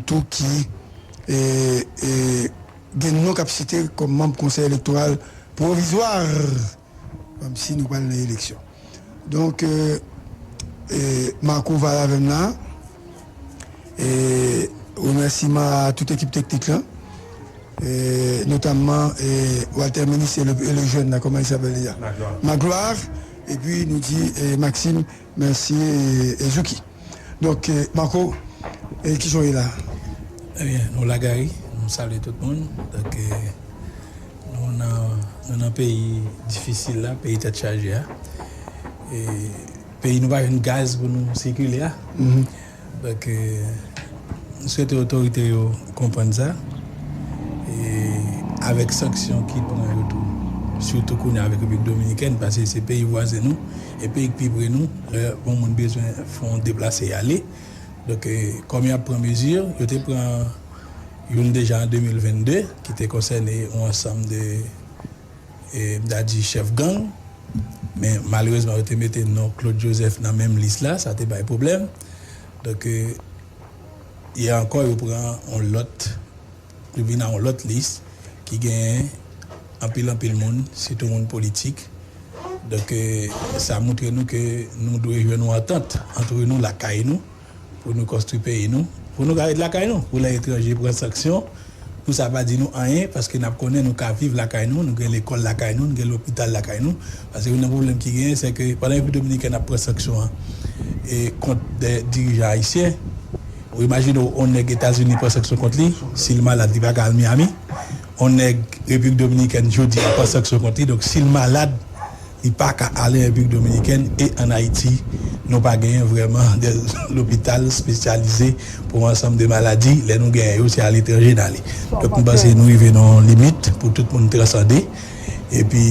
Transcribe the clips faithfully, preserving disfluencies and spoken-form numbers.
tou ki e, e, gen non k ap site kòm manm Konsèy Elektoral Pwovizwa, kòmsi nou pral nan eleksyon. Donk, e, e, Marco va avè m la. E, remèsiman a tout ekip teknik lan, e, notamman, e, Walter Minis e le, e le jèn la, kòman li apèl deja? Magloire. Magloire. Epi nou di, e, Maxime, mèsi, e, e Zouki. Donk, e, Marco, e, kijan w ye la? Ebyen, nou la, Gary, nou salye tout moun. Donk, e, nou nan, nou nan peyi difisil la, peyi tèt chaje a. E, peyi nou pa jwenn gaz pou nou sikile a. Donk, e, m swete otorite yo konprann sa. E, avèk sanksyon ki pran yo tou, sitou kounye a avèk Repiblik Dominikèn, paske se peyi vwazen nou, e peyi k pi pre nou, lè yon moun bezwen fè yon deplase y ale. Donk, e, kòm y ap pran mezi, yo te pran youn deja an de mil vennde, ki te konsène yon ansanm de, e, m ta di chèf gang, men malerezman, yo te mete non Claude Joseph nan menm lis la, sa te bay pwoblèm. Donk, e, yè ankò, yo pran yon lòt, yo vin a yon lòt lis ki gen anpil, anpil moun, sitou moun politik. Donk, e, sa montre nou ke nou dwe jwenn yon antant antre nou, lakay nou, pou nou konstwi peyi nou, pou nou ka ret lakay nou, pou lè etranje pran sanksyon, pou sa pa di nou anyen, paske n ap konnen nou ka viv lakay nou, nou gen lekòl lakay nou, nou gen lopital lakay nou. Paske youn nan pwoblèm ki genyen, se ke pandan Repiblik Dominikèn ap pran sanksyon an, e, kont de dirijan ayisyen, ou imajine w, yon nèg Etazini pran sanksyon kont li, si l malad, li pa ka al Miami. Yon nèg Repiblik Dominikèn jodi a pran sanksyon kont li, donk si l malad, li pa ka ale an Repiblik Dominikèn, e ann Ayiti, nou pa genyen vrèman de lopital espesyalize pou yon ansanm de maladi. Lè nou genyen yo, se aletranje n ale. Donk, m panse nou rive nan yon limit pou tout moun transande. Epi,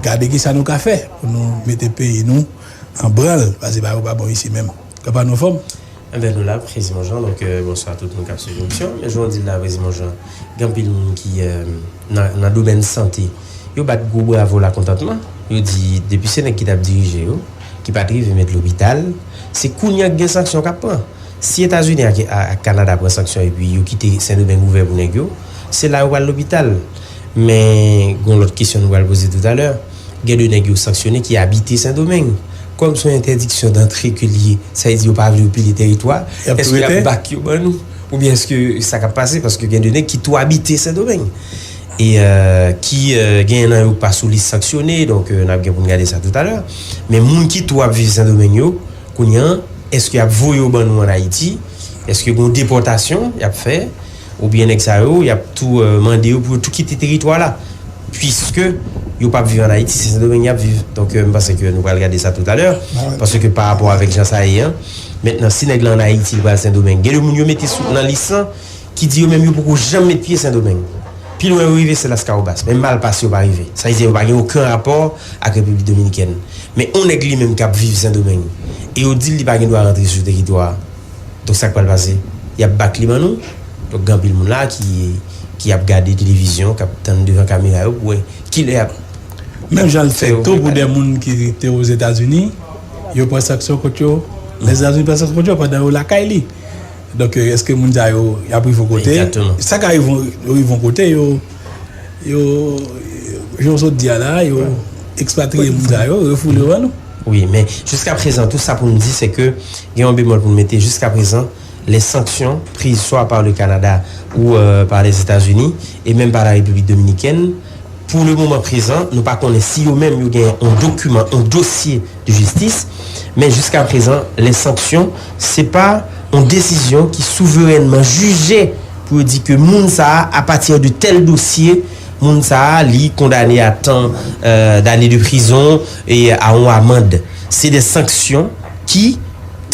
gade kisa nou ka fè pou nou mete peyi nou an branl, paske bagay yo pa bon isi menm. Kòman nou, anfòm? Enben, nou la, Preziman Jan, donk, euh, bonswa tout moun k ap swiv emisyon. Men jan w di l la, Preziman Jan, gen anpil moun ki, euh, nan, nan domèn sante, yo bat gwo bravo lakontantman. Yo di, depi se nèg ki t ap dirije yo, ki pa t rive met lopital, se kounye a k gen sanksyon k ap pran. Si Etazini ak, a-, ak Kanada pran sanksyon epi yo kite Sendomeng ouvè pou nèg yo, se la yo pral lopital. Men, gen yon lòt kesyon nou pral poze toutalè. Gen de nèg yo sanksyone ki abite Sendomeng. Kòm se yon entèdiksyon dantre ke l ye, sa vle di yo pa vle yo pile teritwa, èske y ap bak yo ban nou? Oubyen èske sa k ap pase? Paske gen de nèg ki tou abite Sendomeng. E, euh, ki, euh, genyen nan yo k pa sou lis sanksyone, donk, euh, n ap gen pou n gade sa toutalè. Men moun ki tou ap viv Sendomeng yo, kounye a, èske y ap voye yo ban nou ann Ayiti? Èske gen yon depòtasyon y ap fè? Oubyen nèg sa yo, y ap tou, euh, mande yo pou yo tou kite teritwa la? Piske yo p ap viv ann Ayiti, se Sendomeng y ap viv. Donk, euh, m panse ke nou pral gade sa toutalè, paske pa rapò avèk jan sa ye an, mentnan, si nèg la ann Ayiti, li pral Sendomeng, gen de moun yo mete sou, nan lis lan, ki di yo menm yo poko janm met pye Sendomeng. Pi lwen yo rive, se Laskawobas. Men Malpas yo pa rive. Sa vle di yo pa gen okenn rapò ak Repiblik Dominikèn. Men yon nèg li menm k ap viv Sendomeng, e yo di l li pa gen dwa rantre sou teritwa a. Donk, sa k pral pase? Y ap bak li ban nou? Donk, gen anpil moun la ki, ki ap gade televizyon, k ap tann devan kamera yo pou wè kilè y ap. Menm jan l fèt tou pou de moun ki te Ozetazini, yo pran sanksyon kont yo, Lèzetazini pran sanksyon kont yo pandan yo lakay li. Donk, èske moun sa yo, y ap rive yon kote? Sa ka rive, yo rive yon kote, yo, yo, jan w sot di a la, yo ekspatriye moun sa yo, refoule yo ban nou. Wi, men jiskaprezan, tou sa pou n di, se ke gen yon bemòl pou n mete, jiskaprezan, les sanctions prises soit par le Canada ou, euh, par les États-Unis et même par la République dominicaine, pou le moman prezan, nou pa konnen si yo menm yo gen yon dokiman, yon dosye de jistis, men jiskaprezan, les sanctions, se pa yon desizyon ki souverènman jije pou yo di ke moun sa a, apati de tèl dosye, moun sa a, li kondane a tan, euh, dane de prizon e a yon amann. Se de sanksyon ki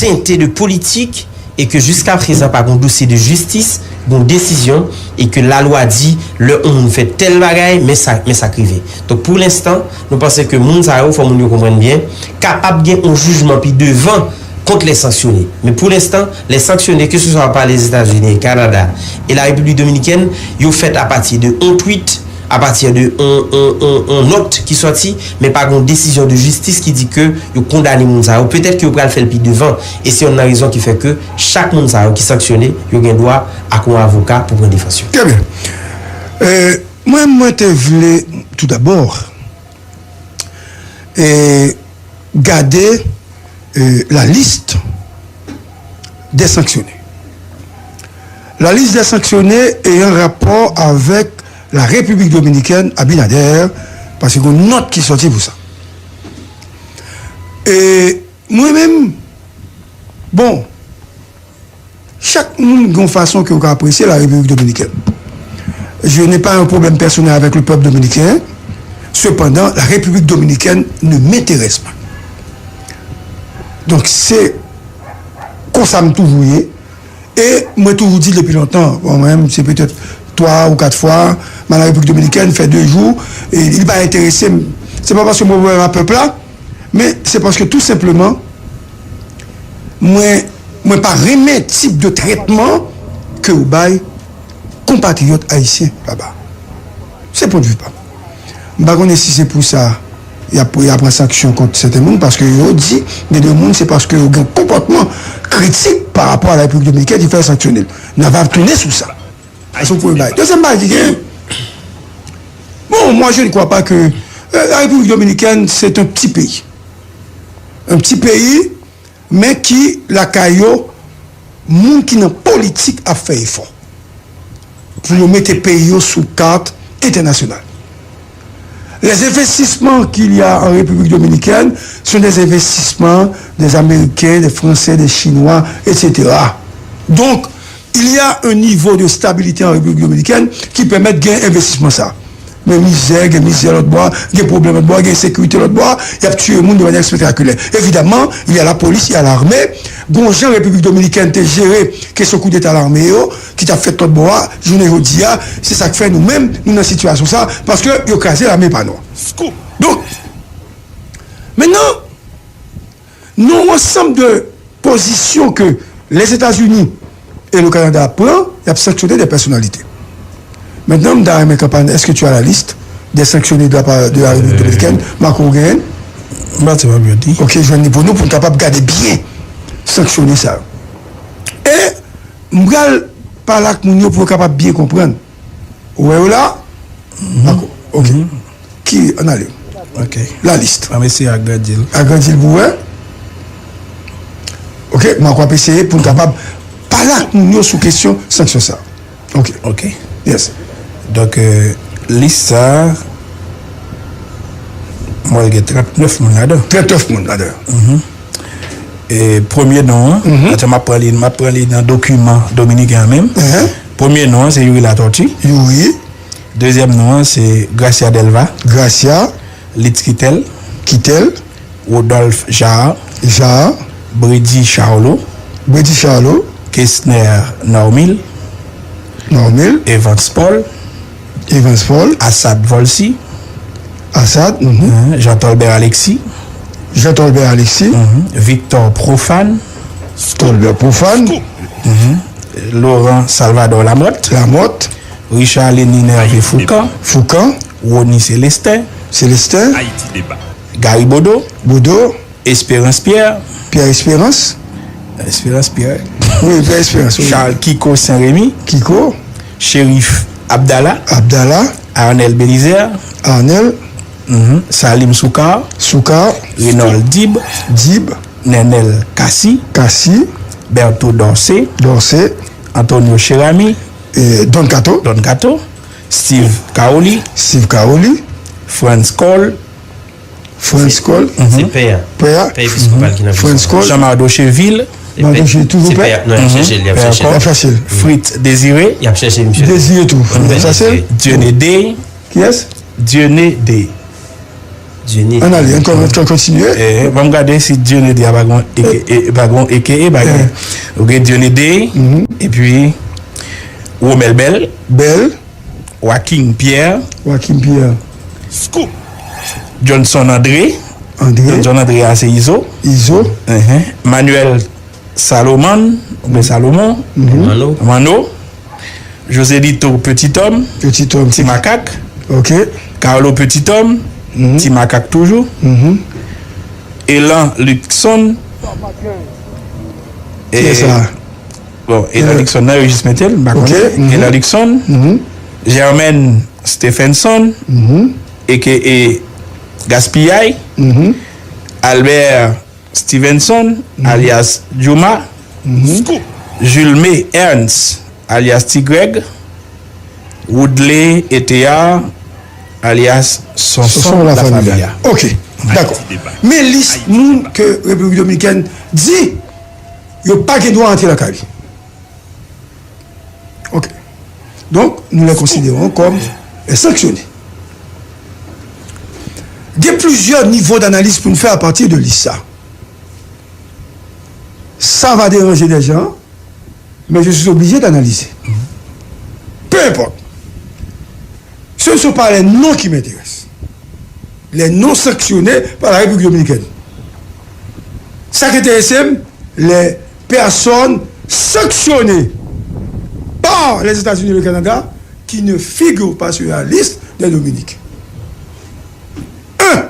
tente de politik e ke jiskaprezan pa gen dosye de jistis, gen desizyon, e ke lalwa di lè yon moun fè tèl bagay, men sa, men sa k rive. Donk, pou lenstan, nou panse ke moun sa yo, fò moun yo konprann byen, kapab gen yon jijman pi devan kont les sanctionnés. Men pou lenstan, les sanctionnés, ke se swa pa Lèzetazini, Kanada e la Repiblik Dominikèn, yo fèt apati de yon tweet, apati de on, on, on, on nòt ki sòti, men pa gen yon desizyon de jistis ki di ke yo kondane moun sa yo. Petèt ke yo pral fè l pi devan, e se yonn nan rezon ki fè ke chak moun sa yo ki sanksyone, yo gen dwa ak yon avoka pou pran defans yo. Trè byen. Euh, mwen, mwen te vle, toudabò, e, gade euh, la liste des sanctionnés. La liste des sanctionnés ayant rapport avec la République dominicaine, Abinader, paske gen yon nòt ki sòti pou sa. E mwen menm, bon, Chak moun gen yon fason ke yo ka apresye la République dominicaine. Je n'ai pas un problème personnel avec le peuple dominicain. Cependant, la République dominicaine ne m'intéresse pas. Donk, se konsa m toujou ye. E mwen toujou di depi lontan, bon, mwen menm, se petèt twa ou kat fwa, m al an Repiblik Dominikèn, fè de jou, e li pa enterese m. Se pa paske mwen pwoblèm a pèp la, men se paske tou senpleman, mwen, mwen pa renmen tip de trètman ke yo bay konpatriyòt ayisyen laba. Se pwennvi pa m. M pa konnen si se pou sa y ap, y ap pran sanksyon kont sèten moun, paske yo di, gen de moun, se paske yo gen konpòtman kritik pa rapò a la Repiblik Dominikèn ki fè yo sanksyone l. N a va tounen sou sa. Sa se yon premye bagay. Dezyèm bagay ki gen, bon, moi, je ne crois pas que euh, la République dominicaine, c'est un petit pays. Un petit pays, men ki lakay yo, moun ki nan politik ap fè efò pou yo mete peyi yo sou kat entènasyonal. Les investissements qu'il y a en République dominicaine sont des investissements des Américains, des Français, des Chinois, et cetera. Donc, il y a un niveau de stabilité en République dominicaine qui permet de gagner investissement ça. Men mizè, gen mizè lòt bò, gen pwoblèm lòt bò, gen ensekirite lòt bò, y ap tiye moun de manyè espektakilè. Evidaman, il y a la police, il y a l'armée. Gon jan Repiblik Dominikèn te jere kesyon koudeta lame yo, ki t ap fèt lòt bò a, jounen jodi a, se sa k fè nou menm, nou nan sitiyasyon sa, paske yo kraze lame pa nou. Donk, mentnan, nan yon ansanm de pozisyon ke Lèzetazini e le Kanada ap pran, y ap sanksyone de pèsonalite. Mentnan, m ta renmen konprann, est-ce que tu as la liste des sanctionnés de la part de la République dominicaine? Marco, ou genyen? M pa ti pa byen di. Ok, jwenn li pou nou, pou n kapab gade byen sanksyone sa yo. E m pral pale ak moun yo pou yo kapab byen konprann. Ou wè yo la? Dakò. Ok. Ki, ann ale. Ok. La liste. An eseye agrandi l. Agrandi l pou wè. Ok, mwen ap eseye pou n kapab pale ak moun yo sou kesyon sanksyon sa. Ok. Ok. Yes. Donk, euh, lis sa, mwen gen trannèf moun ladan. Trannèf moun ladan. E premye non an, paske m ap pran li, m ap pran li nan dokiman dominiken an menm. Premye non an se Youri Latortue. Youri. Dezyèm non an se Gracia Delva. Gracia. Litz Quitel. Quitel. Rodolphe Jaar. Jaar. Bredy Charlot. Bredy Charlot. Kesner Normil. Normil. Evans Paul. Evans Paul. Assad Volcy. Assad. Jean Tolbert Alexis. Jean Tolbert Alexis. Victor Prophane. Tolbert Prophane. Laurent Salvador Lamothe. Lamothe. Richard Lénine Hervé Fourcand. Fourcand. Rony Célestin. Célestin. Gary Bodeau. Bodeau. Espérance Pierre. Pierre Espérance. Espérance Pierre. Oui, Pierre Espérance, oui. Charles Kiko Saint-Rémy. Kiko. Chérif Abdallah. Abdallah. Arnel Bélizaire. Arnel. Salim Soukar. Soukar. Renold Dib. Dib. Nenel Cassy. Cassy. Bertho Dorcé. Dorcé. Antonio Cheramy. Don Kato. Don Kato. Steve Caroli. Steve Caroli. Frantz Cole. Frantz Cole. Se pè a. Pè a. Pè episkopal ki nan prizon an. Frantz Cole. Jean Marc Docheville. Marc Docheville, toujou pè a. Non, y ap chèche l, y ap chèche l. Fritz Désiré. Y ap chèche misye. Désiré tou. Frantz Cole. Désiré. Dieudonné Day. Kiyès? Dieudonné Day. Dieudonné Day. Ann ale, ann kontinye. Ban m gade si Dieudonné Day a pa gon eke, pa gon eke, pa gen. Ok, Dieudonné Day. Epi Romel Bell. Bell. Waking Pierre. Waking Pierre. Scoop. Johnson André. André. Johnson André a se Izo. Izo. Manuel Salomon, oubyen Salomon. Manno. Manno. Joselito Petit Homme. Petit Homme. Ti Makak. Ok. Carlo Petit Homme, Mhm. Ti Makak toujou, Mhm. Elan Luckson, Kiyès sa? Bon, Elan Euh, Luckson nan, yo jis mete l, m pa ok, konnen. mhm. Elan Luckson, Mhm. Germaine Stephenson, Mhm. A K A Gaspiyay, Mhm. Albert Stevenson, alias Juma, Mhm. Julme Ernst, alias Ti Greg, Woodley Etear, alias Sonson Sonson La Lafamiya. Familia. Ok, dakò. Men lis moun ke Repiblik Dominikèn di yo pa gen dwa antre lakay li. Ok. Donk, nou lè konsidere yo kòm sanksyone. Gen plizyè nivo danaliz pou n fè apati de lis sa. Ça va déranger des gens, mais je suis obligé d'analyser. Peu importe. Ce ne sont pas les noms qui m'intéressent. Les noms sanctionnés par la République dominicaine. Sa ki enterese m, les personnes sanctionnées par les États-Unis et le Canada qui ne figurent pas sur la liste des Dominiques. Un,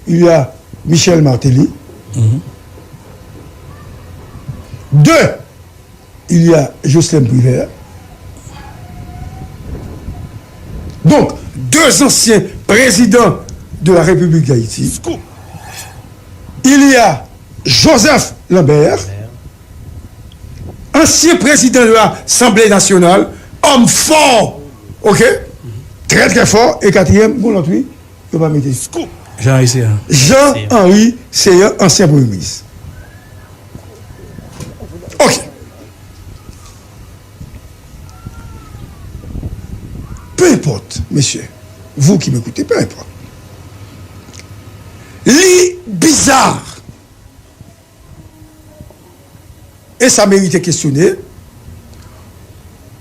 il y a Michel Martelly. Deux, il y a Jocelerme Privert. Donc, deux anciens présidents de la République d'Haïti. Il y a Joseph Lambert, ancien président de l'Assemblée nationale, homme fort, ok? Très, très fort. Et quatrième, bon, l'autre, oui, yo pa mete. Jean Céant. Jean-Henri Céant, ancien premier ministre. Ok. Peu importe, messieurs, vous qui m'écoutez, peu importe. Li bizarre. E sa merite kestyone.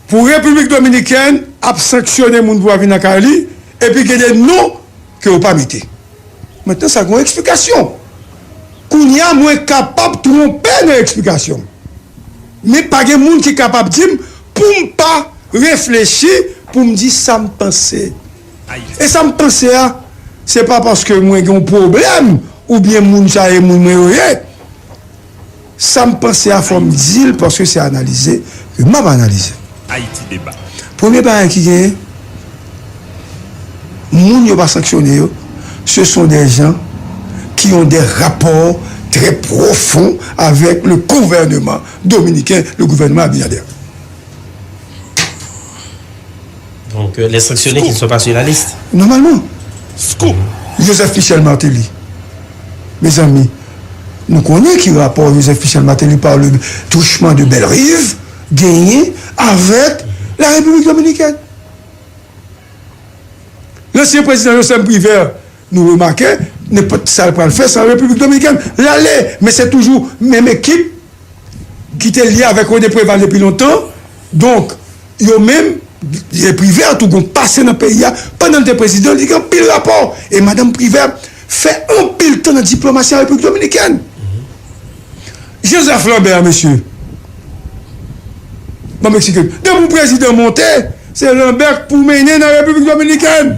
Pou Repiblik Dominikèn ap sanksyone moun pou pa vin lakay li, epi gen de non ke yo pa mete. Mentnan sa gen yon eksplikasyon. Kounye a mwen kapab twonpe nan eksplikasyon m. Men pa gen moun ki kapab di m pou m pa reflechi, pou m di sa m panse. E sa m panse a, se pa paske mwen gen yon pwoblèm oubyen moun sa e moun mwen yo ye. Sa m panse a fò m di l paske se analize ke m ap analize. Premye bagay ki genyen, moun yo pa sanksyone yo, ce sont des gens qui ont des rapports très profonds avec le gouvernement dominicain, le gouvernement Abinader. Donc, euh, les sanctionnés qui ne sont pas sur la liste. Normalman. Scoop. Joseph Michel Martelly. Mezanmi, nou konnen ki rapò Joseph Michel Martelly par le truchement de Bellerive genyen avèk la Repiblik Dominikèn. Lansyen prezidan Jocelerme Privert, nou remake, nenpòt sa l pral fè, se an Repiblik Dominikèn l ale, men se toujou menm ekip ki te lye avèk René Préval depi lontan. Donk, yo menm, Privert tou gon pase nan peyi a, pandan l te prezidan, li gen anpil rapò. E madanm Privert fè anpil tan nan diplomasi an Repiblik Dominikèn. Joseph Lambert, mesye. Ban m eksplike. Depi yon prezidan monte, se Lambert k pou mennen nan Repiblik Dominikèn.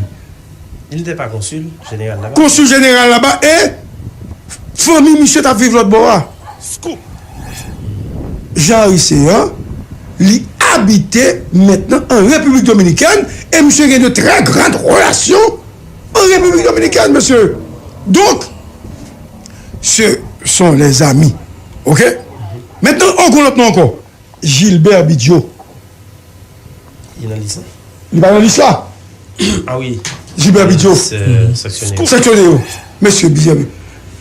Il n'était pas consul général là-bas. Konsil jeneral laba e fanmi misye t ap viv lòt bò a. Jean Céant, li abite mentnan an Repiblik Dominikèn e misye gen de très grandes relations en République dominicaine, monsieur. Donc, ce sont les amis. Ok? Maintenant, on connaît encore Gilbert Bidjo. Il est dans le lycée. Li pa nan lis la. Ah oui. Gilbert Bidjo. Euh, sanctionné. Sanksyone yo. Mesye Bidjo,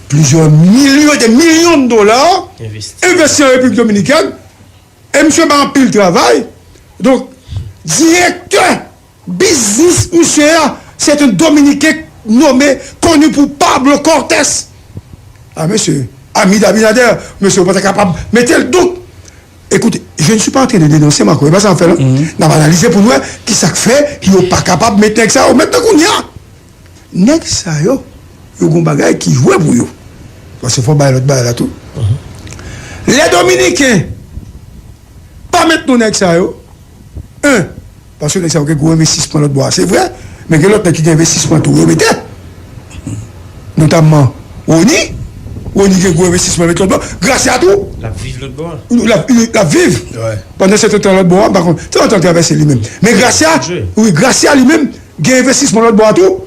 plizyè milyon, de milyon de dola Investi. envesti an Repiblik Dominikèn. E misye ba anpil travay. Donk, direktè biznis misye a, se yon Dominiken nome, koni pou Pablo Cortés. Ah, mesye, ami d'Abinader, mesye, ou pa ta kapab mete l. Donk, écoutez, je ne suis pas en train de dénoncer Macron, e pa sa m ap fè la. N ap analize pou n wè ki sa k fè yo pa kapab met nèg sa yo. Mentnan kounye a, nèg sa yo, yo gon bagay ki jwe pou yo. Paske fò bay lòt bagay la tou. Lè Dominiken pa met non nèg sa yo, en, Paske nèg sa yo gen gwo envestisman lòt bò a, se vre. Men gen lòt nèg ki gen envestisman tou, yo mete. Notamman Rony. Rony gen gwo envestisman met lòt bò. Gracia tou. L ap viv lòt bò a. L ap, l ap viv. Pandan se tan lòt bò a, m pa konn. Se yon tan travèse li menm. Men Gracia, wi, Gracia li menm, gen envestisman lòt bò a tou.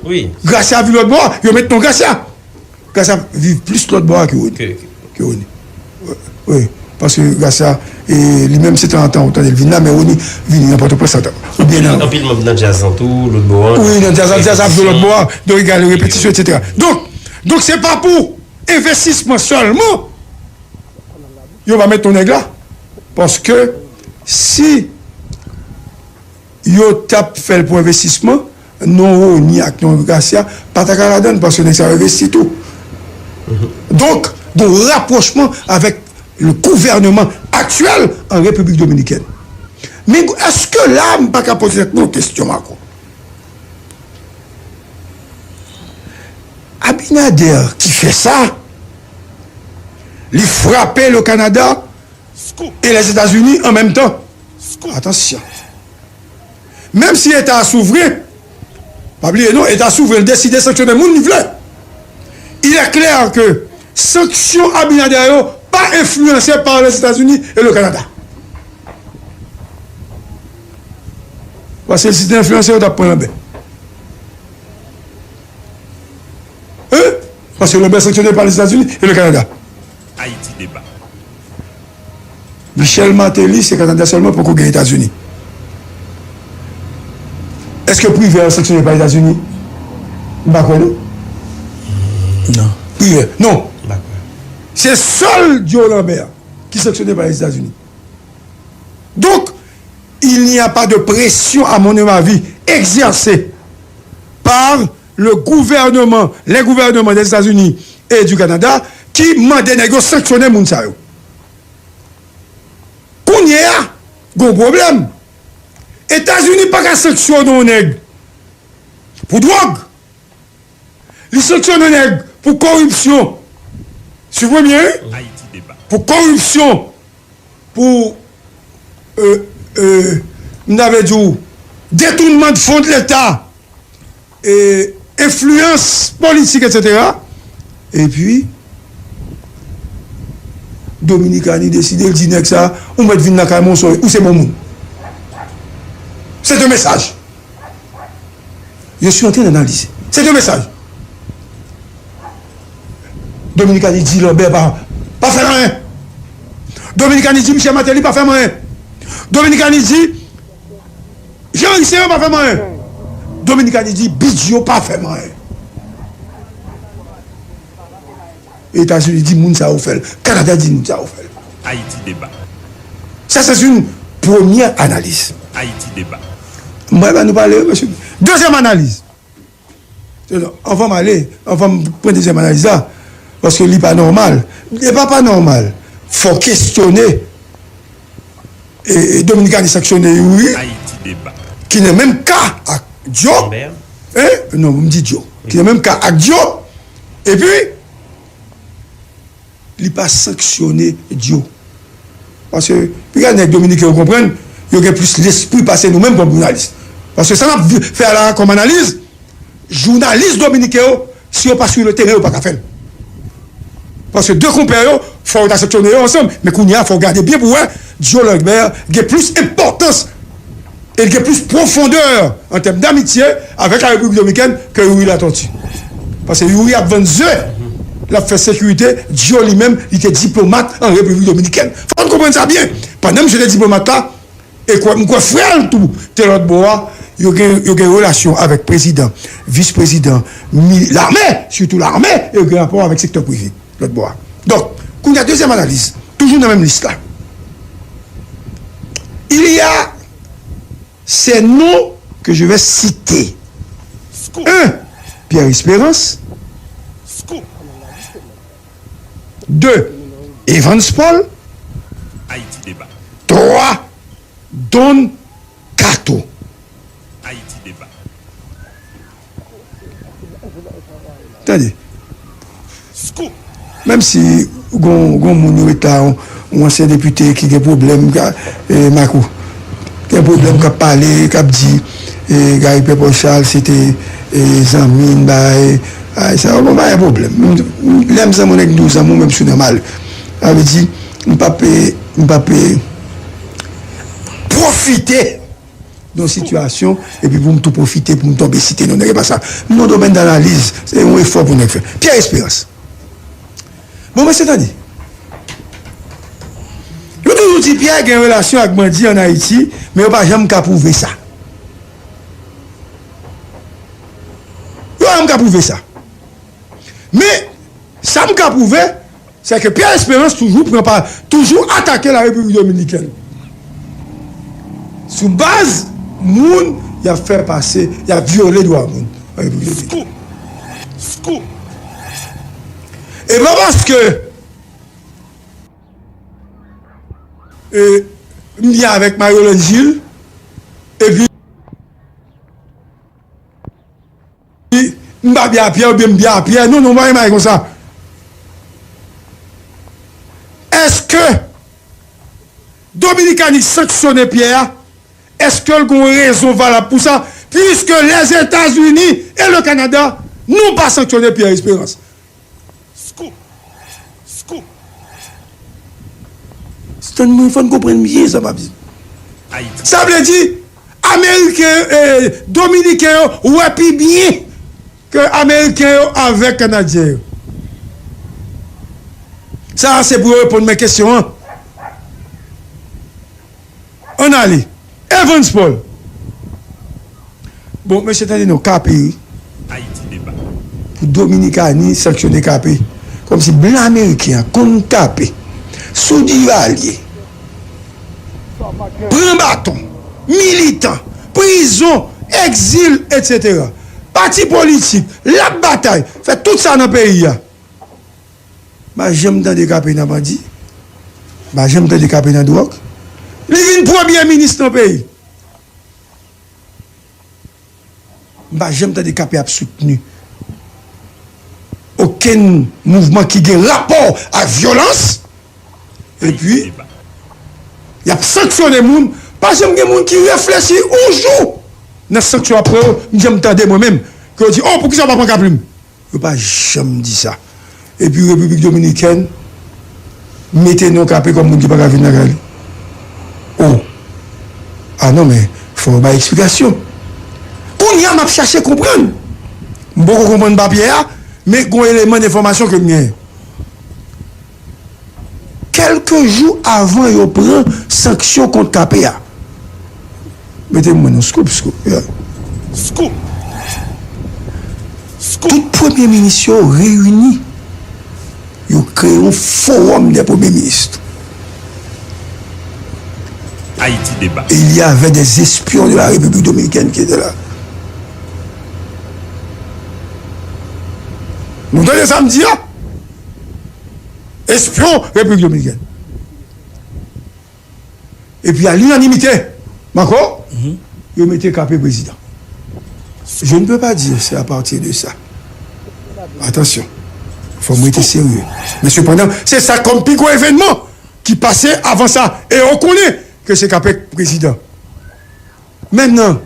Gracia viv lòt bò a, yo met non Gracia. Gracia viv plis lòt bò a ke Rony. Ke Rony. Wi, paske Gracia, e, li menm se tan an tan ou tande l vin la, men Rony vini nan Pòtoprens antan. Oubyen nan. Anpil manm nan djaz lan tou, lòt bò a. Wi, nan djaz la, djaz ap jwe lòt bò a. Donk, li gen repetisyon, etsetera. Donk, donk se pa pou envestisman sèlman yo pa met non nèg la. Paske si yo t ap fè l pou envestisman, non Rony ak non Gracia pa ta ka ladan l, paske nèg sa yo envesti tou. Donk, gon rapwochman avèk le gouvènman aktyèl an Repiblik Dominikèn. Men èske la, m pa ka poze tèt mwen yon kesyon, Marco? Abinader ki fè sa, li frape le Kanada e Lèzetazini an menm tan. Atansyon. Menm si Eta a souvren, pa bliye non, Eta souvren deside sanksyone moun li vle. Il est clair que sanksyon Abinader yo pa enfliyanse pa Lèzetazini e le Kanada. Paske si te enfliyanse, yo t ap pran Lambert. Hein? Paske Lambert sanksyone pa Lèzetazini e le Kanada. Ayiti deba. Michel Martelly, se Kanada sèlman, poko gen Etazini. Èske Privert sanksyone pa Etazini? M pa kwè non. Non. Privert, non. M pa kwè. Se sèl Joe Lambert ki sanksyone pa Lèzetazini. Donc, il n'y a pas de pression, à mon avis, exercée par le gouvernement, les gouvernements des États-Unis et du Canada ki mande nèg yo sanksyone moun sa yo. Kounye a, gon pwoblèm. Etazini pa ka sanksyone yon nèg pou dwòg. Li sanksyone nèg pou koripsyon. Swiv mwen byen, wi. Pou koripsyon, pou, euh, euh, m ta vle di w, detounman de fon de Leta, e, enfliyans politik, etsetera. Epi, Dominikani deside l di nèg sa, ou mèt vin lakay mwen, ou se bon moun. Se de mesaj. Je suis en train d'analyser. Se de mesaj. Dominikani di Lambert pa, pa fè anyen. Dominikani di Michel Martelly pa fè anyen. Dominikani di Jean Riceyo pa fè anyen. Dominikani di Bidjo pa fè anyen. Etazini di moun sa yo fè l. Kanada di moun sa yo fè l. Ayiti deba. Sa, se yon premyè analiz. Ayiti deba. Mwen, ba nou pale, mesye. Dezyèm analiz. Anvan m ale, anvan m pran dezyèm analiz la, paske li pa nòmal. Li pa, pa nòmal. Fò kestyone, e, e, Dominikani sanksyone Youri, ki nan menm ka ak Joe. Hein? Non, m di Joe. Ki nan menm ka ak Joe. Epi, li pa sanksyone Joe. Paske, piga nèg dominiken yo konprann, yo gen plis lespri pase nou menm kòm jounalis. Paske sa n ap fè a la kòm analiz, jounalis dominiken yo, si yo pa sou le teren, yo pa ka fè l. Paske de konpè yo, fò yo ta sanksyone yo ansanm. Men kounye a, fò w gade byen pou w wè, Joe Lambert gen plis enpòtans e l gen plis pwofondè an tèm damitye avèk la Repiblik Dominikèn ke Youri Latortue. Paske Youri ap vann ze, l ap fè sekirite, Joe li menm, li te diplomat an Repiblik Dominikèn. Fò n konprann sa byen. Pandan misye te diplomat la, e kwè, m kwè frè l tou te lòt bò a, yo gen, yo gen relasyon avèk prezidan, vis prezidan, mi-, lame, sitou lame, e yo gen rapò avèk sektè prive lòt bò a. Donk, kounye a, dezyèm analiz, toujou nan menm lis la. Il y a ces noms que je vais citer. Un, Pierre Espérance. Deux, Evans Paul. Trois, Don Kato. Tande. Menm si gon, gon moun yo eta yon, yon ansyen depite ki gen pwoblèm, e, Makou. Gen pwoblèm k ap pale, k ap di, e, Gary Pierre Paul Charles se te, e, zanmi n, bay, ay, sa yo, bon, pa gen pwoblèm. Lè m zanmi w, nèg, m tou zanmi w, menm si w nan malè. Sa vle di, m p ap, e, m p ap, e, pwofite nan yon sitiyasyon, epi pou m tou pwofite pou m tonbe site non nèg, e pa sa. M nan domèn danaliz, se yon efò pou nèg fè. Pierre Espérance. Bon, mesye, tande. Yo toujou di Pierre gen relasyon ak bandi ann Ayiti, men yo pa janm ka pwouve sa. Yo pa janm ka pwouve sa. Men, sa m ka pwouve, se ke Pierre Espérance toujou pran pa, toujou atake la Repiblik Dominikèn. Sou baz moun y ap fè pase, y ap vyole dwa moun an Repiblik Dominikèn. Scoop! Scoop! E pa paske, e, m byen avèk Marie-Hélène Gilles, epi m pa byen a Pierre oubyen m byen a Pierre. Non, non, pa gen bagay konsa. Èske Dominikani sanksyone Pierre a? Èske l gen yon rezon valab pou sa? Puiske Lèzetazini e le Kanada n'ont pas sanctionné Pierre Espérance. Scoop! Scoop! Tann mwen, fò n konprann byen sa m ap di. Ayiti. Sa vle di, Ameriken, e, Dominiken yo wè pi byen ke Ameriken yo avèk Kanadyen yo. Sa a se pou yo reponn mwen kesyon an. Ann ale. Evans Paul. Bon, mesye, tande non, K P wi. Ayiti deba. Pou Dominikani sanksyone K P. Kòmsi blan ameriken an konn K P. Sou Divalye. Pran baton. Militan. Prizon. Egzil, etsetera. Pati politik. L ap batay. Fè tout sa nan peyi a. M pa janm tande K P nan bandi. M pa janm tande K P nan dwòg. Li vin premye minis nan peyi. M pa janm tande K P ap soutni okenn mouvman ki gen rapò ak vyolans. Epi, y ap sanksyone moun. Pa janm gen moun ki reflechi yon jou nan sanksyon y ap pran yo. M janm tande mwen menm ke yo di, "Oh, poukisa w pa pran Kaplim?" Yo pa janm di sa. Epi Repiblik Dominikèn mete non K P kòm moun ki pa ka vin lakay li. Oh! Ah non, men fò yo bay eksplikasyon. Kounye a, m ap chache konprann. M poko konprann papye a, men gen yon eleman enfòmasyon ke m genyen. Kèlke jou avan yo pran sanksyon kont K P a. Mete m nan scoop, scoop, yeah. Scoop! Scoop! Tout premye minis yo reyini. Yo kreye yon forum des premiers ministres. Haïti Débat. Et il y avait des espions de la République dominicaine qui étaient là. Nou tande sa m di a? Espyon Repiblik Dominikèn. Epi a linanimite, Marco, yo mete K P prezidan. Je ne peux pas dire c'est à partir de ça. Atansyon. Fò m rete serye. Men sepandan, se sa kòm pi gwo evènman ki pase avan sa. E yo konnen ke se K P prezidan. Mentnan,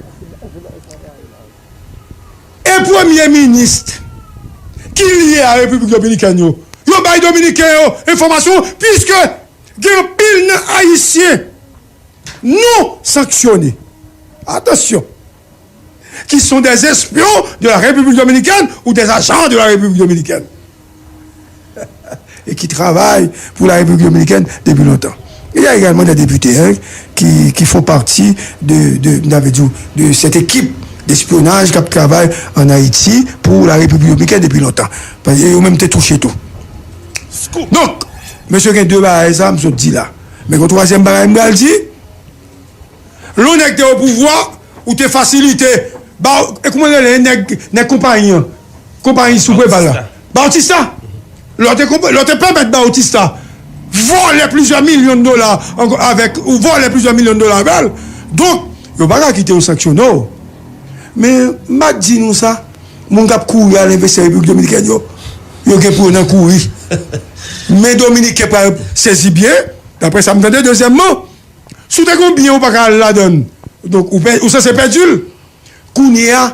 e premye minis ki lye a Repiblik Dominikèn yo, yo bay Dominiken yo enfòmasyon, piske gen anpil nan Ayisyen nou sanksyone. Atansyon, qui sont des espions de la République dominicaine ou des agents de la République dominicaine. Et qui travaillent pour la République dominicaine depuis longtemps. Il y a également des députés, hein, qui, qui font partie de, de, de, de cette équipe d'espionnage qui travaille en Haïti pour la République dominicaine depuis longtemps. Paske yo menm te touche tou. Donk, mesye, gen de bagay sa m sot di la. Men gen twazyèm bagay m pral di. Lè yon nèg te o pouvwa, ou te fasilite, ba, e kòman rele nèg, nèg konpayi an? Konpayi sou Preval la. Bautista. Lè w te konp-, lè w te pèmèt Bautista vòlè plizyè milyon dola an-, avèk, ou vòlè plizyè milyon dola avè l. Donk, yo pa ka kite yo sanksyone w. Men, m pa t di nou sa, moun k ap kouri al envesti an Repiblik Dominikèn yo, yo gen pou yo nan kouri. Men Dominiken pral sezi byen, daprè sa m tande, dezyèmman, Si w te gen yon byen, ou pa ka al ladan l. Donk, ou, pè, ou sanse pèdi l. Kounye a,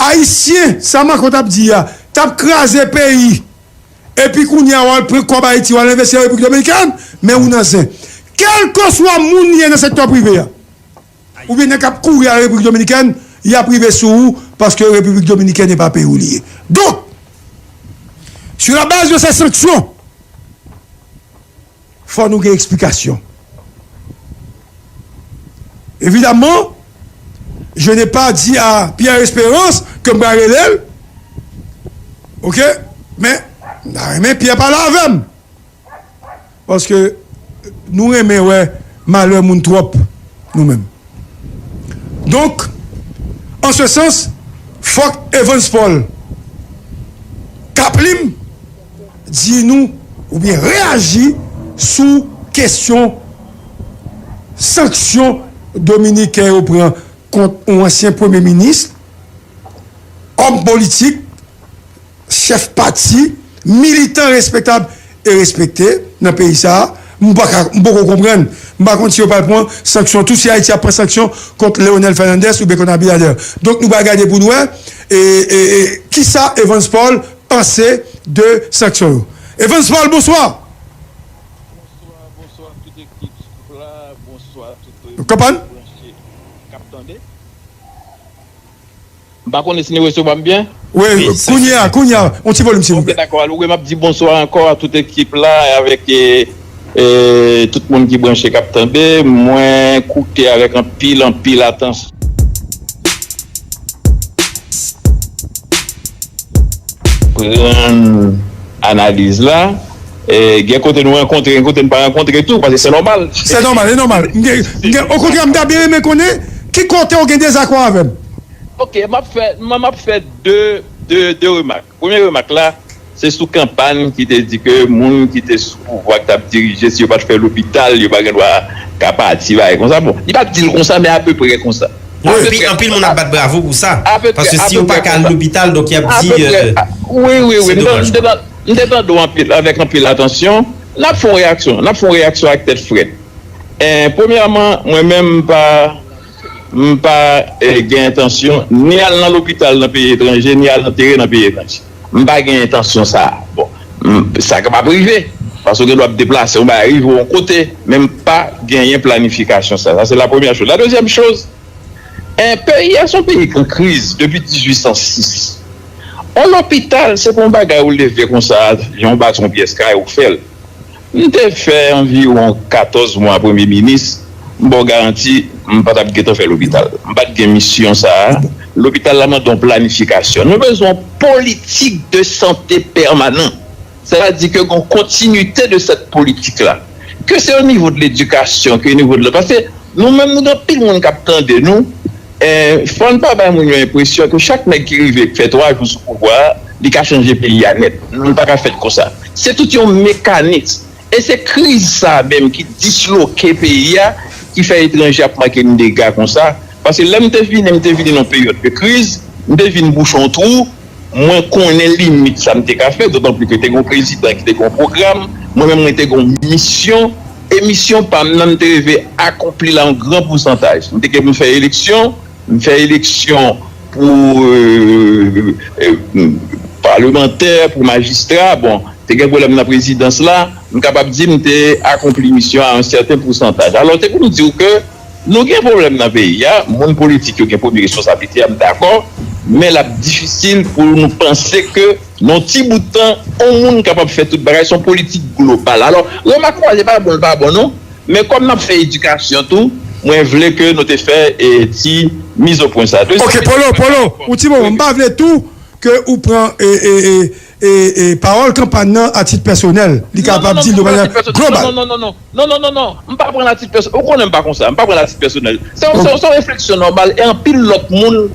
Ayisyen, sa Macron t ap di a, t ap kraze peyi. Epi kounye a, w al pran kòb Ayiti, w al envesti an Repiblik Dominikèn, men ou nan zen. Kèlkeswa moun li ye nan sektè prive a, oubyen nèg k ap kouri al Repiblik Dominikèn, y ap rive sou ou, paske Repiblik Dominikèn e pa peyi w li ye. Donk, sur la base de ces sanctions, fò nou gen eksplikasyon. Évidemment, je n'ai pas dit à Pierre Espérance ke m pral rele l. Oke? Men, m ta renmen Pierre pale avè m. Paske nou renmen wè malè moun twòp, nou menm. Donk, an se sans, fòk Evans Paul, Kaplim, di nou, oubyen reyaji sou kesyon sanksyon dominiken yo pran kont yon ansyen premye minis, òm politik, chèf pati, militan respektab e respekte nan peyi sa a. M pa ka, m poko konprann. M pa konn si yo pral pran sanksyon tou, si Ayiti ap pran sanksyon kont Leonel Fernandez oubyen kont Abinader. Donk, nou pral gade pou n wè, e, e, e, kisa Evans Paul panse de sanksyon yo. Evans Paul, bonswa. Bonswa, bonswa tout ekip la, bonswa tout moun k ap tande. M pa konnen si nou resevwa m byen. Wi, kounye a, kounye a, yon ti volim silvouplè. Ok, dakò. Alò, wi, m ap di bonswa ankò a tout ekip la, avèk e, e, tout moun ki branche, k ap tande. Mwen koute avèk anpil, anpil atansyon. Pran analiz la. E, gen kote nou rankontre, gen kote nou pa rankontre tou, paske se nòmal. Se nòmal, e nòmal. M gen, m gen, okontrè, m ta byen renmen konnen ki kote w gen dezakò avè m. Ok, m ap fè, m, m ap fè de, de, de remak. Premye remak la, se sou kanpay ki te di ke moun ki te sou pouvwa, ki t ap dirije, si yo pa t fè lopital, yo pa gen dwa ka pati, bagay konsa. Bon, li pa t di l konsa, men apeprè konsa. Anpil, anpil moun ap bat bravo pou sa. Paske si yo pa ka al lopital, donk y ap di, euh, wi, wi, wi. M te tande w anpil, avèk anpil atansyon. N ap fè yon reyaksyon. N ap fè yon reyaksyon ak tèt frèt. Eh, premyèman, mwen menm, m pa, m pa eh, gen entansyon ni al nan lopital nan peyi etranje, ni al antere nan peyi etranje. M pa gen entansyon sa a. Bon, m, sa kapab rive. Paske w gen dwa ap deplase, yon bagay rive w yon kote, men m pa genyen planifikasyon sa. Sa, se la premyè choz. La dezyèm choz, eh, peyi a se yon peyi k an kriz depi dizuit san sis. Yon lopital, se pa yon bagay ou leve konsa, jan yon baton pyès kay, ou fè l. M te fè anviwon katòz mwa premye minis, m ba w garanti, m pa t ap gentan fè lopital. M pa t gen misyon sa a. Lopital la mande yon planifikasyon. Nou bezwen yon politik de sante pèmanan. Sètadi ke gen yon kontinite de sèt politik la. Ke se o nivo de ledikasyon, ke o nivo de la. Paske nou menm, nou gen anpil moun k ap tande nou, eh, fò n pa bay moun yo enpresyon ke chak nèg ki rive fè twa jou sou pouvwa a, li ka chanje peyi a nèt. Non, li pa ka fèt konsa. Se tout yon mekanis. E se kriz sa a menm ki disloke peyi a, ki fè etranje ap manke n dega konsa. Paske lè m te vini, m te vini nan yon peryòd de kriz, m te vin bouche yon twou, mwen konnen limit sa m te ka fè, dotanplis ke te gen yon prezidan ki te gen yon pwogram, mwen menm mwen te gen yon misyon, e misyon pa m nan, m te rive akonpli la yon gran pousantaj. M te gen pou m fè eleksyon, m fè eleksyon pou, euh, euh, palemantè, pou majistra, bon, te gen pwoblèm nan prezidans la, m kapab di m te akonpli misyon a yon sèten pousantaj. Alò, te pou m di w ke nou gen pwoblèm nan peyi a, moun politik yo gen premye responsablite a, m dakò, men l ap difisil pou nou panse ke nan yon ti bout tan, yon moun kapab fè tout bagay, se yon politik global. Alò, remak ou a, se pa bon, l pa bon non, men kòm n ap fè edikasyon tou, mwen vle ke nou te fè, eh, ti mizopwen sa. Ok, Polo, Polo, yon ti moman, m pa vle tou ke ou pran, eh, eh, eh, e, e pawòl kanpay nan a tit pèsonèl. Li kapab di l de manyè global. Non, non, non, non, non, non, non, non, non, non, non, non, m pa pran l a tit pèsonèl. Ou konnen m pa konsa, m pa pran l a tit pèsonèl. Se yon, se yon, se yon refleksyon nòmal e anpil lòt moun,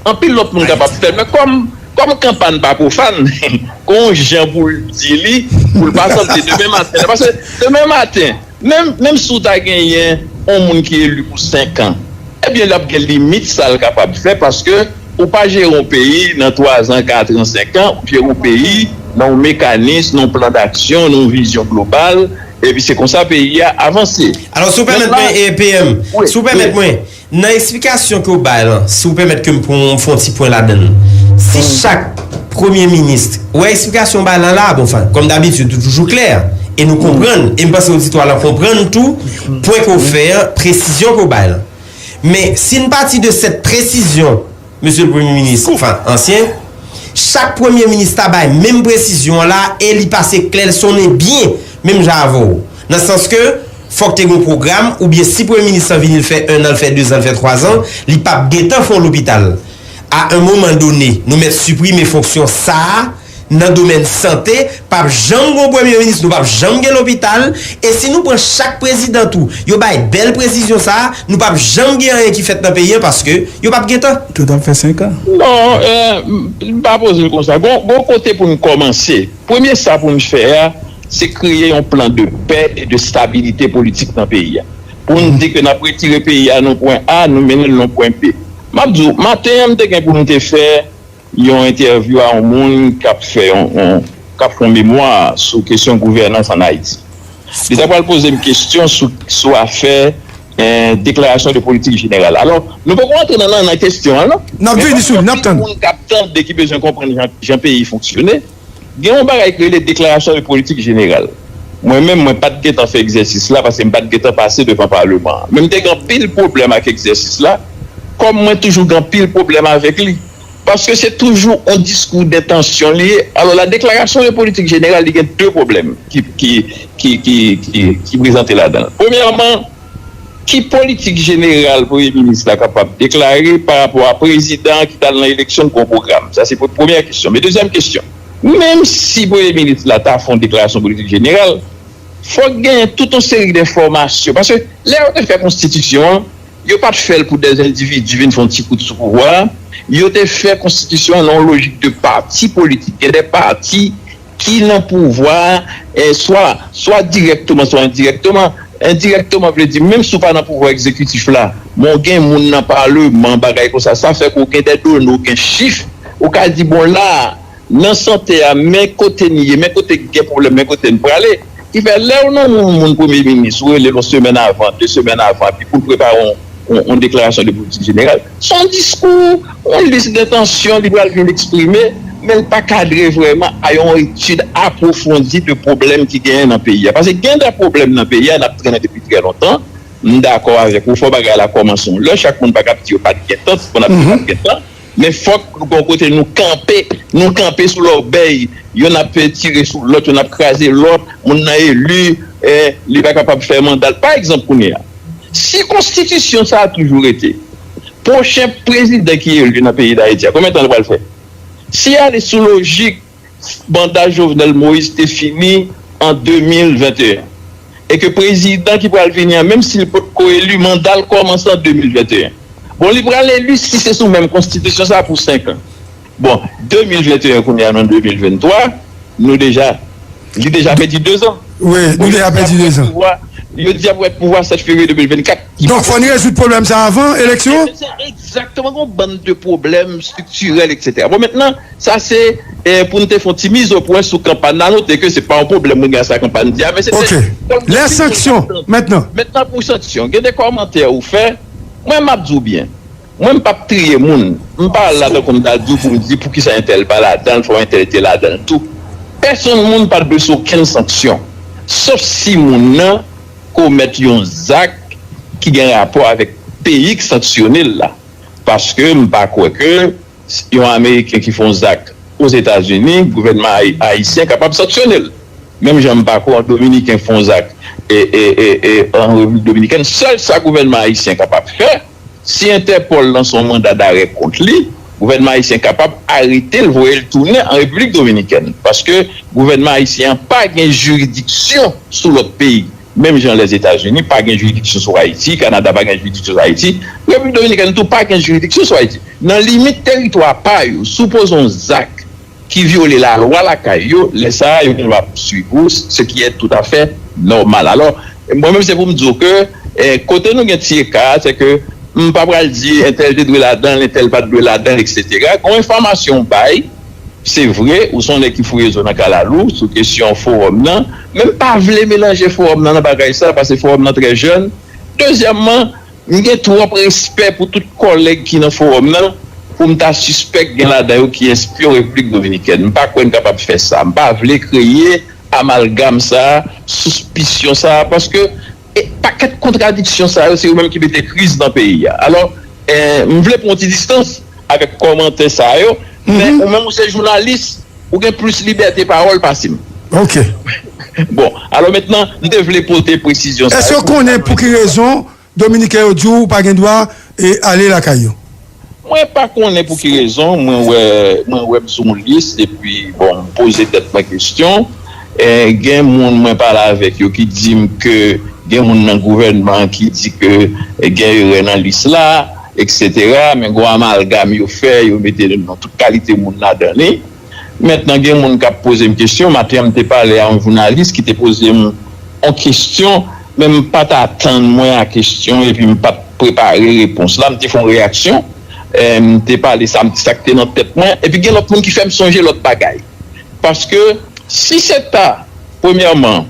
anpil lòt moun kapab fè l. Men kòm, kòm kanpay pa pwofàn, gon jan pou l di li, pou l pa sanble demen maten. Paske demen maten, Menm, menm si w ta genyen yon moun ki eli pou senk an, ebyen, l ap gen limit sa l kapab fè, paske ou pa jere yon peyi nan twa zan, kat an, senk an, ou jere yon peyi nan yon mekanis, nan yon plan d'action, nan yon vizyon global, Epi se konsa peyi a avanse. Alò, si w pèmèt mwen, e, P M, si w pèmèt mwen, nan eksplikasyon ke w bay lan, si w pèmèt ke m pran, m fè yon ti pwen ladan l. Si chak premye minis, ou wè eksplikasyon w bay lan la, bon, anfen, kòm dabitid, ou toujou klè, e nou konprann, e m panse oditwa lan konprann tou, pwen ke w fè an, presizyon ke w bay lan. Men, si n pati de sèt presizyon, Mesye le Premye Minis, anfen, ansyen, chak premye minis ta bay menm presizyon an la e li pase klè, l sonnen byen, menm jan avè w. Nan sans ke, fòk te gen yon pwogram, oubyen si premye minis lan vini, l fè en an, l fè dezan, l fè twazan, li p ap gentan fè yon lopital. A un moment donné, nou mèt siprime fonksyon sa a nan domèn sante, p ap janm gen yon premye minis, nou p ap janm gen lopital, e si nou pran chak prezidan tou, yo bay bèl presizyon sa a, nou p ap janm gen anyen ki fèt nan peyi an paske yo p ap gen tan. Tout ap fè senk an. Non, eh, m pa poze l konsa. Gon, gon kote pou n kòmanse. Premye sa pou n fè a, se kreye yon plan de pè e de stabilite politik nan peyi a. Pou n di ke n ap retire peyi a nan pwen A, nou mennen l nan pwen B. M ap di w, maten an, m te gen pou m te fè yon entèvyou a yon moun k ap fè yon, yon, k ap fè yon memwa sou kesyon gouvènans ann Ayiti. Li ta pral poze m kesyon sou, sou afè, eh, deklarasyon de politik jeneral. Alò, nou poko antre nan, nan, nan kesyon an, non. N ap vini sou li, n ap tann. Moun k ap tande ki bezwen konprann jan, jan peyi fonksyone. Gen yon bagay ki rele deklarasyon de politik jeneral. Mwen menm, mwen pa t gentan fè egzèsis la paske m pa t gentan pase devan Paleman an. Men m te gen anpil pwoblèm ak egzèsis la, kòm mwen toujou gen anpil pwoblèm avèk li. Paske se toujou yon diskou dentansyon li ye. Alò, la deklarasyon de politik jeneral, li gen de pwoblèm ki, ki, ki, ki, ki, ki prezante ladan l. Premyèman, ki politik jeneral premye minis la kapab deklare pa rapò a prezidan ki t al nan eleksyon k gon pwogram? Sa se pre- premyè kesyon. Men dezyèm kesyon, menm si premye minis la ta fè yon deklarasyon politik jeneral, fòk genyen tout yon seri d enfòmasyon. Paske lè yo te fè konstitisyon an, yo pa t fè l pou de endividi vin fè yon ti kout sou pouvwa a. Yo te fè konstitisyon an nan yon lojik de pati politik. Gen de pati ki nan pouvwa a, eh, swa, swa dirèkteman, swa endirèkteman. Endirèkteman vle di, menm si w pa nan pouvwa egzekitif la, men w gen moun nan paleman, bagay konsa. Sa fè ke w gen de done, w gen chif. Ou ka di, bon, la, nan sante a, men kote n ye, men kote k gen pwoblèm, men kote n prale. Ki fè, lè w nonmen yon moun premye minis, ou rele l yon semèn avan, de semèn avan, epi pou l prepare yon, yon, yon deklarasyon de politik jeneral, se yon diskou, yon lis dentansyon li pral vin eksprime, men l pa kadre vrèman a yon etid apwofondi de pwoblèm ki genyen nan peyi a. Paske gen de pwoblèm nan peyi a, n ap trennen depi trè lontan. M dakò avèk ou, fò bagay la kòmanse yon lè, chak moun pa kab di yo pa t gen tan, tout moun ap di yo pa t gen tan. Men fòk gon kote nou kanpe, nou kanpe sou lòbèy, yonn ap tire sou lòt, yonn ap kraze lòt, moun nan eli, eh, li pa kapab fè manda l. Pa egzanp, kounye a, si konstitisyon sa a toujou rete, pwochen prezidan ki eli nan peyi Dayiti a, konbyen tan l pral fè? Si y ale sou lojik manda Jovenel Moïse te fini an de mil venteyen, e ke prezidan ki pral vini an, menm si l potko eli, manda l kòmanse an de mil venteyen. Bon, li pral eli si se sou menm konstitisyon sa pou senk an. Bon, de mil venteyen kounye a, nou de mil venntwa, nou deja, li deja pèdi dezan. Wi, nou deja pèdi dezan. Yo di y ap pran pouvwa sèt fevriye de mil vennkat. Donk, fò n rezoud pwoblèm sa a avan eleksyon? Se egzakteman yon bann de pwoblèm striktirèl, etsetera. Bon, mentnan, sa se, eh, pou n te fè yon ti mizopwen sou kanpay la, note ke se pa yon pwoblèm mwen gen sa kanpay di a, men se te... Ok. Lè sanksyon, mentnan. Mentnan pou sanksyon, gen de kòmantè ou fè, mwen m ap di w byen. Mwen, m p ap triye moun. M pa al la tankou m ta di w pou m di poukisa entèl pa ladan l, fò entèl te ladan l tou. Pèsonn moun pa dwe sou okenn sanksyon. Sof si moun nan komèt yon zak ki gen rapò avèk peyi k sanksyone l la. Paske m pa kwè ke yon Ameriken ki fè yon zak Ozetazini, gouvènman ay- ayisyen kapab sanksyone l. Menm jan m pa kwè yon Dominiken fè yon zak e, e, e, e, an Repiblik Dominikèn, sèl sa gouvènman ayisyen kapab fè, si Entèpòl lanse yon manda darè kont li, gouvènman ayisyen kapab arete l, voye l tounen an Repiblik Dominikèn. Paske gouvènman ayisyen an pa gen jiridiksyon sou lòt peyi. Menm jan Lèzetazini pa gen jiridiksyon sou Ayiti, Kanada pa gen jiridiksyon sou Ayiti, Repiblik Dominikèn tou pa gen jiridiksyon sou Ayiti. Nan limit teritwa pa yo, si w poze yon zak ki vyole lalwa lakay yo, lè sa a, yo gen dwa pouswiv ou, ce qui est tout à fait normal. Alò, mwen menm, se pou m di w ke, eh, kote nou gen ti eka a, se ke m pa pral di entèl te dwe ladan l, entèl pa t dwe ladan l, etsetera. Gon enfòmasyon w bay, Se vre, ou se yon nèg ki foure zo nan kalalou sou kesyon fowòm nan, men m pa vle melanje fowòm nan nan bagay sa, paske fowòm nan trè jèn. Dezyèmman, m gen twòp respè pou tout kòlèg ki nan fowòm nan, pou m ta sispèk gen ladan yo ki espyon Repiblik Dominikèn. M pa kwè n kapab fè sa. M pa vle kreye amalgam sa, sispisyon sa, paske e pakèt kontradiksyon sa yo, se yo menm ki mete kriz nan peyi a. Alò, eh, m vle pran yon ti distans avèk kòmantè sa yo, men ou menm ou se jounalis, ou gen plis libète pawòl pase m. Ok. Bon, alò mentnan, m te vle pote presizyon sa Èske yo. Ou konnen pou ki rezon Dominiken yo di w ou pa gen dwa e ale lakay yo? Mwen pa konnen pou ki rezon, mwen wè mwen wè m sou yon lis, epi bon, m poze tèt mwen kesyon. Eh, gen moun mwen pale avèk yo ki di m ke gen moun nan gouvènman ki di ke eh, gen erè nan lis la, et cetera. Men gen yon amalgam yo fè, yo mete non tout kalite moun ladan li. Mentnan gen moun k ap poze m kesyon. Maten an, m te pale a yon jounalis ki te poze m yon kesyon, men m pa t atann mwen a kesyon epi m pa t prepare repons la. M te fè yon reyaksyon, eh, m te pale sa, m, sa k te nan tèt mwen. Epi gen lòt moun ki fè m sonje lòt bagay. Paske si se ta, premyèman,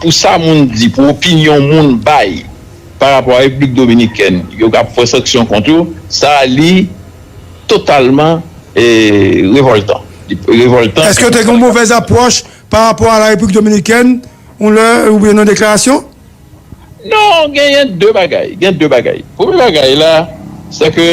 pou sa moun di, pou opinyon moun bay pa rapò a Repiblik Dominikèn, yo ka pran sanksyon kont yo, sa li totalman eh, revòltan. Li revòltan. Èske w te gen yon movèz apwòch pa rapò a la Repiblik Dominikèn, yon lè oubyen nan deklarasyon? Non, genyen de bagay. Gen de bagay. Premye bagay la, se ke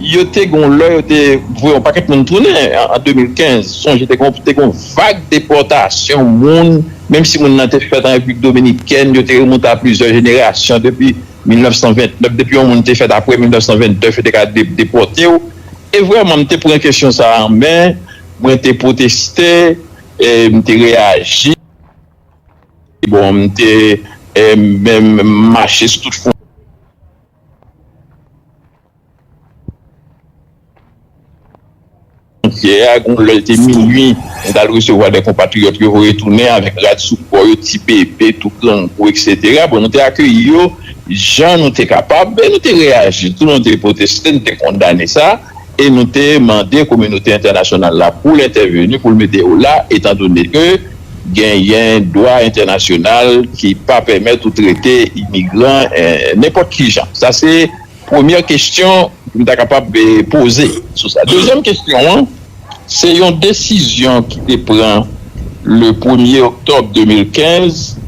yo te gen yon lè, yo te voye yon pakèt moun tounen an, an de mil kenz. Sonje, te gen, te gen yon vag depòtasyon moun, menm si moun nan te fèt an Repiblik Dominikèn, yo te remonte a plizyè jenerasyon depi mil nèf san vennde, depi yon moun te fèt apre mil nèf san vennde, yo te ka de, depòte w. E vrèman, m te pran kesyon sa a an men, mwen te pwoteste, e m te reyaji. Bon, m te e, menm mache sou tout fwontyè a, gen yon lè l te minui, mwen t al resevwa de konpatriyòt yo voye tounen avèk rad sou kò yo, ti bebe, tou grangou, et cetera. Bon, nou te akeyi yo jan nou te kapab, e nou te reyaji tou, nou te pwoteste, nou te kondane sa, e nou te mande kominote entènasyonal la pou l entèveni, pou l mete yo la, etandone ke genyen dwa entènasyonal ki pa pèmèt ou trete imigran eh, nenpòt ki jan. Sa se premyè kesyon m ta kapab eh, poze sou sa. Dezyèm kesyon an, se yon desizyon ki te pran le premye oktòb de mil kenz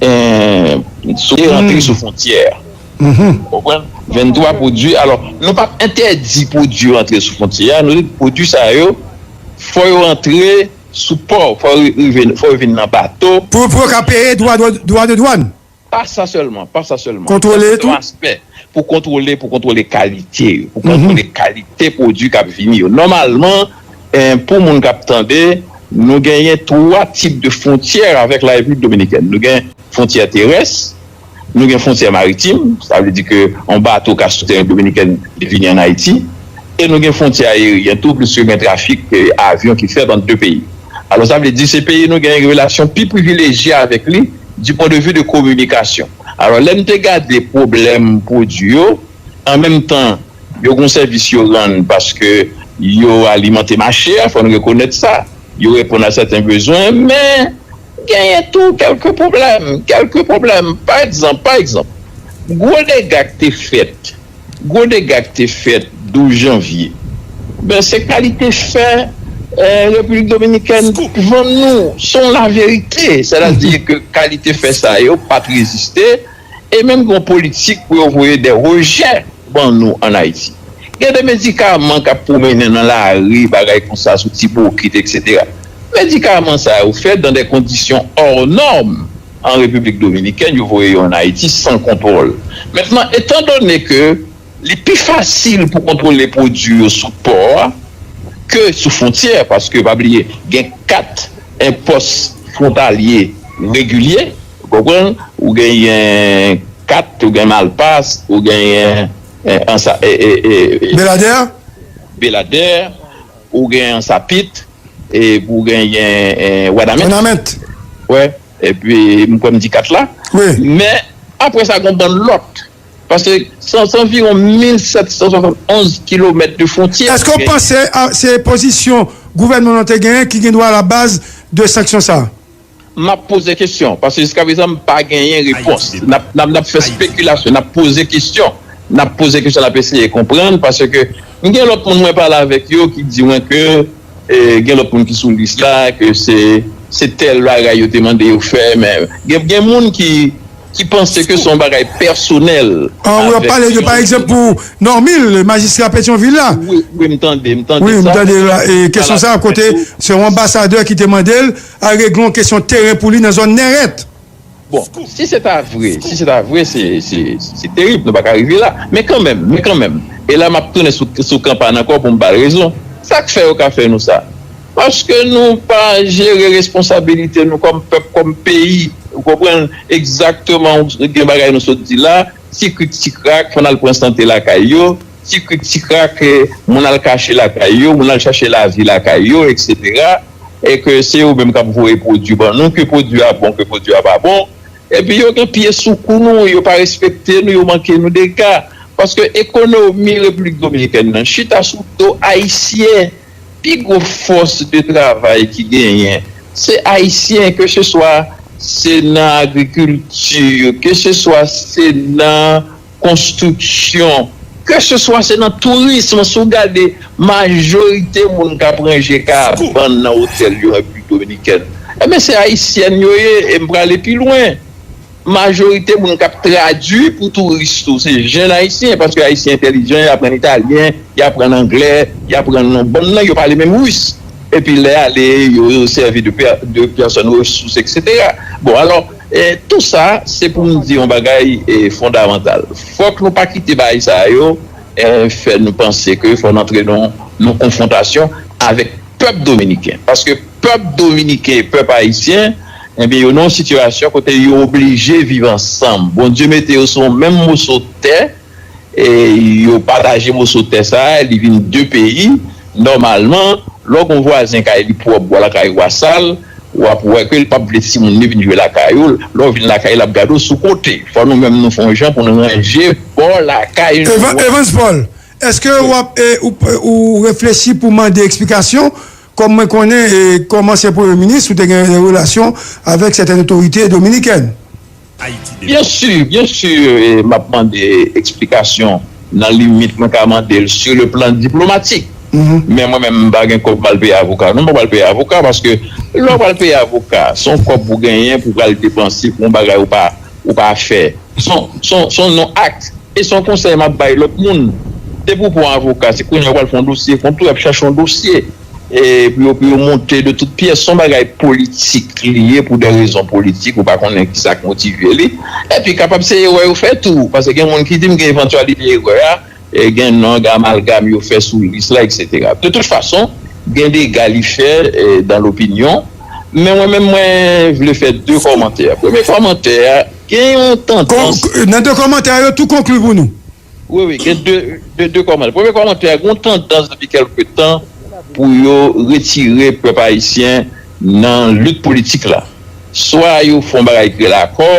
eh, sou rantre sou fwontyè a. Ou konprann? Venntwa pwodui. Alò, nou p ap entèdi pwodui yo antre sou fwontyè a. Nou di pwodui sa yo, fò yo antre sou pò, fò yo rive, fò yo vin nan bato. Pou, pou yo ka peye dwa, dwa, dwa de dwàn? Pa sa sèlman, pa sa sèlman. Kontwole Sa, se tou? Yon aspè. Pou kontwole, pou kontwole kalite yo, pou kontwole kalite pwodui k ap vini yo. Nòmalman, eh, pou moun k ap tande, nou genyen twa tip de fwontyè avèk la Repiblik Dominikèn. Nou gen fwontyè terès, nou gen fwontyè maritim, sa vle di ke yon bato ka sou teren dominikèn li vini ann Ayiti, e nou gen fwontyè ayeryen tou, pliske gen trafik eh, avyon ki fèt ant de peyi. Alò, sa vle di se peyi nou gen relasyon pi privilejye avèk li, du point de vue de kominikasyon. Alò, lè n te gade pwoblèm pwodui yo, an menm tan, yo gen sèvis yo rann paske yo alimante mache a, fò n rekonèt sa. Yo reponn a sèten bezwen, men genyen tou kèlke pwoblèm, kèlke pwoblèm. Pa egzanp, pa egzanp, gwo dega k te fèt, gwo dega k te fèt douz janvye, ben, se kalite fè eh, Repiblik Dominikèn vann nou, se yon laverite. Sètadi ke kalite fè sa yo pa t reziste, e menm gen yon politik pou yo voye de rejè ban nou ann Ayiti. Gen de medikaman k ap pwomennen nan lari, bagay konsa, sou ti bokit, et cetera. Medikaman sa yo fèt dans des conditions hors normes en République Dominicaine, yo voye yo ann Ayiti san kontwòl. Mentnan, etandone ke li pi fasil pou kontwole pwodui yo sou pò a ke sou fwontyè, paske pa bliye, gen kat eh, pòs fwontalye regilye, ou konprann? Ou genyen kat, ou gen Malpas, ou genyen eh, ansa, eh, eh, eh, Beladè? Beladè, ou gen Ansapit, epi ou genyen eh, Wanament. Wanament. Wè, epi m kwè m di kat la. Wi. Men, apre sa, gen yon bann lòt. Paske se se anviwon mil sèt san swasann onz kilomèt de fwontyè. Èske w panse a, se pozisyon gouvènman nou te genyen ki gen dwa labaz de sanksyon sa a? M ap poze kesyon, paske jiskaprezan m pa genyen repons. N ap, n ap, n ap fè spekilasyon, n ap poze kesyon, n ap poze kesyon, n ap eseye konprann, paske m gen lòt moun mwen pale avèk yo ki di mwen ke, e, gen lòt moun ki sou lis la, ke se, se tèl bagay yo te mande yo fè, men gen, gen moun ki, ki panse ke se yon bagay pèsonèl. Ah, w ap pale de, pa egzanp, pou Normil, majistra Petyonvil la. Wi, wi, m tande, m tande sa. Wi, m tande la, e kesyon sa a, kote se yon anbasadè ki te mande l al regle yon kesyon teren pou li nan zòn Nèrèt. Bon, si se ta vre, si se ta vre, se, se, se terib, nou pa ka rive la. Men kanmenm, men kanmenm, e la m ap tounen sou, sou Kanpan ankò pou m ba l rezon. Sa k fè yo ka fè nou sa? Paske nou pa jere responsabilite nou kòm pèp, kòm peyi. Ou konprann egzakteman gen bagay nou sot di la, ti krik ti krak, fò n al pran sante lakay yo, ti krik ti krak, eh, moun al kache lakay yo, moun al chache lavi lakay yo, etsetera. E ke se yo menm k ap voye pwodui ban nou, ke pwodui a bon, ke pwodui a pa bon. Epi yo gen pye sou kou nou, yo pa respekte nou, yo manke nou dega. Paske ekonomi Repiblik Dominikèn nan chita sou do Ayisyen. Pi gwo fòs de travay ki genyen, se Ayisyen, keseswa se nan agrikilti, keseswa se nan konstriksyon, keseswa se nan tourism. Si w gade majorite moun k ap ranje kabann nan otèl yo an Repiblik Dominikèn, ebyen, se Ayisyen yo ye, e m prale pi lwen. Majorite moun k ap tradui pou touris tou, se jèn Ayisyen, paske Ayisyen entèlijan, y aprann italyen, y aprann anglè, y aprann yon bann lang, yo pale menm ris. Epi lè ale, yo, yo sèvi de, pè- de pèsòn resous, etsetera. Bon, alò, eh, tou sa, se pou m di yon bagay, eh, fondamantal. Fòk nou pa kite bagay sa yo, eh, fè nou panse ke fò n antre nan yon konfwontasyon avèk pèp dominiken. Paske pèp dominiken e pèp ayisyen, ebyen, yo nan yon sitiyasyon kote yo oblije viv ansanm. Bondye mete yo sou yon menm moso tè, e yo pataje moso tè sa a, li vin de peyi. Nòmalman, lè w gen yon vwazen kay li pwòp, bò lakay ou a sal, w ap wè ke li p ap vle timoun li vin jwe lakay ou. Lè w vin lakay, l ap gade w sou kote. Fò nou menm nou fè yon jan pou nou ranje bò lakay nou an. Evans Paul, èske w ap, e, ou, ou reflechi pou mande eksplikasyon? Kòm mwen konnen, e, kòm ansyen premye minis, ou te gen relasyon avèk sètèn otorite dominikèn. Byen si, byen si, e, m ap mande eksplikasyon nan limit mwen ka mande l sur le plan diplomatik. Men mwen menm, m pa gen kòb m al peye avoka. Non, m pa pral peye avoka, paske lè w pral peye avoka, se yon kòb ou genyen pou w pral depanse pou yon bagay ou pa, ou pa fè. Se yon, se yon, se yon non-ak. E se yon konsèy m ap bay lòt moun. Depi w pran yon avoka, se kounye a w pral fè yon dosye kont ou, y ap chache yon dosye. E pou yo, pou yo monte de tout pyès, se yon bagay politik li ye, pou de rezon politik, ou pa konnen kisa k motive li. Epi kapab se erè yo fè tou, paske gen moun ki di m gen evantyalite erè a, e gen non, gen amalgam yo fè sou lis la, etsetera. De tout fason, gen dega li fè, e, dans l'opinion. Men mwen menm, mwen vle fè de kòmantè. Premye kòmantè a, gen yon tandans. Kon- Nan de kòmantè a, yo tou konkli pou nou. Wi, wi, gen de, de, de kòmantè. Premye kòmantè a, gen yon tandans depi kèlke tan pou yo retire pèp ayisyen nan lit politik la. Swa yo fè yon bagay ki rele akò,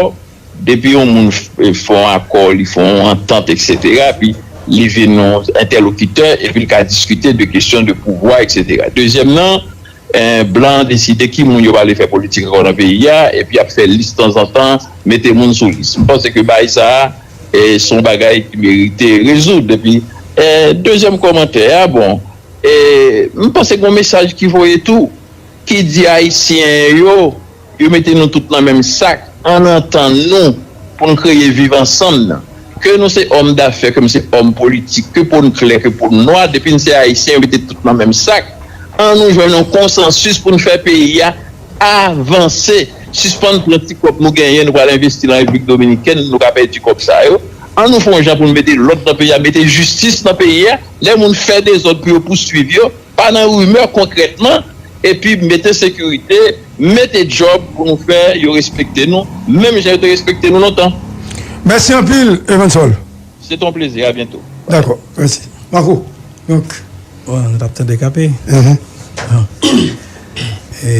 depi yon moun f- fè yon akò, li fè yon antant, etsetera, epi li vin yon entèlokitè, epi l ka diskite de kesyon de pouvwa, etsetera. Dezyèm nan, eh, blan deside ki moun yo pa vle fè politik ankò nan peyi a, epi y ap fè lis tanzantan, mete moun sou lis. M panse ke bagay sa a, eh, se yon bagay ki merite rezoud. Epi, eh, dezyèm kòmantè a, bon, eh, m panse gen yon mesaj ki voye tou, ki di Ayisyen yo, yo mete nou tout nan menm sak, ann antann nou pou n kreye viv ansanm nan. Ke nou se òm dafè, ke nou se òm politik, ke po n klè, ke po n nwa, depi n se Ayisyen, yo mete tout nan menm sak. Ann nou jwenn yon konsansis pou n fè peyi a avanse. Sispann pran ti kòb nou genyen, nou pral envesti nan Repiblik Dominikèn, nou ka pèdi kòb sa yo. Ann nou fè yon jan pou n mete lòd nan peyi a, mete jistis nan peyi a. Lè moun fè dezòd pou yo pouswiv yo, pa nan rimè, konkrètman, epi mete sekirite, mete djòb pou nou fè yo respekte nou, menm jan yo te respekte nou lontan. Mèsi anpil, Evansol. Se te yon plezi, a byento. Dakò, mèsi. Marco, donk. Bon, nou t ap tande K P. Mhm. Bon. E,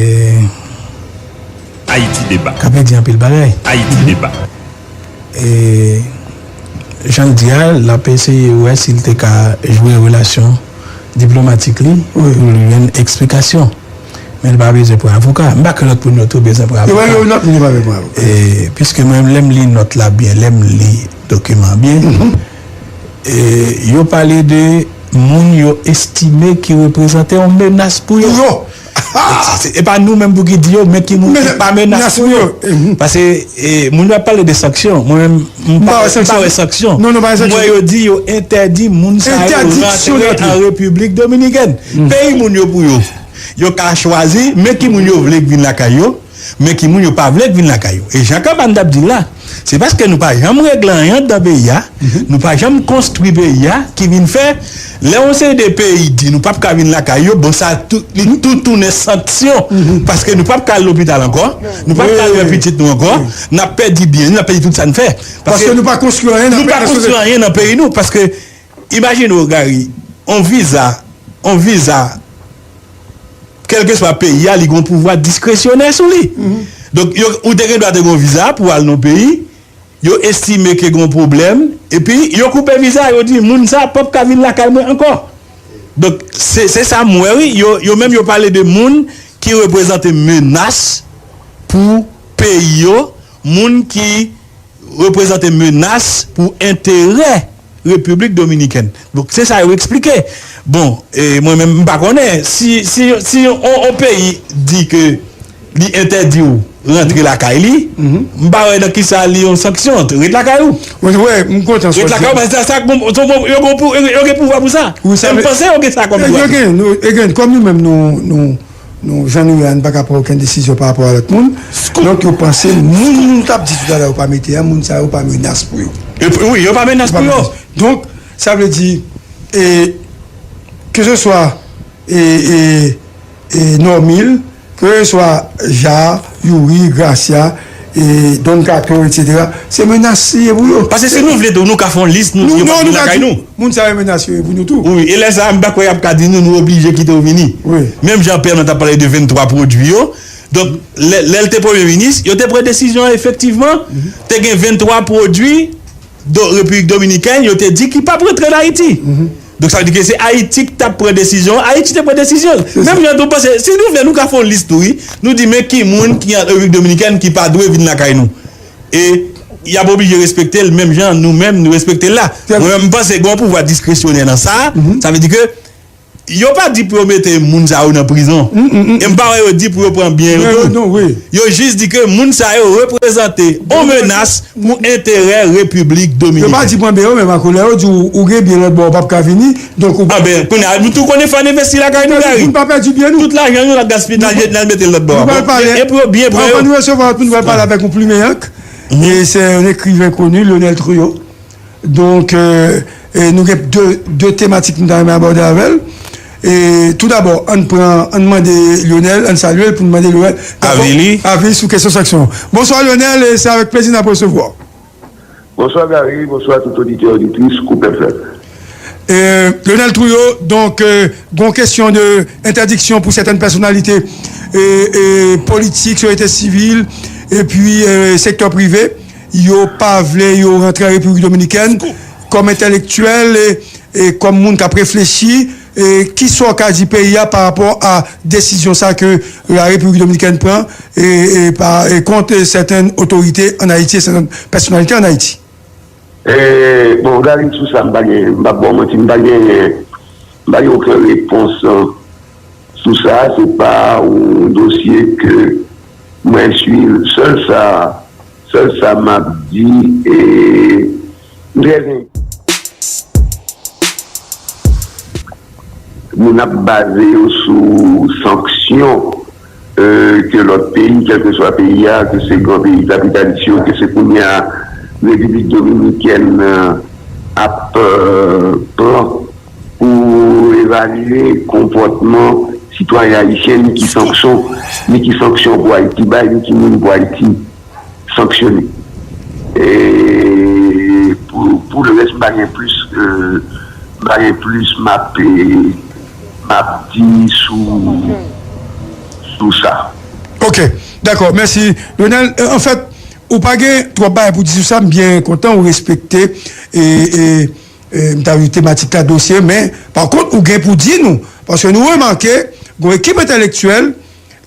Ayiti Deba. K P di anpil bagay. Ayiti Deba. E, jan l di a, l ap eseye wè si l te ka jwe relasyon diplomatik li pou l jwenn eksplikasyon. Men l pa bezwen pran avoka. M pa kwè lòt moun yo tou bezwen pran avoka. Yo pa lòt moun yo pa bezwen pran avoka. E, piske mwen, lè m li nòt la byen, lè m li dokiman byen, e, yo pale de moun yo estime ki reprezante yon menas pou yo. Pou yo! E pa nou menm pou ki di yo, men ki moun ki pa menas pou yo. Paske, e, moun yo ap pale de sanksyon. Mwen menm, m pa wè sanksyon. Non, non, pa wè sanksyon. M wè yo di yo entèdi moun sa yo rantre an Repiblik Dominikèn. Peyi moun yo pou yo. Yo ka chwazi, men ki moun yo vle k vin lakay yo, men ki moun yo pa vle k vin lakay yo. E jan Kanbàn t ap di l la, se paske nou pa janm regle anyen anndan peyi a, nou pa janm konstwi peyi a, ki vin fè, lè yon seri de peyi di nou p ap ka vin lakay yo, bon, sa tou, li tou tounen sanksyon. Paske nou p ap ka al lopital ankò, nou p ap ka al wè pitit nou ankò, n ap pèdi byen nou, n ap pèdi tout sa n fè. Paske nou pa konstwi anyen nan peyi nou. Paske, imajine w, Gary, yon viza, yon viza, kèlkeswa peyi a, li gen yon pouvwa diskresyonè sou li. Donk, yo, ou te gen dwa te gen yon viza pou w al nan yon peyi, yo estime ke gen yon pwoblèm, epi yo koupe viza, yo di, moun sa p ap ka vin lakay mwen ankò. Donk, se, se sa m wè, wi. Yo, yo menm, yo pale de moun ki reprezante menas pou peyi yo, moun ki reprezante menas pou enterè Repiblik Dominikèn. Donk, se sa yo eksplike. Bon, e mwen menm, m pa konnen. Si, si, si on, on peyi di ke li entèdi w rantre lakay li, m pa wè nan kisa li yon sanksyon. Ret lakay ou. Wi, wi, m kontan sa w di. Ret lakay ou, men sa, sa, bon, bon, yo gen pou, yo gen pouvwa pou sa. E m panse yo gen sa kòm dwa. Yo gen, nou, yo gen, kòm nou menm, nou, nou, Nou, jan nou ye a, nou pa ka pran okenn desizyon pa rapò a lòt moun. Donk, yo panse moun nou t ap di toutalè yo pa mete a, moun sa yo pa menas pou yo. Wi, yo pa menas pou yo. Donk, sa vle di, e, ke se swa, e, e, e, Normil, ke se swa Ja, Youri, Gracia, e, Don Kato, etsetera, se menas li ye pou yo. Paske si nou vle tou, nou ka fè yon lis, nou, yo pa vin lakay nou. Moun sa yo menas yo ye pou nou tou. Wi, e lè sa a, m pa kwè y ap ka di nou, nou oblije kite w vini. Wi. Menm jan Pè nan t ap pale de venntwa pwodui yo. Donk, lè, lè l te premye minis, yo te pran desizyon an efektivman. Te gen venntwa pwodui do, Repiblik Dominikèn, yo te di ki p ap rantre an Ayiti. Donk, sa vle di ke se Ayiti ki t ap pran desizyon an, Ayiti te pran desizyon l. Menm jan tou, panse, si nou vle, nou ka fè yon lis tou, wi. Nou di, men ki moun ki an Repiblik Dominikèn ki pa dwe vin lakay nou. E y ap oblije respekte l, menm jan nou menm, nou respekte l la. Mwen menm, m panse gen yon pouvwa diskresyonè nan sa. Sa vle di ke yo pa di pou yo mete moun sa yo nan prizon. E m pa wè yo di pou yo pran byen yo tou. Yo jis di ke moun sa yo reprezante yon menas pou enterè Repiblik Dominikèn. Yo pa di pran byen yo, men Marco, lè yo di w, ou gen byen lòt bò, ou p ap ka vini, donk ou... A ben, kounye a, nou tou konnen fò n envesti lakay nou, Gary. Pou n pa pèdi byen nou. Tout lajan nou n ap gaspiye, n al, n al mete l lòt bò a. Bon, e pou yo byen pran yo. Anvan nou resevwa lòt moun, nou pral pale avèk yon plimen, e se yon ekriven koni, Lionel Trouillot. Donk, e, e nou gen de, de tematik nou ta renmen abòde avè l. E, tou dabò, ann pran, ann mande Lionel, ann salye l pou n mande Lionel. Avi li. Avi sou kesyon sanksyon. Bonswa, Lionel, e se avèk plezi n ap resevwa w. Bonswa, Gary. Bonswa, tout oditè, oditris Koup F M. E, Lionel Trouillot, donk, e, gon kesyon de entèdiksyon pou sètèn pèsonalite, e, e, politik, sosyete sivil, epi, e, sektè prive. Yo pa vle yo rantre an Repiblik Dominikèn kòm entèlektyèl e, e kòm moun k ap reflechi, e kisa w ka di peyi a pa rapò a desizyon sa ke la Repiblik Dominikèn pran e, e pa, e kont sèten otorite ann Ayiti e sèten pèsonalite ann Ayiti? E, bon, Gary, sou sa, m pa gen, m p ap ba w manti, m pa gen, m pa gen okenn repons, e, sou sa. Se pa yon dosye ke mwen swiv. Sèl sa, sèl sa m ap di, e, m trè moun ap baze yo sou sanksyon, e, ke lòt peyi, kèlkeswa peyi a, ke se gran peyi kapitalis yo, ke se kounye a Repiblik Dominikèn, e, ap, e, pran pou evalye konpòtman sitwayen ayisyen, ni ki sanksyon, ni ki sanksyon pou Ayiti bay, ni ki moun pou Ayiti sanksyone. E pou, pou lerès, m pa gen plis, e, m pa gen plis m ap, e, m ap di sou, sou sa. Ok, dakò, mèsi. Lionel, e, anfèt, ou pa gen twòp bagay pou di sou sa, m byen kontan ou respekte, e, e, e, m ta di tematik la, dosye, men, pa kont, ou gen pou di nou, paske nou remake, gon ekip entèlektyèl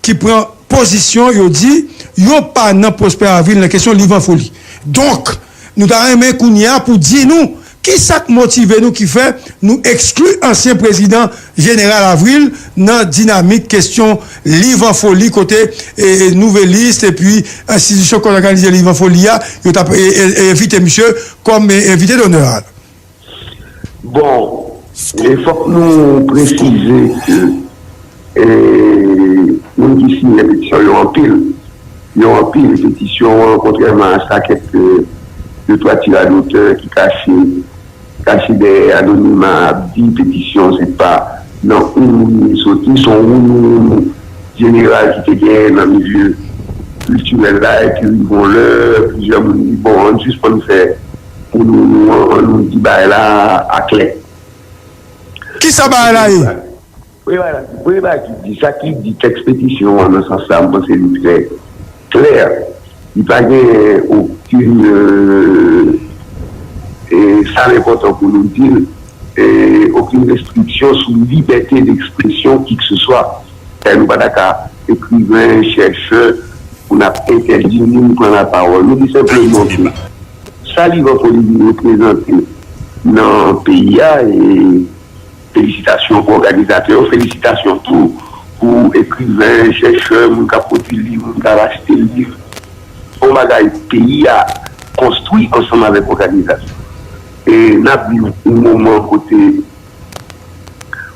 ki pran pozisyon, yo di, yo pa nan Prosper Avril nan kesyon Liv an Foli. Donk, nou ta renmen kounye a pou di nou, ki sa k motive nou ki fè nou ekskli ansyen prezidan Jeneral Avril nan dinamik kesyon Liv an Foli kote, e, Nouvelliste epi enstitisyon k òganize Liv an Foli a, yo t ap, e, e, e, envite misye kòm, e, envite donè a. Bon, e fòk nou presize ke, e, moun ki siyen petisyon yo anpil. Yo anpil. Petisyon an, kontrèman a sa kèk, e, de twa tiradotè ki kache, kache dèyè anonima ap di, petisyon se pa nan yon moun li soti, se yon wounou jeneral ki te genyen nan milye kiltirèl la, epi rive yon lè, plizyè moun di, bon, ann sispann fè wounou an, ann nou di bagay la aklè. Kisa bagay la ye? Premye bagay ki di, sa ki di tèks petisyon an nan sans sa, m panse li trè klè. Li pa gen okenn, e, e sa l enpòtan pou nou di l, e, okenn restriksyon sou libète dekspresyon kikseswa. Sa nou pa ta ka ekriven, chèchè, pou n ap entèdi moun pran lapawòl. Nou di senpleman ke sa Liv an Foli vin reprezante nan peyi a, e felisitasyon pou òganizatè yo, felisitasyon tou pou ekriven, chèchè, moun k ap pwodui liv, moun k ap achte liv. Se yon bagay peyi a konstwi ansanm avèk òganizasyon. E n ap viv yon moman kote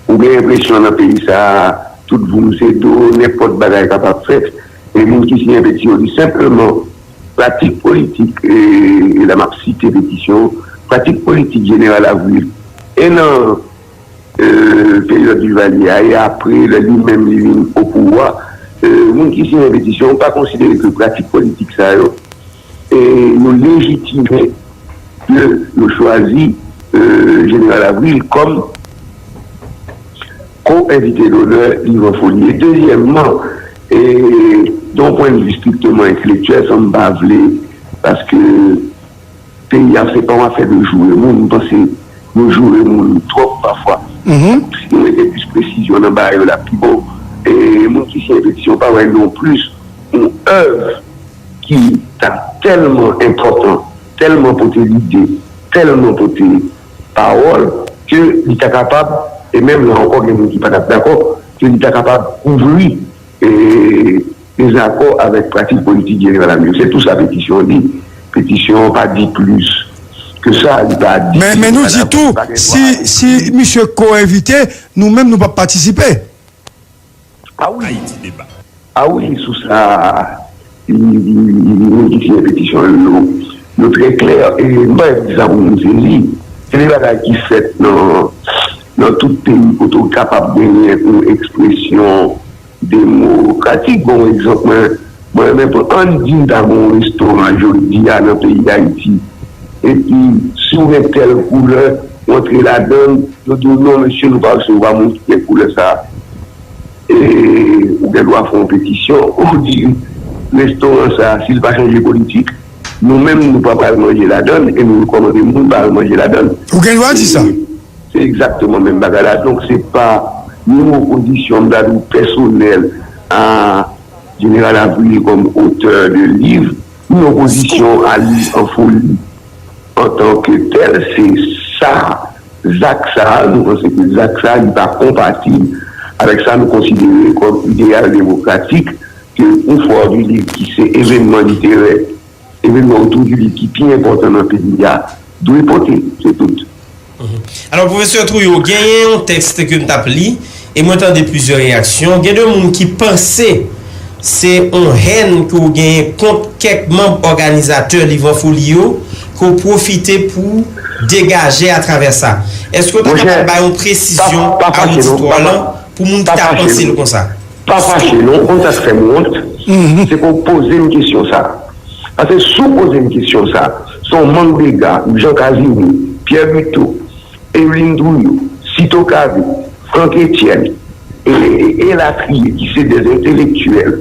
ou gen enpresyon nan peyi sa a, tout voum se dlo, nenpòt bagay kapab fèt. E moun ki siyen petisyon yo di senpleman, pratik politik, e, e la m ap site petisyon, pratik politik Jeneral Avril, e nan, e, peryòd Duvalier a, e apre, lè li menm li vin o pouvwa, e, moun ki siyen petisyon yo pa konsidere ke pratik politik sa yo, e, yo lejitime ke yo chwazi, e, Jeneral Avril kòm ko-envite donè Liv an Foli. E dezyèmman, e, de yon pwennvi strikteman entelektyèl, san m pa vle, paske peyi a se pa yon afè de joure moun, m panse yo joure moun twòp pafwa. Si nou mete plis presizyon nan bagay yo, l ap pi bon. E moun ki siyen petisyon pa wè non plis yon èv ki ta tèlman enpòtan, tèlman pote lide, tèlman pote pawòl, ke li ta kapab, e menm la ankò gen moun ki pa t ap dakò, ke li ta kapab kouvri, e, dezakò avèk pratik politik jeneral Avril. Se tou sa petisyon an di. Petisyon an pa di plis ke sa, li pa di. Men, men nou di tou, si, si misye ko-envite, nou menm nou p ap patisipe. A wi. A wi, sou sa, li, li, li, li, moun ki siyen petisyon an, nou, nou trè klè. E m pa di sa pou moun sezi. Se de bagay ki fèt nan, nan tout peyi kote w kapab genyen yon ekspresyon demokratik. Bon, egzanp, mwen, mwen renmen pran, ann di m ta gen yon restoran jodi a nan peyi Dayiti. Epi, si w gen tèl koulè, w antre ladan l, yo di w, non, mesye, nou pa resevwa moun ki gen koulè sa a. E, ou gen dwa fè yon petisyon, ou di, restoran sa a, si l pa chanje politik, nou menm, nou pa pral manje ladan l, e nou rekòmande moun pa al manje ladan l. Ou gen dwa di sa. E, se egzakteman menm bagay la. Donk, se pa yon opozisyon, m ta di w, pèsonèl a Jeneral Avril kòm otè de liv, yon opozisyon a Liv an Foli antanke tèl, se sa, zak sa a, nou panse ke zak sa a, li pa konpatib avèk sa nou konsidere kòm ideyal demokratik ke yon fwa de liv ki se evènman literè, evènman otou di liv ki pi enpòtan nan peyi a, dwe pote, se tout. Alò, Pwofesè Trouillot, genyen yon tèks ke m t ap li, e mwen tande plizyè reyaksyon. Gen de moun ki panse se yon hèn ke w genyen kont kèk manm òganizatè Liv an Foli yo, ke w pwofite pou degaje atravè sa. Èske w ta kapab bay yon presizyon a oditwa lan pou moun ki ta panse l konsa? Pa fache non, ou konn sa k fè m wont? Se ke w poze m kesyon sa. Paske si w poze m kesyon sa, se yon mank dega, Jean Casimir, Pierre Buteau, Evelyn Trouillot, Cito Cavé, Franck Etienne, e, e, elatriye, ki se des intellectuels,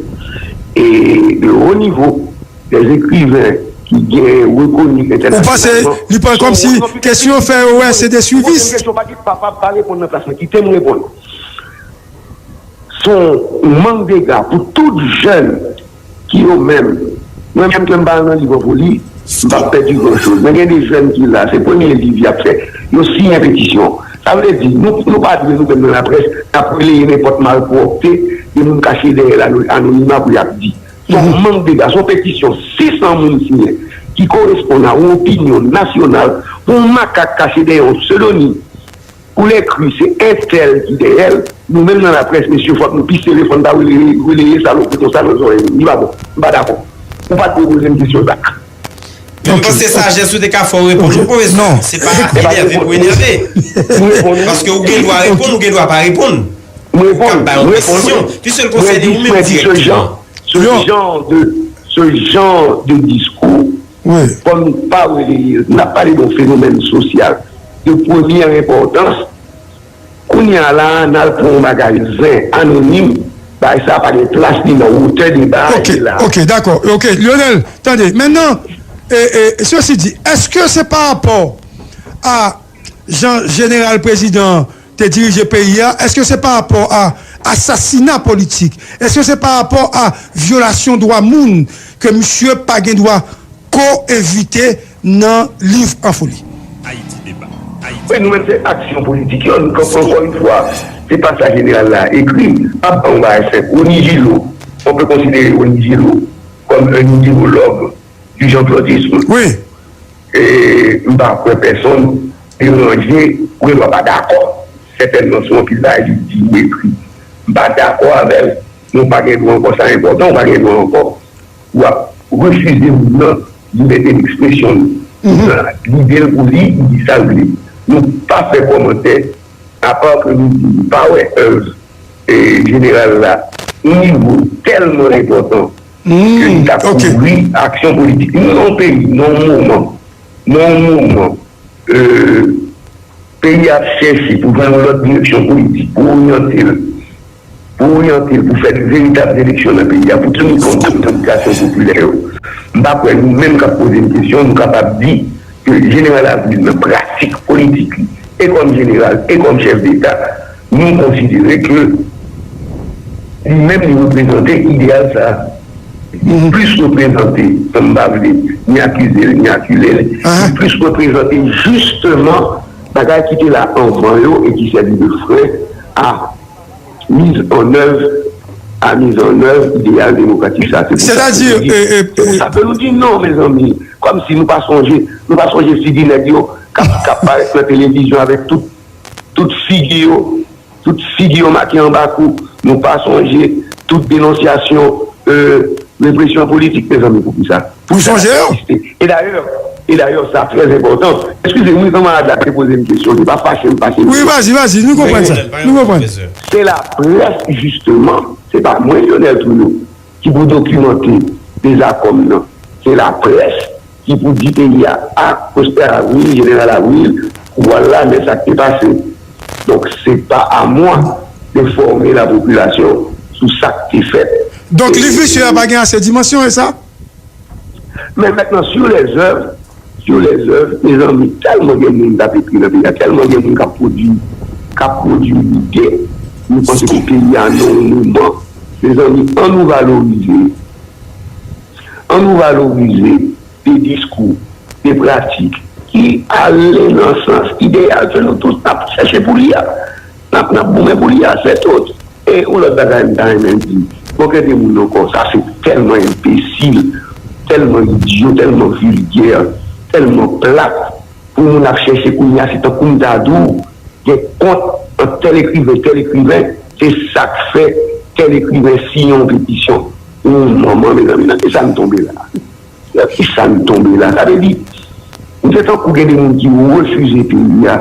e de haut niveau, des écrivains, ki gen rekoni entènasyonalman. Ou panse li pa kòmsi kesyon yo fè yo wè se de swivis? Kesyon pa, pa, pa, pa reponn nan plas mwen, kite m reponn. Se yon mank dega pou tout jèn ki yo menm. Mwen menm ke m pa al nan liv an pou li, m p ap pèdi gran choz. Men gen de jèn ki la, se premye liv y ap fè. Yo siyen petisyon. Sa vle di, nou, nou pa dwe nou menm nan laprès, n ap releye nenpòt malpwòpte de moun kache dèyè anonima pou y ap di. Se yon mank dega, se yon petisyon sis san moun siyen ki koresponn a yon opinyon nasyonal pou yon makak kache dèyè yon psedonim. Pou l ekri se entèl ki dèyè l, nou menm nan laprès, mesye, fòk nou pi serye, fòk n ta releye, releye salopri konsa nan zòrèy nou. Li pa bon. M pa dakò. Ou pa t poze m kesyon sa. Men m panse sajès ou te ka fè w reponn, wi, pwofesè. Non. Se pa enève pou enève. Paske ou gen dwa reponn, ou gen dwa pa reponn. Ou kab bay yon presizyon. Piske l konsène ou menm direkteman. Ce genre de, ce genre de discours, fò nou pa releye l. N ap pale de yon fenomèn sosyal de premyè enpòtans. Kounye a la, n al pran yon bagay zen, anonim, bagay sa pa gen plas li nan wotè deba a ye la. Ok, dakò. Ok, Lionel, tande. Mentnan, e, e, ceci dit, èske se pa rapò a jan jeneral prezidan an te dirije peyi a? Èske se pa rapò a asasina politik? Èske se pa rapò a vyolasyon dwa moun ke misye pa gen dwa ko-envite nan liv an foli? Wi, nou menm se aksyon politik yo, nou kanpe ankò yon fwa. Se pa sa jeneral la ekri. M ap ba w yon bagay senp. Rony Gillot, on peut considérer Rony Gillot comme un idéologue du jean-claudisme. Wi. E m pa kwè pèsonn deranje ou gen dwa pa dakò. Sètènman, sou anpil bagay li di ou ekri, m pa dakò avè l. Men w pa gen dwa ankò, sa enpòtan, w pa gen dwa ankò w ap refize moun nan libète dekspresyon l. Moun nan lide l pou li, li di sa l vle. Nou pa fè kòmantè, apa ke nou di nou pa wè èv, e, jeneral la yon nivo tèlman enpòtan ke li ta kouvri aksyon politik. Nou nan yon peyi, nan yon moman, nan yon moman, e, peyi a ap chèche pou jwenn yon lòt direksyon politik, pou oryante l, pou oryante l, pou fè de veritab eleksyon nan peyi a, pou teni kont de revandikasyon popilè yo. M pa kwè nou menm k ap poze n kesyon, nou kapab di ke jeneral Avril nan pratik politik li, e kòm jeneral, e kòm chèf deta, nou konsidere ke li menm li reprezante ideyal sa a. Li plis reprezante, san m pa vle ni akize l, ni akile l, li plis reprezante jisteman bagay ki te la anvan yo e ki sèvi de fren a miz an èv, a miz an èv ideyal demokratik sa. Se pou sa ke nou di, e, e, e, se pou sa ke nou di non, mezanmi. Kòmsi nou pa sonje, nou pa sonje figi nèg yo k ap, k ap parèt nan televizyon avèk tout, tout figi yo, tout figi yo make anba kou. Nou pa sonje tout denonsyasyon, e, represyon politik, mezanmi, poukisa? Pou sonje yo. E dayè, e dayè, sa trè enpòtan. Eskize m, wi, kanmarad la te poze m kesyon, se pa fache m fache m. Wi, vazi, vazi, nou konprann sa. Nou konprann. Se laprès, jisteman, se pa mwen, Lionel Trouillot, ki pou dokimante dezakò m nan. Se laprès ki pou di peyi a, a, Prosper Avril, Jeneral Avril, ou al la, men sa k te pase. Donk, se pa a mwa de fòme la popilasyon sou sa k te fèt. Donk, liv misye a pa gen ase dimansyon, e sa? Men mentnan, sur les œuvres, sur les œuvres, mezanmi, tèlman gen moun k ap ekri nan peyi a, tèlman gen moun k ap pwodui, k ap pwodui lide, nou panse ke peyi a nan yon moman, mezanmi, ann nou valorize, ann nou valorize de diskou, de pratik ki ale nan sans ideyal ke nou tout n ap chèche pou li a, n ap, n ap goumen pou li a, se tout. E yon lòt bagay m ta renmen di, bon, gen de moun ankò, sa se tèlman enbesil, tèlman idyo, tèlman vilgè, tèlman plat, pou moun ap chèche kounye a, se tankou m ta di w, gen kont ant tèl ekriven, tèl ekriven, se sa k fè tèl ekriven siyen yon petisyon. O manman, mezanmi, nan ki sa n tonbe la? Nan ki sa n tonbe la? Sa vle di, m se tankou gen de moun ki refize peyi a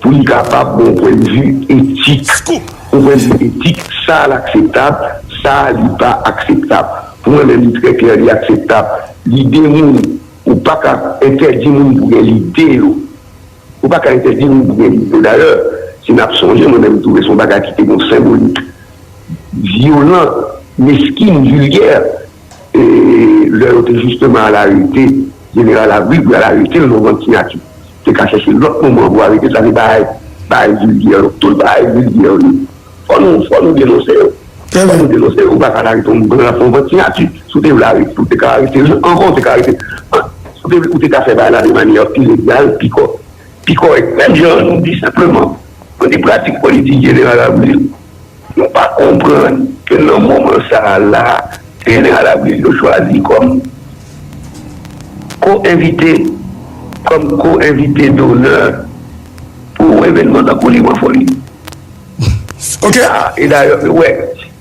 pou li kapab gen yon pwennvi etik. Yon pwennvi etik, sa l akseptab, sa li pa akseptab. Pou mwen menm, li trè klè, li akseptab. Lide moun, ou pa ka entèdi moun pou gen lide yo. Ou pa ka entèdi moun pou gen lide yo. Dayè, si n ap sonje, mwen menm, m twouve se yon bagay ki te gen yon senbolik vyolan, meskin, vilgè, e lè yo te jisteman al arete Jeneral Avril pou y al arete l nan yon vant siyati. Te ka chèche lòt moman pou arete sa, se bagay, bagay vilgè yo, tout bagay vilgè yo ye. Fò nou, fò nou denonse yo. Fò nou denonse yo. Ou pa ka al arete yon moun pandan l ap fè yon vant siyati. Si w te vle arete, ou te ka arete l ankò, ou te ka arete. Si w te vle, ou te ka fè bagay la de manyè pi legal, pi kò, pi kòrèk. Menm jan nou di senpleman, nou di pratik politik Jeneral Avril. Nou pa konprann ke nan moman sa a la, se Jeneral Avril yo chwazi kòm ko-envite, kòm ko-envite donè pou yon evènman tankou Liv an Foli. Ok. Ah, e dayè, wè,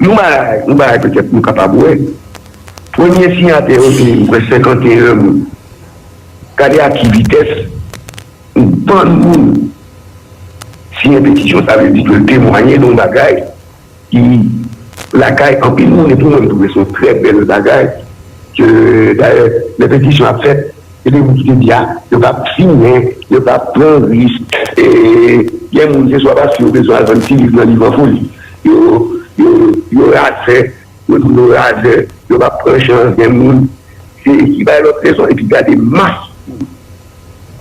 yon bagay, yon bagay petèt nou kapab wè. Premye siyatè yo te, m kwè, senkanteyen moun. Gade a ki vitès yon bann moun siyen petisyon, sa vle di ke l temwaye de yon bagay ki lakay anpil moun, epi mwen m twouve se yon trè bèl bagay. Ke dayè, lè petisyon ap fèt, se de moun ki te di a, yo p ap siyen, yo p ap pran risk. E, gen moun se swa paske yo bezwen al vann ti liv nan Liv an Foli, yo, yo, yo razè, yo di yo razè, yo p ap pran chans, gen moun se ki bay lòt rezon, epi gade mas moun.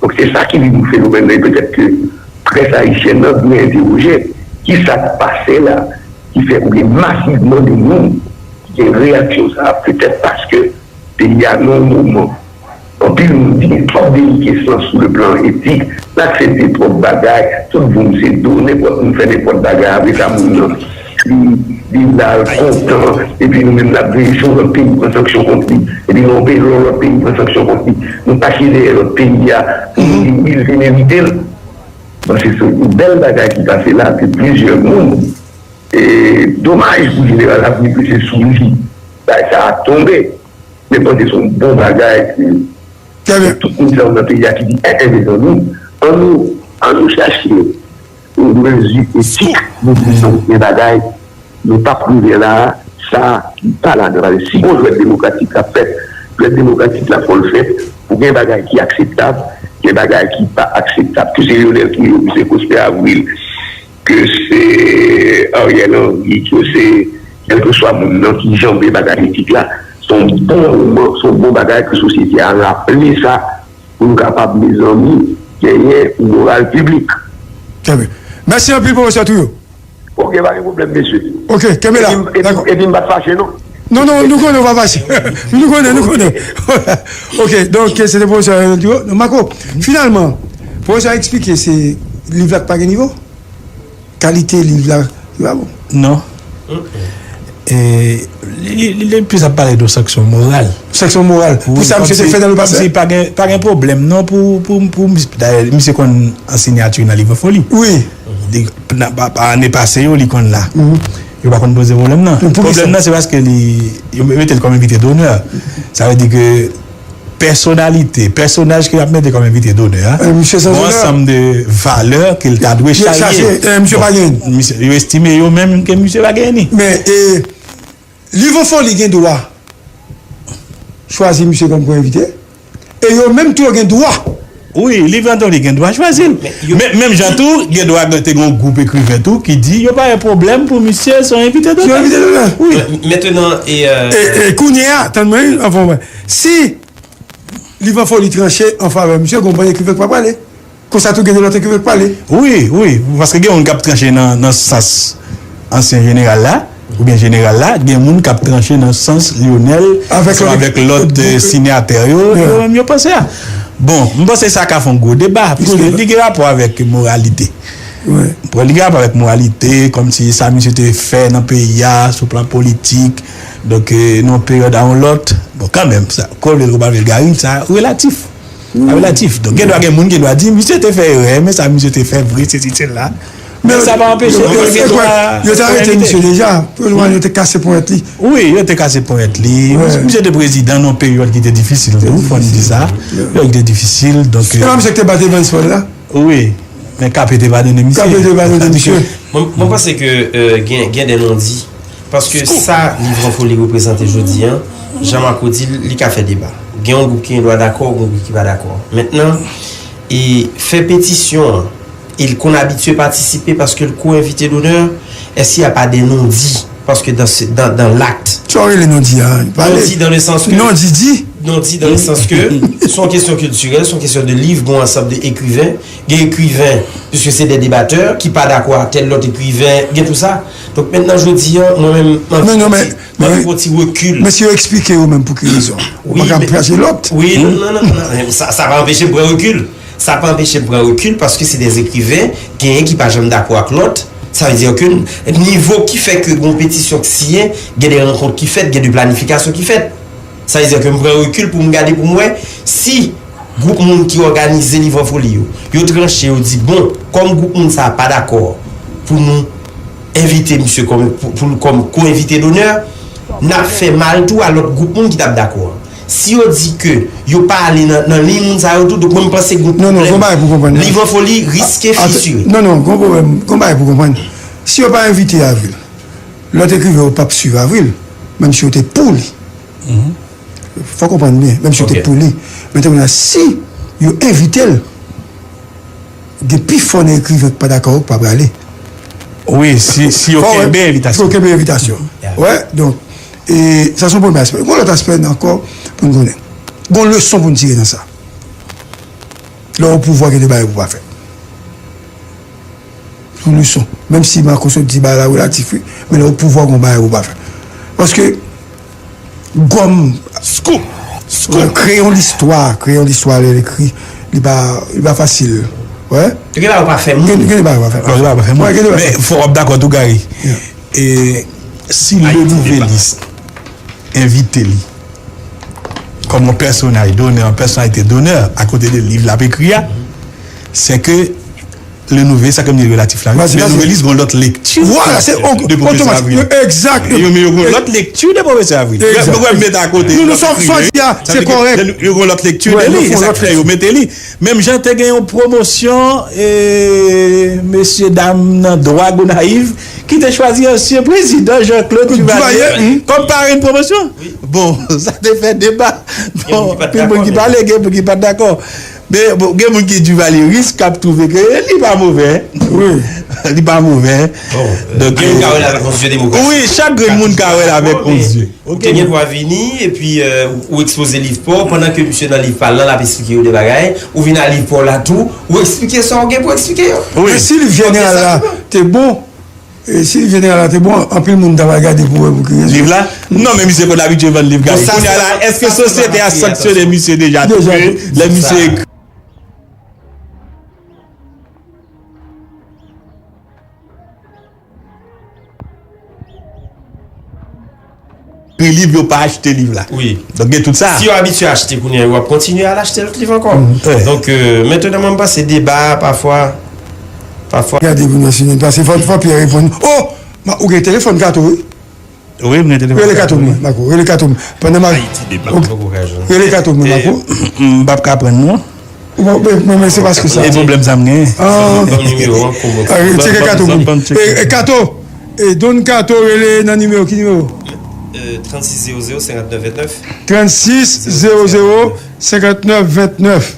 Donk se sa ki vin yon fenomèn nan, e petèt ke près ayisyèn nan dwe entèwoje ki sa k pase la ki fè ou gen masivman de moun ki gen reyaksyon sa a, petèt paske peyi a nan yon moman anpil moun di gen twòp delikesans sou le plan etik, l aksepte twòp bagay, tout voum se do, nenpòt moun fè nenpòt bagay, apre sa moun nan li, li la, l kontan, epi nou menm n ap veye si yon lòt peyi pran sanksyon kont li, epi nan yon peyi, yon lòt peyi pran sanksyon kont li, nou kache dèyè lòt peyi a pou nou di wi, l te merite l. Bon, se yon bèl bagay ki pase la, ke plizyè moun, e domaj pou Jeneral Avril ke se sou li bagay sa a tonbe. Men panse se yon bon bagay ke tout moun sa yo nan peyi a ki di, en, en, mezanmi, ann nou, ann nou chache yon mezi etik, nou di non, gen bagay nou p ap rive la, sa ki pa ladan. Paske si gon jwèt demokratik k ap fèt, jwèt demokratik la fò l fèt pou gen bagay ki akseptab, gen bagay ki pa akseptab. Ke se Lyonel Trio, ke se Prosper Avril, ke se Ariel Henry, ke se kèlkeswa moun nan ki janbe bagay etik la, se yon bon moman, se yon bon bagay ke sosyete a raple sa pou nou kapab, mezanmi, genyen yon moral piblik. Trè byen. Mèsi anpil, pwofesè Trio. Ok, pa gen pwoblèm, mesye. Ok, kenbe la. Epi, epi, epi m pa t fache, non. Non, non, nou konnen w pa fache. Nou konnen, nou konnen. Ok, donk, se te pwofesè Ariel Trio. Marco, finalman, pwofesè a eksplike se liv la k pa gen nivo. Kalite liv la, li pa bon. Non. E, li, li, li plis ap pale de sanksyon moral. Sanksyon moral. Pou sa misye te fè nan le pase. Pa gen, pa gen pwoblèm non pou, pou, pou, dayè, misye konn an siyati nan Liv an Foli. Wi. Pa, pa ane pase yo, li konn la. Yo pa konn poze pwoblèm nan. Pwoblèm nan, se paske li, yo mete l kòm envite donè. Sa vle di ke pèsonalite, pèsonaj ke y ap mete kòm envite donè a, gon ansanm de valè ke l ta dwe chache. Yo estime yo menm ke misye pa genyen ni. Men, Liv an Foli gen dwa chwazi misye kòm ko-envite, e yo menm tou yo gen dwa. Wi, Liv an Foli gen dwa chwazi l. Men, menm jan tou, gen dwa te gen yon gwoup ekriven tou ki di yo pa gen pwoblèm pou misye se yon envite donè. Se yon envite donè. Wi. Mentnan, e. E kounye a, tann mwen, anvan mwen. Si Liv an Foli tranche an favè misye, gon bann ekriven k pa prale. Konsa tou gen de lòt ekriven k prale. Wi, wi, paske gen moun k ap tranche nan, nan sans ansyen jeneral la, oubyen jeneral la, gen moun k ap tranche nan sans Lyonel, ansanm avèk lòt siyatè yo, yo menm yo panse a. Bon, m panse sa ka fè yon gwo deba, piske li gen rapò avèk moralite. Li gen rapò avèk moralite, kòmsi sa misye te fè nan peyi a, sou plan politik, donk, nan yon peryòd a yon lòt, bon, kanmenm, sa, ko vle l, ko pa vle l, Gary, sa relatif. Sa relatif. Donk, gen dwa gen moun ki dwa di, misye te fè erè, men sa misye te fè vre, sesi, sela. Men sa pa anpeche ke l gen dwa. Yo te arete misye deja. Pou yo te kase ponyèt li. Wi, yo te kase ponyèt li. Misye te prezidan nan yon peryòd ki te difisil tou, fò n di sa. Peryòd ki te difisil, donk. Se pa misye ki te bat Evans Paul la? Wi, men K P te padone misye. K P te padone misye. Mwen, mwen panse ke euh, gen, gen de non-di. Paske sa Liv an Foli reprezante jodi a, jan Marco di l, li ka fè deba. Gen yon gwoup ki gen dwa dakò, gen yon gwoup ki pa dakò. Mentnan, e fè petisyon an, e l konn abitye patisipe paske l ko-envite donè, èske y a pa de non-di? Paske dans, dans, dans l'acte. Sa w rele non-di a? Non-di dans le sens que. Non-di, di. Non, di dans le sens que c'est une question culturelle, c'est une question de livre, bon, ensemble de écrivains, gen ekriven, puisque c'est des débatteurs, ki pa dakò ak tel lòt ekriven, gen tout sa. Donc maintenant, je dis, hein, moi-même, Non, non, mais- mwen pran ti rekil. Men si yo eksplike yo menm pou ki rezon. Ou pa ka anpeche lòt. Wi, non, non, non, non. Sa, sa pa anpeche m pran rekil. Sa pa anpeche m pran rekil paske se de ekriven, genyen ki pa janm dakò ak lòt. Sa vle di ke nivo ki fè ke gon petisyon k siyen, gen de rankont ki fèt, gen de planifikasyon ki fèt. Sa vle di ke m pran rekil pou m gade pou m wè si gwoup moun ki òganize Liv an Foli yo, yo tranche, yo di, bon, kòm gwoup moun sa a pa dakò pou nou envite misye kòm, pou, pou, kòm ko-envite donè, n ap fè mal tou a lòt gwoup moun ki t ap dakò an. Si yo di ke yo pa ale nan, nan liy moun sa yo tou, donk mwen m panse gon pwoblèm. Non, non, gon bagay pou konprann. Liv an Foli riske fisire. Non, non, gon pwoblèm, gon bagay pou konprann. Si yo pa envite Avril, lòt ekriven yo p ap swiv Avril, menm si yo te pou li. Fò w konprann byen, menm si yo te pou li. Men te konn si yo envite l, gen pifò nan ekriven k pa dakò yo k pa prale. Wi, si, si yo kenbe envitasyon. Si yo kenbe envitasyon. Wè, donk, e, sa se yon premye aspè. Gon lòt aspè ankò pou n konnen. Gon leson pou n tire nan sa. Lè w o pouvwa, gen de bagay pou w pa fè. Yon leson. Menm si Marco sot di bagay la relatif, wi, men lè w o pouvwa, gon bagay pou w pa fè. Paske, Gòm. Scoop! Scoop! Kreye yon listwa, kreye yon listwa lè l ekri, li pa, li pa fasil. Wè? Gen de bagay ou pa fè moun. Gen, gen de bagay ou pa fè moun. Gen de bagay ou pa fè moun. Wè, gen de bagay ou pa fè moun. Men fò w ap dakò tou, Gary. E si Le Nouvelliste envite li kòm yon pèsonaj donè, yon pèsonalite donè, akote de liv l ap ekri a, se ke Le Nouvelliste, sa ke m di relatif la, wi. Le Nouvelliste gon lòt lekti de Pwofesè Avril. Egzakteman. Yo, men yo gon lòt lekti de Pwofesè Avril. Egzakteman. Mwen mete akote. Non, non, sa w di a, se kòrèk. Yo gon lòt lekti de li, e sa k fè yo mete li. Menm jan te gen yon pwomosyon, e, mesye dam nan dwa Gonayiv ki te chwazi ansyen prezidan Jean Claude Duvalier kòm parenn pwomosyon. Bon, sa te fè deba. Bon, gen moun ki pale, gen moun ki pa t dakò. Men, bon, gen moun ki divalyeris k ap twouve ke li pa move. Wi. Li pa move. Donk, gen moun ka wè l avèk yon zye demokrasi. Wi, chak grenn moun ka wè l avèk yon zye. Ou te gen dwa vini, epi, e, ou ekspoze liv pa w, pandan ke misye nan liv pa l lan, l ap eksplike yo de bagay, ou vin a liv pa w la tou, ou eksplike sa w gen pou eksplike yo. Wi. Men si liv jeneral la te bon, E si jeneral la te bon, anpil moun ta pral gade pou wè pou ki rezon. Liv la? Non, men misye konn abitye vann liv, Gary. Kounye a la, èske sosyete a sanksyone misye deja tou ke lè misye ekri? Ekri liv, yo pa achte liv la. Wi. Donk, gen tout sa. Si yo abitye achte kounye a, yo ap kontinye al achte lòt liv ankò. Donk, e, mentnan, mwen, m panse deba a, pafwa, pafwa. Gade pou nou fini, paske fò, fò Pierre reponn. Oh! Ma, ou gen telefòn Kato, wi? Wi, m gen telefòn Kato. Rele Kato, mwen, Mako. Rele Kato. Pandan ma. Rele Kato, mwen, Mako. M p ap ka pran, non. Bon, men, men, men se paske sa. E pwoblèm sa m genyen. Ah. Ban m nimewo an pou mwen. Ah, tcheke Kato pou nou. E, e, Kato. E, Don Kato rele nan nimewo, ki nimewo? Trannsis zewo zewo senkantnèf ventnèf. Trannsis zewo zewo senkantnèf ventnèf.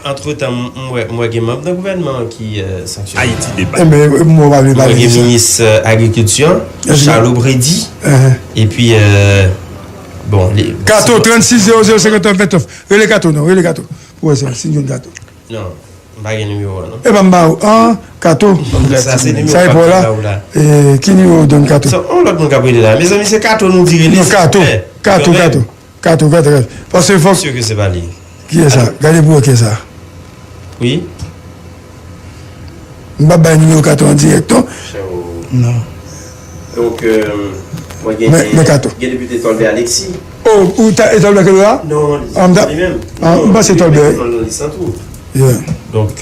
Antretan, m wè, m wè gen manm nan gouvènman an ki sanksyone. Ayiti Deba. Enben, mwen pa vle pale de sa. Mwen gen minis agrikilti an, Charles Aubredy. Epi, bon, Kato, trannsis zewo zewo senkantnèf ventnèf. Rele Kato, non, rele Kato. Pou wè sa, si n jwenn Kato. Non, m pa gen nimewo a, non. Epa, m ba ou an, Kato. Sa se nimewo Kato m ba ou la. E, ki nimewo Don Kato? Se yon lòt moun k ap rele la. Mezanmi, se Kato nou di rele. Non, Kato, Kato, Kato. Kato, Kato, Kato. Paske fòk. Sure ke se pa li. Kiyès sa? Gade pou wè kiyès sa. Wi. M p ap bay nimewo Kato an dirèk, non. Non. Donk, mwen gen, men, men Kato. Gen depite Tolbè Alexis. Oh, ou ta, e Tolbè ke l la? Non, li menm. Ah, m panse Tolbè. Yeah. Donk,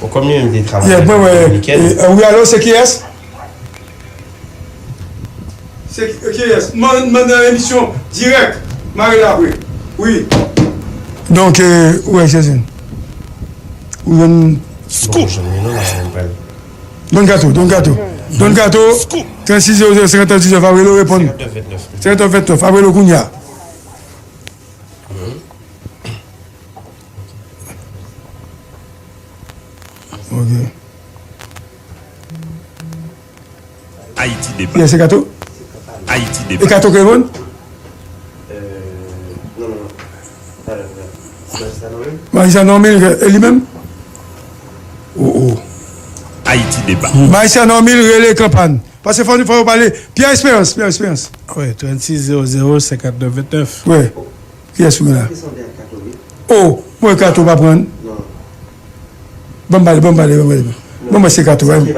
bon, kòm li menm te travay. Yeah, mwen, mwen, wi, alo, se kiyès? Se kiyès? Mwen, mwen nan emisyon dirèk. M a rele apre. Wi. Donk, ou wè, Jezin. Ou jwenn. Scoop! Don Kato, Don Kato. Don Kato, trannsis zewo zewo senkantnèf diznèf, apre l ou reponn. Senkantnèf ventnèf. Senkantnèf ventnèf, apre l ou kounye a. Ok. Ayiti Deba. Yes, se Kato? Ayiti Deba. E Kato ki reponn? Maisya Normil, e li menm? Oh, oh. Ayiti Deba. Maisya Normil rele kanpann. Paske fò, fò yo pale. Pierre Espérance, Pierre Espérance. Wi, trannsis zewo zewo senkantnèf vennèf. Wi. Kiyès ou gen la? Oh, mwen Kato pa pran. Ban m pale, ban m pale, ban m pale. Ban mwen se Kato, wi.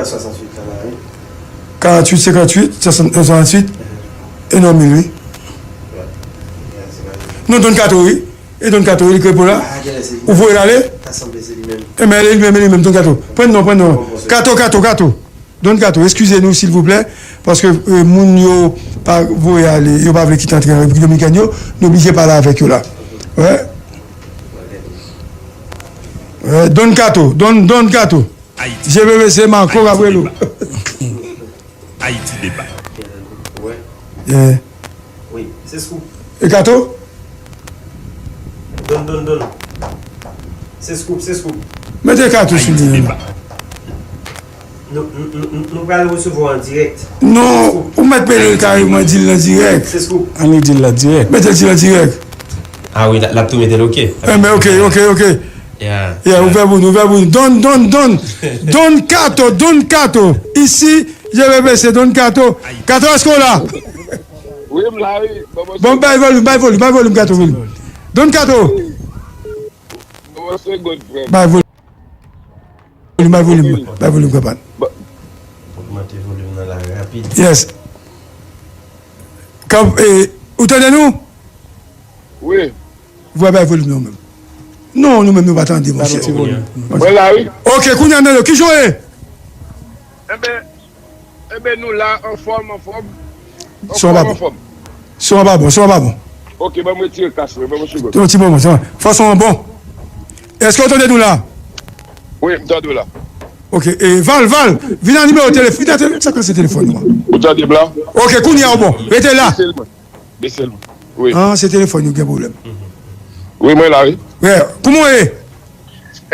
Karanntuit, senkantuit, swasann, swasantuit. E Normil, wi. Non, Don Kato, wi. E Don Kato, wi, li k repo la. Ou voye l ale? Enben, e li menm, e li menm, Don Kato. Pran non, pran non. Kato, Kato, Kato. Don Kato, eskize nou, silvouplè, paske, euh, moun yo pa voye ale, yo pa vle kite antre nan Repiblik Dominikèn yo, nou oblije pale avèk yo la. Wè. Wè, Don Kato, Don, Don Kato. G B B C, Marco Gabrielo. Ayiti Deba. Yeah. Wi, se Scoop. E Kato? Don, Don, Don. Se Scoop, se Scoop. Mete Kato sou li la. Nou, nou, nou, nou pral resevwa an dirèk. Non, ou mèt peye l kareman, di l nan dirèk. Se Scoop. Ann di l nan dirèk. Mete l di l nan dirèk. Ah wi, l ap tou mete l, ok. Enben, ok, ok, ok. Yeah. Yeah, ouvè pou nou, ouvè pou nou. Don, Don, Don. Don Kato, Don Kato. Isi, G B B C, Don Kato. Kato, èske w la? Wi, m la, wi. Bon, bay volim, bay volim, bay volim, Kato, volim. Don Kato. Bay volim, bay volim, bay volim, kanpann. Ogmante volim nan la rapid. Yes. Kanp, eh, ou tande nou? Wi. Vwa bay volim nou menm. Non, nou menm nou pa tande, monchè. Mwen la, wi. Ok, kounye a nou tande. Kijan w ye? Enben, enben, nou la, anfòm, anfòm. Son an pa bon. Son an pa bon, son an pa bon. Ok, ban m retire kas mwen, ban m yon segonn. Yon ti moman, son an. Fò son an bon. Èske w tande nou la? Wi, m tande w la. Ok, e, Val, Val, vin nan nimewo telefòn, vin nan tele-, sa k se telefòn nou an? Ou tande m la? Ok, kounye a w bon. Rete la. Bese l mwen. Wi. Ah, se telefòn yo gen pwoblèm. Wi, mwen la, wi. Wi, kouman w ye?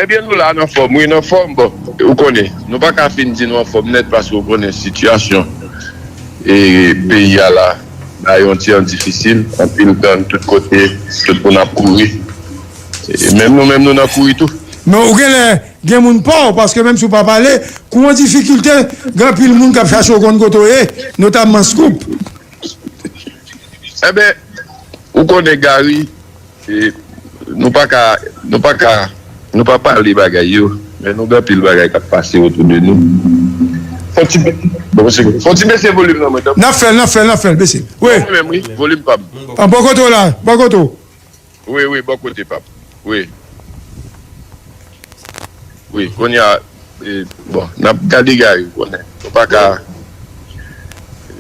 Ebyen, nou la, n anfòm, wi, n anfòm. Bon, ou konnen, nou pa ka fin di nou anfòm nèt paske ou konnen sitiyasyon e peyi a la, la yon ti jan difisil, anpil gang tout kote, tout moun ap kouri. E menm nou menm, nou nan kouri tou. Men ou genlè gen moun pa w, paske menm si w pa pale, kou yon difikilte, gen anpil moun k ap chache w konn kote w ye, notamman Scoop. Enben, ou konnen Gary, e, nou pa ka, nou pa ka, nou pa pale bagay yo, men nou gen anpil bagay k ap pase otou de nou. Fon ti, bon, se, fon ti bese volim nan mwen, tanpri. N ap fè l, n ap fè l, n ap fè l, bese. Wi. Mwen menm, wi, volim pa m. An, bò kote w la, bò kote w. Wi, wi, bò kote pa m. Wi. Wi, kounye a, e, bon, n ap gade Gary, ou konnen. Nou pa ka,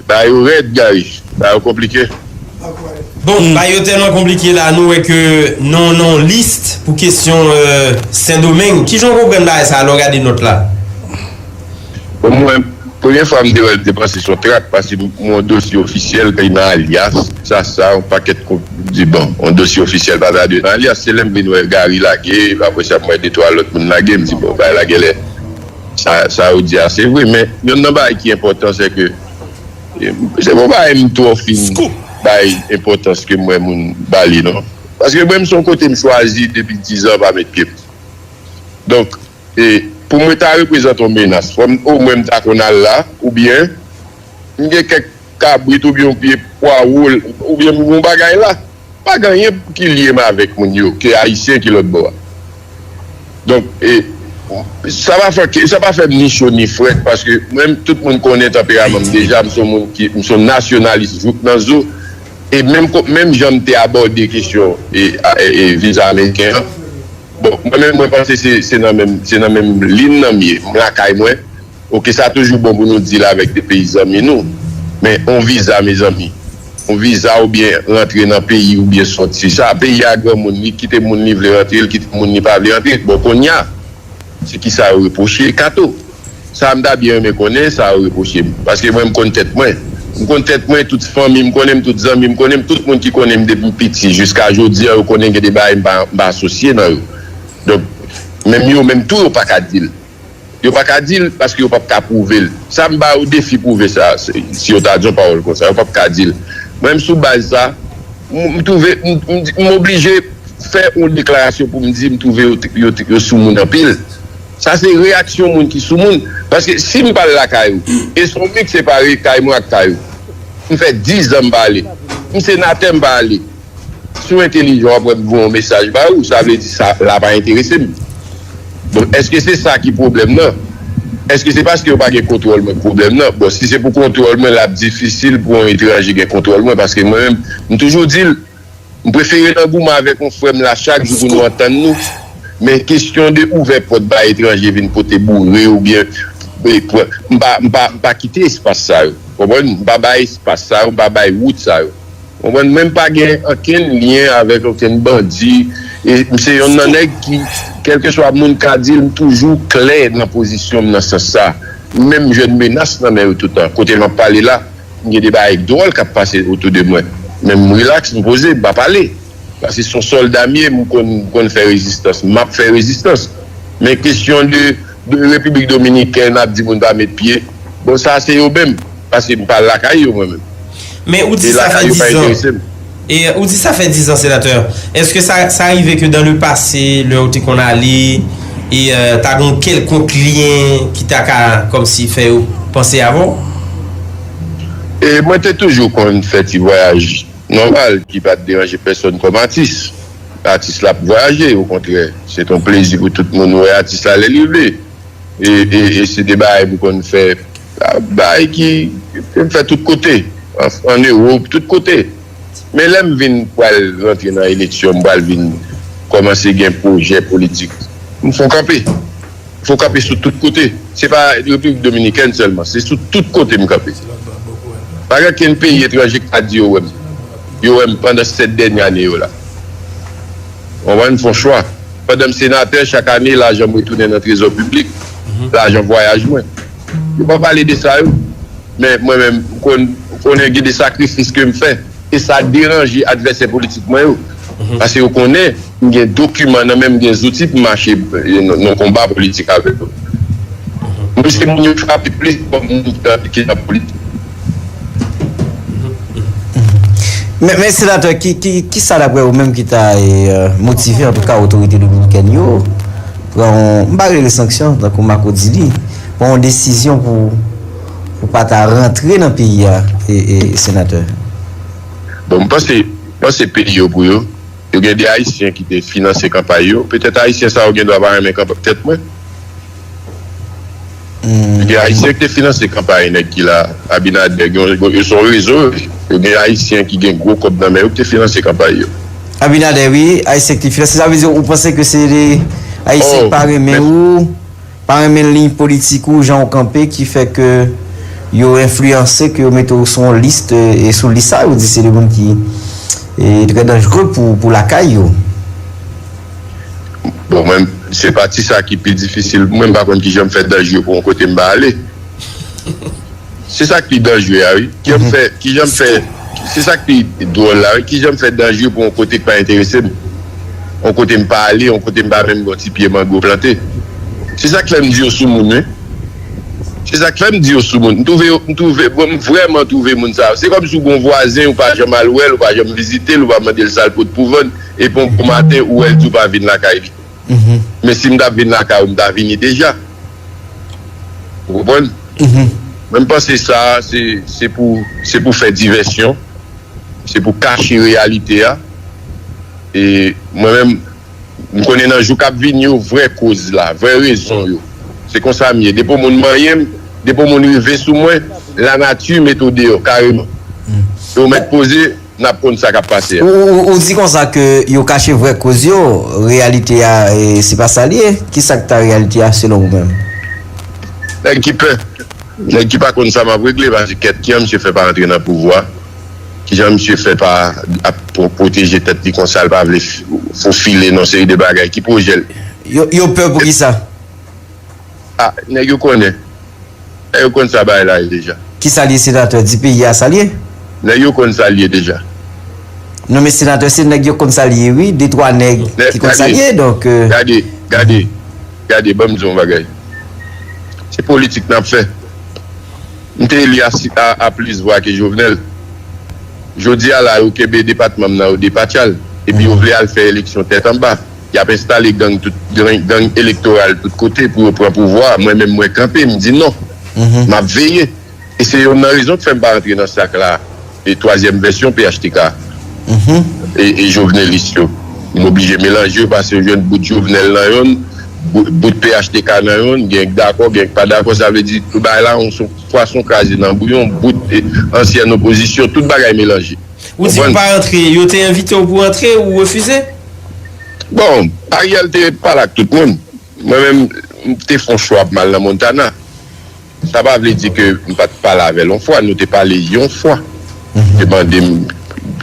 bagay yo rèd, Gary. Bagay yo konplike. Bon, bagay yo tèlman konplike la, nou wè ke non, non, lis pou kesyon, euh, Sendomeng. Kijan w konprann bagay sa a lè w gade nòt la? Bon, mwen, premye fwa m te wè l, m te panse se yon trak, paske m, m yon dosye ofisyèl ki nan alyas, sa, sa, yon pakèt kou, m di, bon, yon dosye ofisyèl pa ta dwe nan alyas. Se lè m vin wè Gary lage, apre sa, m wè de twa lòt moun lage, m di, bon, bagay la genlè, sa, sa yo di a, se vre, men yonn nan bagay ki enpòtan, se ke, e, se pa yon bagay m twò fin bay enpòtans ke m wè moun ba li, non. Paske mwen, m se yon kote m chwazi depi diz an pa met pye m. Donk, e pou mwen ta reprezante yon menas, fò m, omwen m ta konn al la, oubyen m gen kèk kabrit oubyen yon pye pwawo, oubyen m gen yon bagay la. Pa gen anyen ki lye m avèk moun yo, ke Ayisyen ki lòt bò a. Donk, e, sa pa fè, sa pa fè m ni cho ni frèt, paske mwen, tout moun konnen tanperaman m deja, m se yon moun ki, m se yon nasyonalis jouk nan zo, e menm ko-, menm jan m te abòde kesyon, e, a, e, e viza ameriken an, bon, mwen menm, mwen panse se, se nan menm, se nan menm liy nan m ye. M lakay mwen. Oke, sa toujou bon pou nou deal avèk de peyi zanmi nou. Men, on viza, mezanmi. On viza oubyen rantre nan peyi oubyen sòti. Sa, peyi a granmoun, li kite moun li vle rantre, li kite moun li pa vle rantre. Bon, kounye a, se ki sa yo repwoche Kato? Sa m ta byen renmen konnen, sa yo repwoche m. Paske mwen, m konn tèt mwen. M konn tèt mwen, tout fanmi m konnen m, tout zanmi m konnen m, tout moun ki konnen m depi m piti, jiska jodi a, yo konnen gen de bagay m pa, m pa asosye nan yo. Donk, menm yo menm tou, yo pa ka di l. Yo pa ka di l paske yo p ap ka pwouve l. Sa m ba yo defi pwouve sa, si, si yo ta di yon pawòl konsa, yo p ap ka di l. Mwen, m sou baz sa, m, m twouve, m, m, m oblije fè yon deklarasyon pou m di m twouve yo, yo, yo soumoun anpil. Sa se reyaksyon moun ki soumoun. Paske si m pa al lakay ou, e se yon miks separe kay mwen ak kay ou. M fè diz an m pa ale. M senatè m pa ale. Si w entelijan, w ap wè m voye yon mesaj ba ou, sa vle di sa la pa enterese m. Bon, èske se sa ki pwoblèm nan? Èske se paske yo pa gen kontwòl mwen k pwoblèm nan? Bon, si se pou kontwòl mwen, l ap difisil pou yon etranje gen kontwòl mwen, paske mwen menm, m toujou di l, m prefere nan goumen avèk yon frè m la chak jou pou nou antann nou. Men kesyon de ouvè pòt bay etranje vin pote boure oubyen, e, pran, m pa, m pa, m pa kite espas sa yo. Konprann? M pa bay espas sa yo, m pa bay wout sa yo. Konprann? Mwen, m pa gen okenn lyen avèk okenn bandi. E m se yonn nan nèg ki, kèlkeswa moun ka di l, m toujou klè nan pozisyon m nan sans sa. M menm jwenn menas nan men yo toutan. Kote m ap pale la, m gen de bagay dwòl k ap pase otou de mwen. Men m rilaks, m poze, m pa pale. Paske se yon sòlda m ye, m konn, m konn fè rezistans. M ap fè rezistans. Men kesyon de, de Repiblik Dominikèn ap di moun pa met pye, bon, sa se yo menm. Paske m pa lakay yo mwen menm. Men ou di sa fè dizan. E ou di sa fè dizan, senatè. Èske sa, sa rive ke dans le passé, lè ou te konn ale, e, euh, ta gen yon kèlkonk lyen ki ta ka kòmsi fè yo panse avè w? E mwen te toujou konn fè ti vwayaj nòmal ki pa t deranje pèsonn kòm atis. Atis la ap vwayaje, okontrè, se t yon plezi pou tout moun wè atis la lè li vle. E, e, e se de bagay m konn fè, bagay ki, ke m fè tout kote, an, an Ewòp, tout kote. Men lè m vin pral rantre nan eleksyon, m pral vin kòmanse gen pwojè politik, m fè w kanpe. Fò w kanpe sou tout kote. Se pa Repiblik Dominikèn sèlman, se sou tout kote m kanpe. Pa gen okenn peyi etranje k pa di yo wè m. Yo wè m pandan sèt dènye ane yo la. Konprann? M fè yon chwa. Pandan m senatè, chak ane, lajan m retounen nan trezò piblik, lajan vwayaj mwen. Yo pa pale de sa yo. Men mwen menm, m konn, m konnen gen de sakrifis ke m fè. E sa deranje advèsè politik mwen yo. Paske yo konnen m gen dokiman nan men m, gen zouti pou m mache, e, nan, nan konba politik avèk yo. Mwen se moun yo frape plis kòm moun ki nan, ki nan politik. Men, men senatè, ki, ki, ki sa daprè ou menm ki ta e, euh, motive antouka otorite dominikèn yo pran yon, m pa rele sanksyon, tankou Marco di li, pran yon desizyon pou, pou pa ta rantre nan peyi a, e, e, senatè? Bon, m panse, m panse peyi yo pou yo. Yo gen de Ayisyen ki te finanse kanpay yo. Petèt Ayisyen sa yo gen dwa pa renmen kanpay, petèt mwen. Gen Ayisyen ki te finanse kanpay nèg ki la, Abinader, gen, gen, se yon rezo, yo gen Ayisyen ki gen gwo kòb nan men yo ki te finanse kanpay yo. Abinader, wi, Ayisyen ki te finanse. Sa vle di, ou panse ke se de Ayisyen ki pa renmen ou, pa renmen liy politik ou, jan ou kanpe, ki fè ke yo enfliyanse, ke yo mete w sou yon lis, e sou lis sa, yo di se de moun ki e, trè danjre pou, pou lakay yo. Bon, mwen, se pati sa ki pi difisil pou mwen. M pa konn kijan m fè danjre pou yon kote m pa ale. Se sa k pi danjre a, wi. Kijan m fè, kijan m fè, se sa k pi dwòl la, wi. Kijan m fè danjre pou yon kote k pa enterese m. Yon kote m pa ale, yon kote m pa menm gen yon ti pye mango plante. Se sa k fè m di yo soumoun, wi. Se sa k fè m di yo soumoun. M twouve yo, m twouve, bon, m vrèman twouve moun sa yo. Se kòmsi w gen yon vwazen, ou pa janm al wè l, ou pa janm vizite l, ou pa mande l sa l pot pou vann, epi yon bon maten, ou wè l di w pa vin lakay li. Men si m t ap vin lakay ou, m ta vini deja. Ou konprann? Men m panse sa, se, se pou, se pou fè divèsyon, se pou kache reyalite a. E mwen menm, m konnen nan jou k ap vini yo, vrè koz la, vrè rezon yo. Se konsa m ye. Depi yon moun manyen m, depi yon moun rive sou mwen, lanati mete w deyò kareman. E w mèt poze, n ap konn sa k ap pase a. Ou, ou, ou di konsa ke yo kache vrè koz yo, reyalite a, e, se pa sa l ye. Ki sa k ta reyalite a selon ou menm? Nèg ki pè. Nèg ki pa konn sa m ap regle, paske kèt, kijan misye fè pa rantre nan pouvwa? Kijan misye fè pa ap pwo-, pwoteje tèt li konsa, l pa vle f-, fofile nan seri de bagay? Ki pwojè l? Yo, yo pè pou kisa? A, nèg yo konnen. Nèg yo konn sa bagay la ye deja. Kisa l ye, senatè? Di peyi a sa l ye? Nèg yo konn sa l ye deja. Non, men senatè, se nèg yo konn sa l ye, wi. De twa nèg ki konn sa l ye, donk, euh, gade, gade, gade, ban m di w yon bagay. Se politik n ap fè. M te eli a, a, a plis vwa ke Jovenel. Jodi a la, yo kenbe depatman m nan, yo depatcha l. epi yo vle al fè eleksyon tèt anba. Y ap enstale gang tout, gang, gang elektoral tout kote pou yo pran pouvwa a. Mwen menm, mwen kanpe, m di non. M ap veye. E se yonn nan rezon k fè m pa rantre nan sak la, e twazyèm vèsyon P H T K. E, e Jovenelis yo. M oblije melanje yo paske yo jwenn bout Jovenel nan yonn, bout, bout P H T K nan yonn, gen k dakò, gen k pa dakò. Sa vle di, tout bagay la, yon pwason kraze nan bouyon, bout, e, ansyen opozisyon, tout bagay melanje. Ou di ou pa rantre, yo te envite w pou rantre, ou refize? Bon, Ariel te pale ak tout moun. Mwen menm, m te fè yon chwa pou m al nan Montana. Sa pa vle di ke m pa t pale avè l yon fwa, nou te pale yon fwa. Te mande m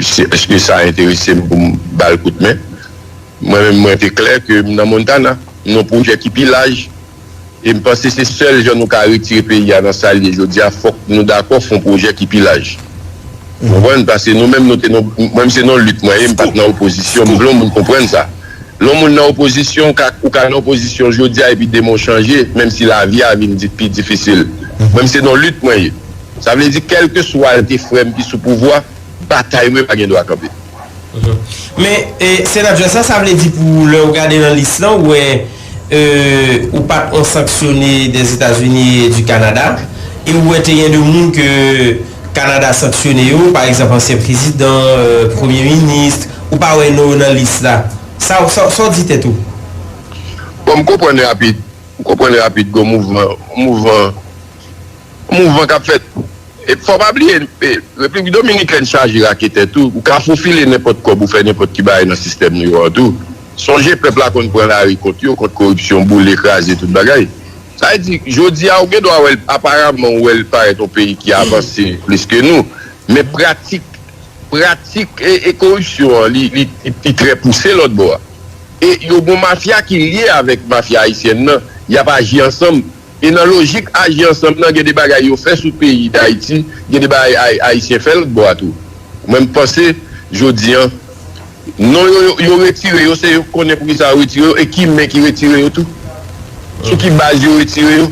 si, èske sa enterese m pou m ba l kout men. Mwen menm, mwen te klè ke m nan Montana, m nan yon pwojè ki pi laj, e m panse se sèl jan nou ka retire peyi a nan sa l ye jodi a, fòk nou dakò fè yon pwojè ki pi laj. Ou konprann? Paske nou menm, nou te nan, mwen menm se nan lit mwen ye, m pa t nan opozisyon, m vle yon moun konprann sa. Lè yon moun nan opozisyon, ou ka, ou ka nan opozisyon jodi a epi demen w chanje, menm si lavi a vin di, pi difisil. Mwen menm se nan lit mwen ye. Sa vle di, kèlkeswa l te frè m ki sou pouvwa, batay mwen pa gen dwa kanpe. Men, e, senatè sa, sa vle di pou lè ou gade nan lis lan, ou wè, e, ou pa t an sanksyone des États-Unis et du Canada, e ou wè te gen de moun ke Kanada sanksyone yo, pa egzanp, ansyen prezidan, e, premye minis, ou pa wè non yo nan lis la. Sa, sa, sa w di tèt ou? Bon, m konprann rapid. M konprann rapid, gon mouvman, mouvman, mouvman k ap fèt. E fò pa bliye, e, Repiblik Dominikèn chaje raketè tou. Ou ka fofile nenpòt kòb ou fè nenpòt ki bagay nan sistèm nou yo an tou. Sonje pèp la konn pran lari kont yo, kont koripsyon, boule, kraze, tout bagay. Sa vle di, jodi a, ou gen dwa wè l, aparaman, ou wè l parèt yon peyi ki avanse plis ke nou. Men pratik, pratik e, e koripsyon an, li, li, li, li trè pouse lòt bò a. E yo gon mafya ki lye avèk mafya ayisyèn nan, y ap aji ansanm. E nan lojik aji ansanm nan, gen de bagay yo fè sou peyi Dayiti, gen de bagay ay-, Ayisyen fè lòt bò a tou. Mwen, m panse, jodi a, non yo, yo, yo retire yo, se yo k konnen poukisa yo retire yo, e ki men ki retire yo tou. Sou ki baz yo retire yo.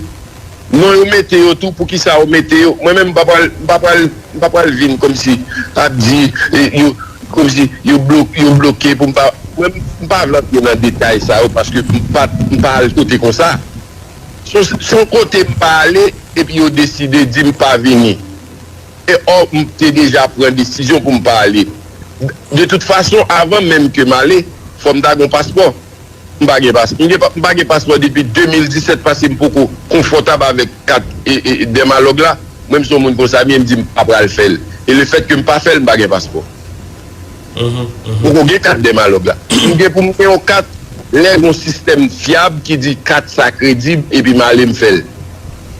Non yo mete yo tou, poukisa yo mete yo. Mwen menm, m pa pral, m pa pral, m pa pral vin kòmsi ap di, e, yo, kòmsi yo blo-, yo bloke pou m pa, mwen, m pa vle antre nan detay sa yo, paske m pa, m pa al kote konsa. Se, se yon kote m pa ale, epi yo deside di m pa vini. E ò, m te deja pran desizyon pou m pa ale. De tout fason, avan menm ke m ale, fò m ta gen yon paspò. M pa gen pas-, m gen pa, m pa gen paspò depi de mil disèt paske m poko konfòtab avèk kat, e, e, Dèmalòg la. Mwen, m se yon moun konsa, m ye, m di m pa pral fè l. E lefètke m pa fè l, m pa gen paspò. M poko gen kat Dèmalòg la. M gen pou m gen yon kat lè gen yon sistèm fyab ki di kat sa kredib, epi m ale m fè l.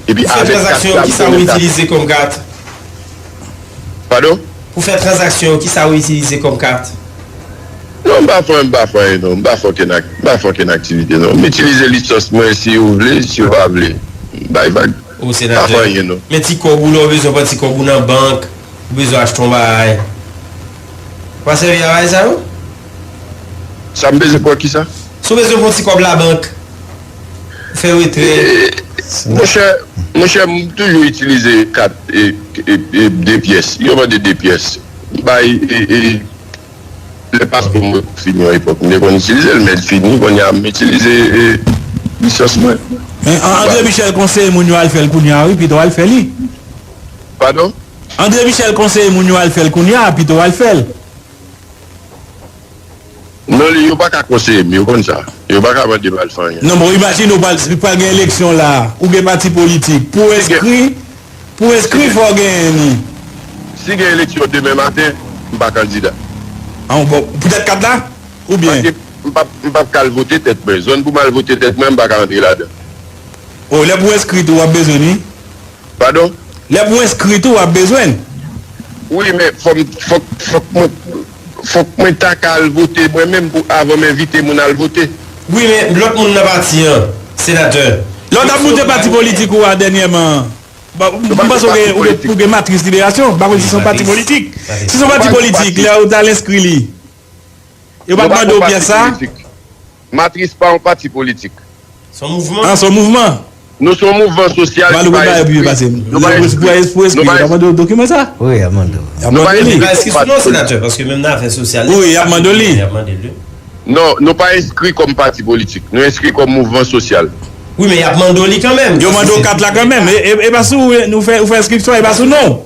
Epi avèk kat sa, m konnen sa. Pou fè tranzaksyon yo, kisa ou itilize kòm kat? Padon? Pou fè tranzaksyon yo, kisa ou itilize kòm kat? Non, m pa fè, m pa fè anyen non. M pa fè okenn ak-, m pa fè okenn aktivite non. M itilize lisans mwen si yo vle, si yo pa vle. M bay vag. M pa fè anyen non. Men ti kòb ou lè w bezwen pran ti kòb ou nan bank, ou bezwen achte yon bagay. Ou pa sèvi a bagay sa yo? Sa m bezwen pran kisa? Si w bezwen pran ti kòb labank, fè retrè. E, monchè, monchè, m toujou itilize kat, e, e, e, de pyès. Yo mande de pyès. M bay, e, e, lè paspò mwen fini yon epòk, m te konn itilize l, men l fini, kounye a m itilize, e, lisans mwen. Men, An-, André Michel konseye moun yo al fè l kounye a, wi, pito al fè li. Padon? André Michel konseye moun yo al fè l kounye a, pito al fè l. Non, li, yo pa ka konseye m, yo konn sa. Yo pa ka mande m al fè anyen. Non, bon, imajine w pral, pral gen eleksyon la, ou gen pati politik. Pou w enskri, pou w enskri, fò w genyen li. Si gen eleksyon demen maten, m pa kandida. An, bon, poutèt kat la? Oubyen? Paske m p ap, m p ap ka al vote tèt mwen. Zòn pou m al vote tèt mwen, m pa ka rantre ladan. O, lè pou w enskri tou, w ap bezwen li? Padon? Lè pou w enskri tou, w ap bezwen l. Wi, men fò m, fòk, fòk mwen, fòk mwen ta ka al vote mwen menm pou, avan m envite moun al vote. Wi, men lòt moun nan pati an, senatè. Lè w t ap monte pati politik ou a dènyèman, m panse w gen, ou gen, ou gen Matris Liberasyon. M pa konn si se yon pati politik. Si se yon pati politik, lè w t al enskri li, yo pa t mande w pyès sa? Matris pa yon pati politik. Se yon mouvman? Ah, se yon mouvman? Nou se yon mouvman sosyal ki pa enskri. Pou, pou, pou, pou eksplike, y ap mande w dokiman sa? Wi, y ap mande w. Y ap mande w li. Li pa enskri sou non, senatè, paske menm nan afè sosyal, wi, y ap mande w li. Y ap mande l. Non, nou pa enskri kòm pati politik. Nou enskri kòm mouvman sosyal. Wi, men y ap mande w li kanmenm. Yo mande w kat la kanmenm. E, e, e pa sou, nou fè, ou fè enskripsyon, e pa sou non.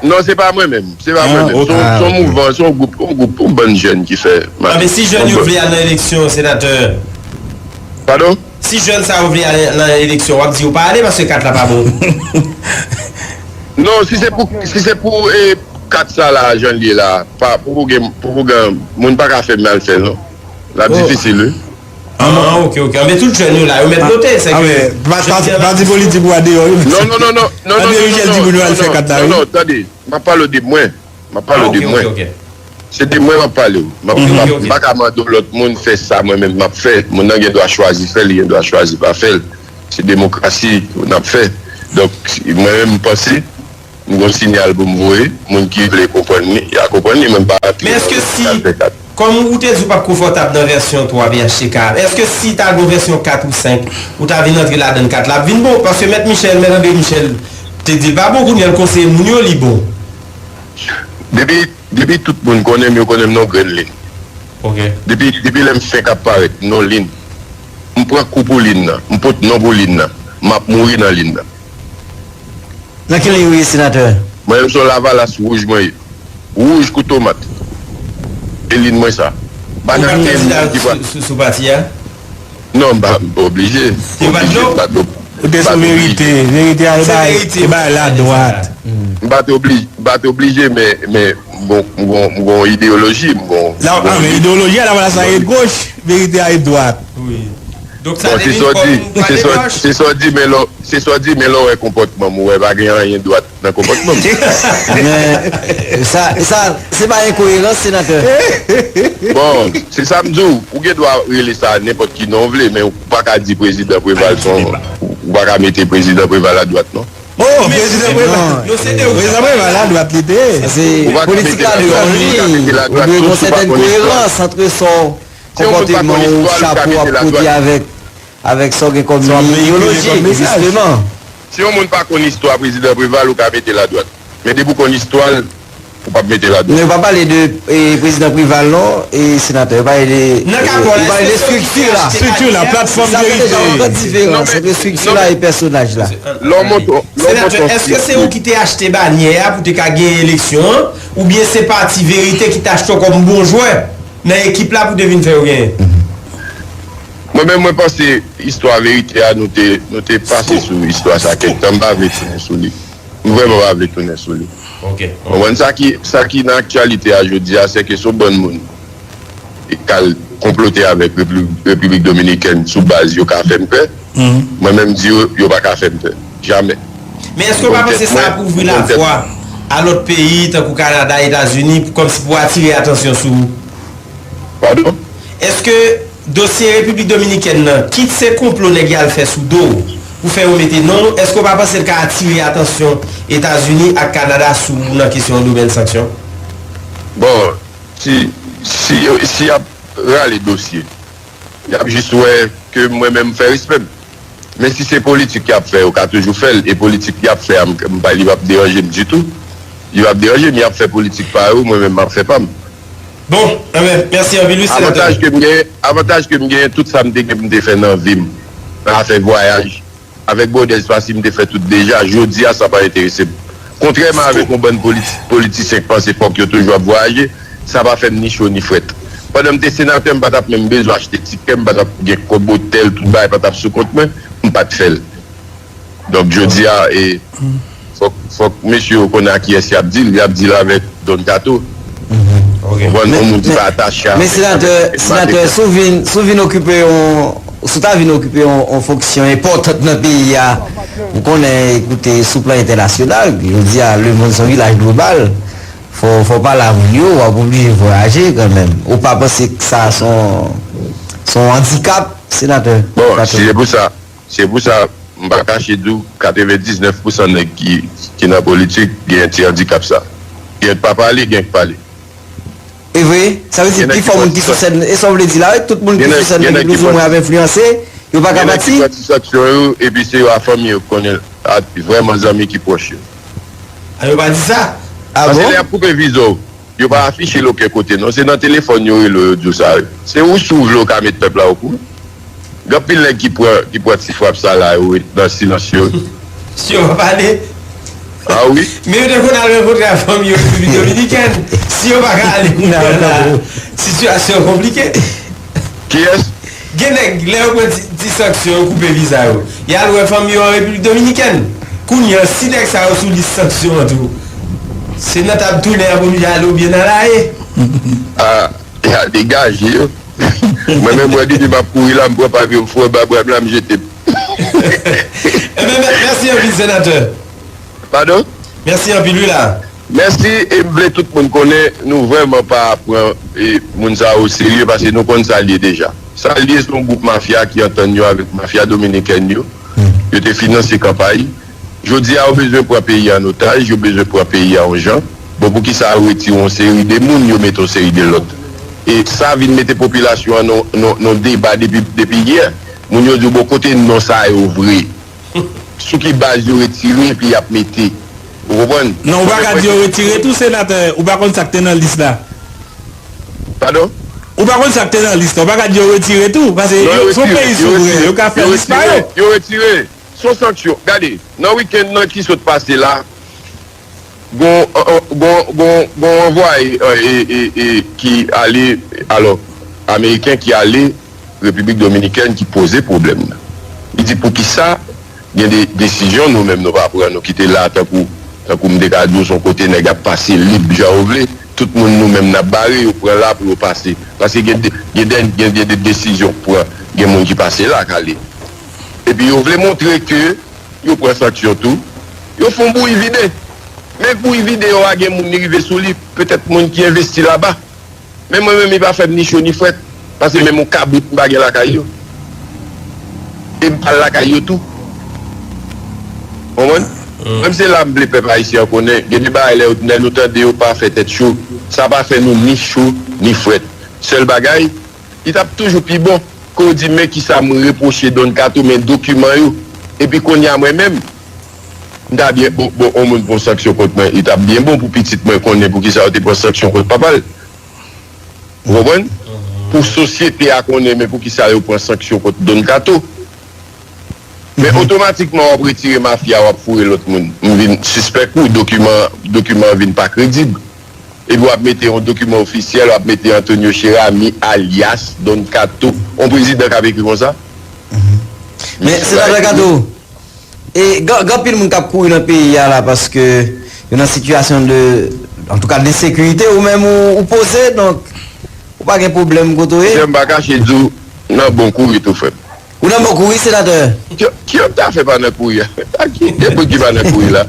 Non, se pa mwen menm. Se pa mwen menm. Se yon, se yon mouvman, se yon gwoup, yon gwoup, yon bann jèn ki fè. Ah, men si jèn yo vle al nan eleksyon, senatè. Padon? Si jèn sa yo vle al nan eleksyon, w ap di yo pa ale paske kat la pa bon. Non, si se pou, si se pou, e, kat sa la, jan l ye la, pa, poko gen, poko gen, moun pa ka fè m al fè l, non. L ap difisil, wi. Ah, ok, ok. Anben tout jèn yo la, yo mèt note, se ke pati politik ou a deyò, wi. Non, non, non, non, non, non, non, non, non, non, non, tande, m ap pale w de mwen. M ap pale w de mwen. Se de mwen m ap pale w. M ap, m ap, m pa ka mande w lòt moun fè sa mwen menm m ap fè. Moun nan gen dwa chwazi fè l, li gen dwa chwazi pa fè l. Se demokrasi n ap fè. Donk, mwen menm m panse, m gon sinyal pou m voye, moun ki vle konprann li, y a konprann li, mwen m pa antre nan politik al fè kat. Kòm ou te di w p ap konfòtab nan vèsyon twa P H T K a, èske si ta gon vèsyon kat ou senk, ou ta vin antre ladan l kat la ap vin bon? Paske Mèt Michel, Mèt André Michel te di l pa bon, kounye a l konseye moun yo li bon. Depi, depi tout moun konnen m, yo konnen m nan yon grenn lin. Depi, depi lè m fenk ap parèt, m nan yon lin. M pran kou pou lin nan, m pot non pou lin nan, m ap mouri nan lin nan. Nan ki lin ou ye, senatè? Mwen menm se yon lavalas wouj mwen ye. Wouj kou tomat. E lin mwen sa. Pa gen anyen moun ki pral. Sou, sou pati a? Non, m pa, m pa oblije. Yo pa t non? Ou te sou verite. Verite a, e bay, e bay ladwat. M pa te oblije, m pa te oblije, men, men, m gon, m gon, m gon ideyoloji, m gon, m gon. Men ideyoloji a, lavalas la e goch, verite a e dwat. Wi. Donk sa te vin kòm bwa de gòch? Se sa w di, men lò, se sa w di, men lè w wè konpòtman m, ou wè pa gen anyen dwat nan konpòtman m. Men, sa, sa, se pa enkoyerans, senatè. Bon, se sa m di w, ou gen dwa rele sa nenpòt ki non w vle, men ou pa ka di prezidan Preval se yon, ou pa ka mete prezidan Preval adwat, non. Oh, prezidan Preval. Prezidan Preval adwat li te ye. Se politik la devan li. Ou dwe gen yon sètèn koyerans ant sa w, konpòteman w, chapo w ap pote avèk, avèk sa w gen kòm ideyoloji, jisteman. Si yon moun pa konn istwa prezidan Preval, ou ka mete l adwat. Men depi w konn istwa l, ou p ap mete l adwat. Men yo pa pale de, e, prezidan Preval non, e, senatè. Yo pale de, yo pale de estrikti la. Estrikti la, platfòm verite. Sa fè deja yon gran diferans ant estrikti la e pèsonaj la. Lè w monte, lè w monte yon estrikti. Senatè, èske se ou ki te achte banyè a pou te ka genyen eleksyon an, oubyen se pati Verite ki te achte w kòm bon jwè nan ekip la pou te vin fè yo genyen? Mwen menm, mwen panse istwa Verite a, nou te, nou te pase sou istwa sa kèk tan, m pa vle tounen sou li. M vrèman pa vle tounen sou li. Ok. Konprann sa ki, sa ki nan aktyalite a jodi a, se ke se yon bann moun k al konplote avèk Repli-, Repiblik Dominikèn sou baz yo ka fè m pè. Mwen menm di yo, yo pa ka fè m pè. Jamè. Men èske w pa panse sa ap ouvri lavwa a lòt peyi, tankou Kanada, Etazini, kòmsi pou atire atansyon sou ou? Padon? Èske dosye Repiblik Dominikèn nan, kit se konplo nèg y al fè sou do w pou fè yo mete non w, èske w pa panse l ka atire atansyon Etazini ak Kanada sou ou nan kesyon domèn sanksyon? Bon, si, si, si y ap rale dosye, y ap jis wè ke mwen menm m fè respè m. Men si se politik y ap fè, yo ka toujou fè l, e politik y ap fè a, m, m pa, li p ap deranje m ditou. Li p ap deranje m, y ap fè politik pa yo, mwen menm m ap fè pa m. Bon, enben, mèsi anpil, wi, senatè. Avantaj ke m genyen, avantaj ke m genyen, tout sa m te gen pou m te fè nan vi m, nan afè vwayaj, avèk Brodèz Pasi, m te fè tout deja, jodi a, sa pa enterese m. Kontrèman avèk yon bann politi-, politisyen k panse fòk yo toujou ap vwayaje, sa pa fè m ni cho ni frèt. Pandan m te senatè, m pa t ap menm bezwen achte tikè, m pa t ap gen kòb otèl, tout bagay pa t ap sou kont mwen, m pa t fè l. Donk, jodi a, e, fòk, fòk mesye yo konnen a kiyès y ap di l, y ap di l avèk Don Kato. Konprann, yon moun ki pa atache avèk, avèk, avèk, senatè, si w vin, si w vin okipe yon, si w ta vin okipe yon, yon fonksyon enpòtan nan peyi a, ou konnen, ekoute, sou plan entènasyonal, yo di a, lemonn se yon vilaj dlo bal, fò, fò w pale a moun yo, w ap oblije vwayaje kanmenm. Ou pa panse ke sa se yon, se yon andikap, senatè? Bon, si se pou sa, se pou sa, m pa kache di w, katrevendiznèf pousan nèg ki, ki nan politik gen ti andikap sa. Gen k pa pale, gen k pale. E vre, sa vle di pifò moun ki sou sèn, e sa w vle di la, wi, tout moun ki sou sèn nan ki plizoumwen ap enfliyanse, Yo pa ka pati? Gen nèg ki pran ti sanksyon yo, epi se yo a fanmi yo k konnen, a vrèman zanmi ki pwòch yo. A, yo pa di sa? Paske lè y ap koupe viza w, yo pa afiche l okenn kote non, se nan telefòn yo rele w, yo di w sa. Se ou, si w vle, w ka met pèp la okouran. Gen anpil nèg ki pran, ki pran ti frap sa la, yo ret nan silans yo. Si yo pa pale. Ah wi. Men yo te konn al rankontre ak fanmi yo Repiblik Dominikèn. Si yo pa ka ale kounye a la, sitiyasyon an konplike. Kiyès? Gen nèg, lè yo pran ti, ti sanksyon, yo koupe viza yo, y al wè fanmi yo an Repiblik Dominikèn. Kounye a, si nèg sa yo sou lis sanksyon an tou, se nan tab tounen y ap oblije ale oubyen nan laye. Ah, y a degaje yo. Mwen menm, mwen, depi m ap kouri la, m pran papye m foure ba bra m la, m jete m. Ebyen, mè-, mèsi anpil, senatè. Padon? Mèsi anpil, wi la. Mèsi, e m vle tout moun konnen, nou vrèman pa pran, e, moun sa yo oserye, paske nou konn sa l ye deja. Sa l ye, se yon gwoup mafya ki antann yo avèk mafya dominikèn yo. Yo te finanse kanpay. Jodi a, yo bezwen pran peyi a an otaj, yo bezwen pran peyi a yon jan. Bon, poukisa yo retire yon seri de moun, yo mete yon seri de lòt? E sa vin mete popilasyon an nan, nan, nan deba depi, depi yè. Moun yo di w, bon, kote non sa yo vre? Sou ki baz yo retire epi y ap mete? Ou konprann? Non, ou pa ka di yo retire tou, senatè. Ou pa konn sa k te nan lis la. Padon? Ou pa konn sa k te nan lis la. Ou pa ka di yo retire tou. Paske yo, se yon peyi souvren. Yo ka fè lis pa yo. Yo retire. Se yon sanksyon. Gade, nan wikenn nan ki sot pase la, gon, gon, gon, gon anvwaye, e, e, e, ki ale, alò, ameriken ki ale Repiblik Dominikèn ki poze pwoblèm nan. Li di, poukisa gen de desizyon nou menm nou pa pran, nou kite la tankou, tankou m te ka di w, se yon kote nèg ap pase lib jan yo vle, tout moun nou menm n ap bare, yo pran la pou yo pase. Paske gen de, gen de, gen de, de desizyon k pran, gen moun ki pase la k ale. Epi yo vle montre ke yo pran sanksyon tou. Yo fè yon bouyi vide. Men bouyi vide yo a gen moun li rive sou li, petèt moun ki envesti laba. Men mwen menm, li pa fè m ni cho ni frèt. Paske menm yon kabrit m pa gen lakay yo. E m pa al lakay yo tou. Konprann? Menm se la m vle pèp ayisyen an konnen, gen de bagay lè yo, lè nou tande yo pa fè tèt cho, sa pa fè nou ni cho ni frèt. Sèl bagay, li t ap toujou pi bon ke w di, men kisa m repwoche Don Kato, men dokiman yo. Epi kounye a mwen menm, m ta byen, bon, bon, yon moun pran sanksyon kont mwen, li t ap byen bon pou pitit mwen konnen poukisa yo te pran sanksyon kont papa l. Ou konprann? Pou sosyete a konnen, men poukisa yo pran sanksyon kont Don Kato. Men otomatikman w ap retire mafya, w ap foure lòt moun. M vin sispèk ou, dokiman, dokiman an vin pa kredib. Epi w ap mete yon dokiman ofisyèl, w ap mete Antonio Cheramy, alyas Don Kato. Yon prezidan k ap ekri konsa? Men, senatè Kato, e, gen, gen anpil moun k ap kouri nan peyi a la paske yo nan sitiyasyon de, antouka, de sekirite. Ou menm, ou, ou poze, donk, ou pa gen pwoblèm kote w ye. Monchè, m pa kache di w, nan bon kouri tou, frè m. Ou nan bon kouri, senatè? Ki, ki yo ta fè pa nan kouri a? Ki, gen moun ki pa nan kouri la?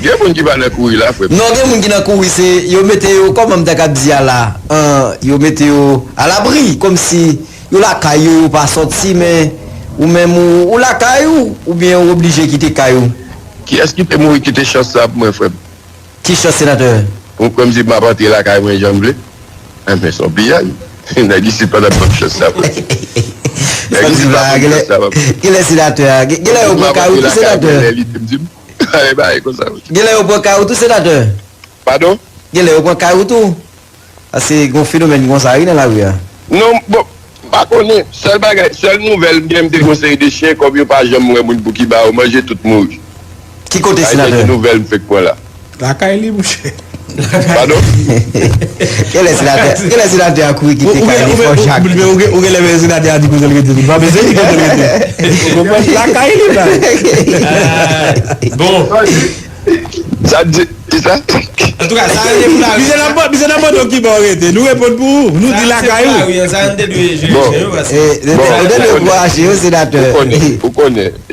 Gen moun ki pa nan kouri la, frè m. Non, gen moun ki nan kouri, se yo mete yo, kòman m ta ka di a la? An, yo mete yo alabri, kòmsi yo lakay yo, yo pa sòti, men ou menm ou, ou lakay ou, oubyen ou oblije kite kay ou? Kiyès ki te mouri kite chans sa pou mwen, frè m? Ki chans, senatè? Ou kwè m di m ap antre lakay mwen jan m vle? Enben, se yon piyay. Nèg isit pa t ap ban m chans sa, frè m. Nèg isit pa ban m chans sa, frè m. Genlè senatè a, genlè yo pran kay ou tou, senatè. Lè li di m, di m, ale bagay konsa. Genlè yo pran kay ou tou, senatè. Padon? Genlè yo pran kay ou tou. Paske gen yon fenomèn konsa, wi, nan lari a. Non, bon, m pa konnen. Sèl bagay, sèl nouvèl m gen, m te gen yon seri de chen, kòm yo pa janm wè moun pou ki ba yo manje, tout mouri. Ki kote, senatè? Sa se nouvèl m fèk pran la. Lakay li, monchè. Padon? Genlè senatè, genlè senatè a kouri kite kay li, fò jak. Ou genlè wè senatè a di kote l rete, li pa bezwen di kote l rete. Ou konprann? Lakay li, bay. Bon. Sa di, ki sa? Antouka, sa rete pou lari. Misye nan bò, misye nan bò dokiman w rete. Nou reponn pou ou. Nou di lakay ou. Sa rete pou lari, sa nou te dwe jere chen yo, paske... Bon, ou te dwe ankouraje yo, senatè. Ou konnen, ou konnen, e,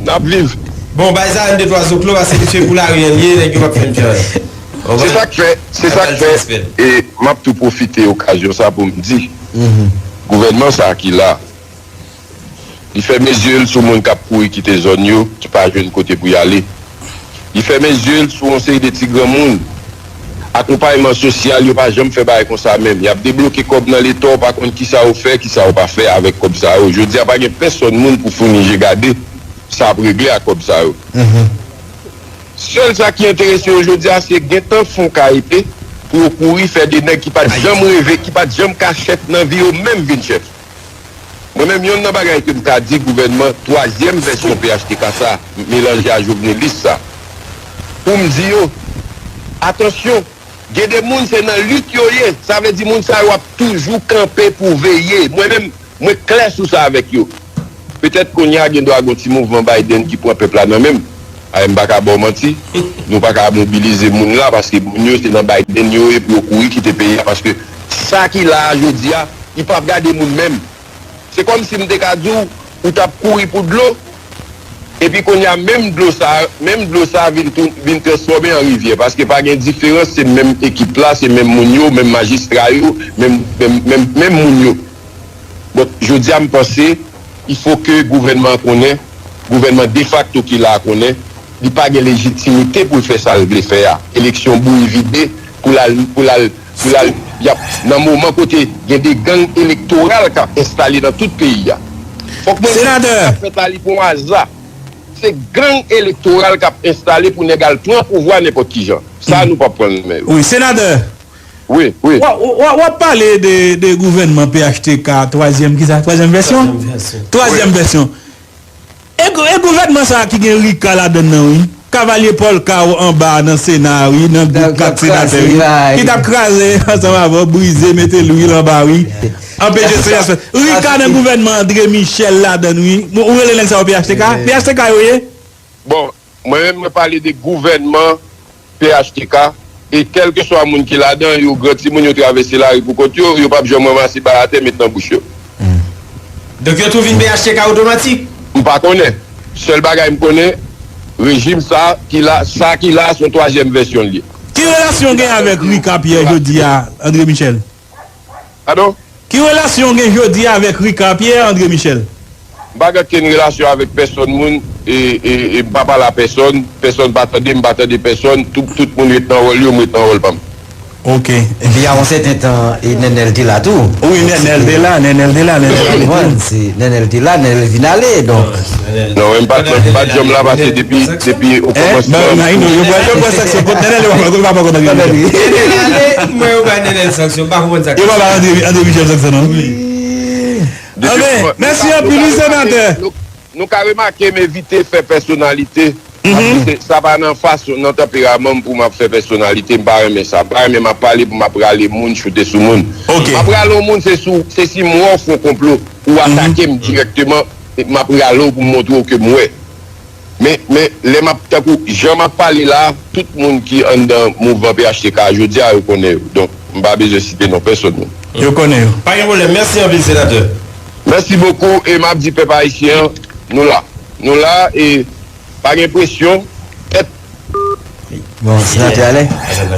n ap viv. Bon, bay sa yon de twa zoklo, paske misye pou lari an li ye, nèg yo p ap fè misye anyen. Se sa k fè, se sa k fè, e m ap tou pwofite okazyon sa pou m di, gouvènman sa ki la, li fèmen zye l sou moun k ap kouri kite zòn yo, ki pa jwenn kote pou y ale. Li fèmen zye l sou yon seri de ti granmoun akonpayman sosyal, yo pa janm fè bagay konsa menm. Y ap debloke kòb nan Leta, w pa konn kisa yo fè, kisa yo pa fè avèk kòb sa yo. Jodi a, pa gen pèsòn moun pou founi je gade sa ap regle ak kòb sa yo. Sèl sa ki enterese yo jodi a, se gentan fon ka ete pou yo kouri fè de nèg ki pa t janm reve, ki pa t janm ka chèf nan vi yo menm vin chèf. Mwen menm, yonn nan bagay ke m ka di gouvènman twazyèm vèsyon P H T K sa, melanje a jovenelis sa, pou m di yo, atansyon, gen de moun se nan lit yo ye, sa vle di moun sa yo ap toujou kanpe pou veye. Mwen menm, mwen klè sou sa avèk yo. Petèt kounye a gen dwa gon ti mouvman Biden ki pran pèp la nan men m. Ay, m pa ka ba w manti. Nou pa ka mobilize moun la paske moun yo se nan Biden yo ye pou yo kouri kite peyi a paske sa ki la a jodi a, li p ap gade moun menm. Se kòmsi m te ka di w, ou t ap kouri pou dlo, epi kounye a menm dlo sa, menm dlo sa vin tou, vin transfòme an rivyè, paske pa gen diferans, se menm ekip la, se menm moun yo, menm majistra yo, menm, menm, menm, menm moun yo. Bon, jodi a m panse, il faut que gouvènman an konnen, gouvènman defakto ki la a konnen, li pa gen lejitimite pou l fè sa l vle fè a. Eleksyon bouyi vide pou l al, pou l al, pou l al, y ap, nan moman kote gen de gang elektoral k ap enstale nan tout peyi a. Fòk mwen di sa k ap fèt la, li pa yon aza. Se gang elektoral k ap enstale pou nèg al pran pouvwa nenpòt ki jan. Sa nou p ap pran nan men yo. Wi, senatè. Wi, wi. W ap pale de, de gouvènman P H T K, twazyèm, kisa? Twazyèm vèsyon? Twazyèm vèsyon. E, gou- e gouvènman sa a ki gen Rika ladan l nan, wi. Kavalye Pòlka anba nan Sena a, wi, nan gwoup kat senatè, wi. Ki t ap kraze ansanm avè w, brize, mete lwil anba, wi. Anpeche seans fèt. Rika nan gouvènman André Michel ladan l, wi. Ou rele nèg sa yo P H T K? P H T K yo ye? Bon, mwen menm, mwen pale de gouvènman P H T K, e kèlkeswa moun ki ladan yo, gran timoun yo travèse lari pou kont yo, yo p ap janm ranmase bal atè met nan bouch yo. Donk yo tou vin P H T K otomatik? M pa konnen. Sèl bagay m konnen, rejim sa ki la, sa ki la, se yon twazyèm vèsyon l ye. Ki relasyon w gen avèk Rika Pierre jodi a, André Michel? Padon? Ki relasyon w gen jodi a avèk Rika Pierre, André Michel? M pa gen okenn relasyon avèk pèsòn moun, e, e, e m pa pale a pèsòn, pèsòn pa tande m, m pa tande pèsòn, tout, tout moun ret nan wòl yo, m ret nan wòl pa m. Ok. Epi a yon sèten tan, e, Nènèl te la tou. Wi, Nènèl te la, Nènèl te la, Nènèl te la. Ou konprann, se Nènèl te la, Nènèl vin ale, donk. Non, men m pa t, m pa t janm la pase depi, depi okòmansman. Hein? Nan, nan, non, yo pran, yo pran sanksyon kont Nènèl, yo pa pran, yo pa pran kont André Michel. Nènèl ale, mwen yo bay Nènèl sanksyon, m pa konprann sa k pase. Yo pa bay André, André Michel sanksyon, non? Anben, mèsi anpil, wi, senatè. Nou ka remake m evite fè pèsonalite. Paske se- sa pa nan fason, nan tanperaman m pou m ap fè pèsonalite. M pa renmen sa. M pa renmen m ap pale pou m ap rale moun, choute sou moun. M ap rale yon moun, se sou, se si m wè w fè yon konplo, ou atake m dirèkteman, m ap rale w pou m montre w ke m wè. Men, men, lè m ap, tankou jan m ap pale la, tout moun ki anndan mouvman P H T K jodi a, yo konnen yo. Donk, m pa bezwen site non pèsòn, non. Yo konnen yo. Pa gen pwoblèm. Mèsi anpil, senatè. Mèsi bokou, e m ap di pèp ayisyen an, nou la. Nou la, e pa gen presyon. Tèt. Bon, senatè ale.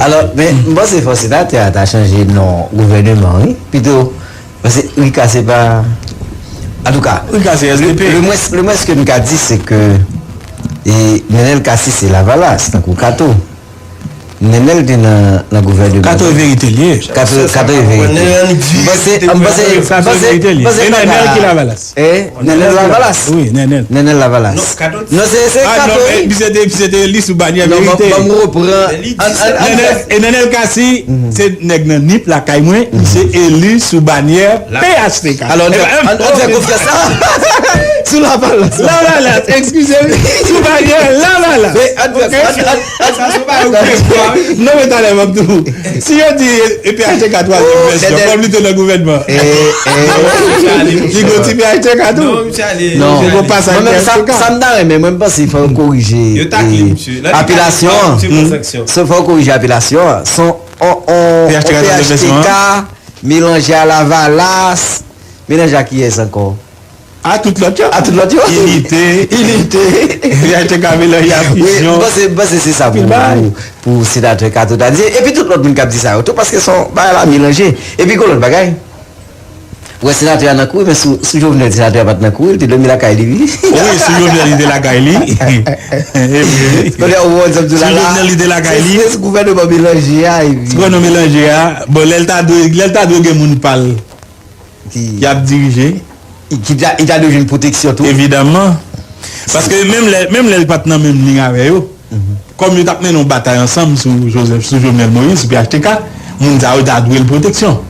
Alò, men, m panse fò senatè a ta chanje non gouvèneman, wi. Pito, paske Rika se pa, antouka, Rika se S D P. Le, le mwens, le mwens ke m ka di, se ke, e, Nenel Cassy se Lavalas, tankou Kato. Nenel te nan, nan gouvèneman. Kato e verite l ye. Kato, Kato e verite. M panse, m panse, m panse, m panse e Nenel ki Lavalas. E, Nenel Lavalas. Wi, Nenel. Nenel Lavalas. Non, se, se Kato, wi. Misye te, misye te eli sou banyè verite. Non, ban m repran. Nenel, e Nenel Cassy, se nèg nan Nip lakay mwen, misye eli sou banyè P H T K. Alò, ann fè konfyans la. Sou Lavalas. Lavalas, eskize m. Sou banyè Lavalas. Non, men talè, m ap di w. Si yo di e P H T K twazyèm vèsyon, kòm li te nan gouvènman. Li gon ti P H T K tou. Non, mwen menm, sa, sa m ta renmen, mwen, m panse fò yo korije apelasyon an. Fò yo korije apelasyon an. Se on, on, on P H T K melanje a Lavalas, melanje a kiyès ankò? A tout lòt yo. A tout lòt yo. Inite. Inite. P H T K melanje a Fizyon. Wi, m panse, m panse se sa pou, pou, pou senatè Kato ta di. Epi tout lòt moun k ap di sa yo tou, paske se on bagay la melanje. Epi gon lòt bagay. Wè, senatè a nan kouri, men sou, sou Jovenel, senatè a pa t nan kouri, li te dòmi lakay li, wi. Wi, sou Jovenel, li te lakay li. Kounye a, ou wè, sa m di w la, sou Jovenel, li te lakay li. Se, se gouvènman melanje a, epi. Gouvènman melanje a, bon, lè l ta dwe, lè l ta dwe gen moun pa l ki ap dirije. Ki ta, li ta dwe jwenn pwoteksyon tou. Evidaman. Paske menm lè, menm lè l pa t nan menm liy avè yo, kòm yo t ap mennen yon batay ansanm sou Joseph, sou Jovenel Moïse, sou P H T K, moun sa yo ta dwe l pwoteksyon.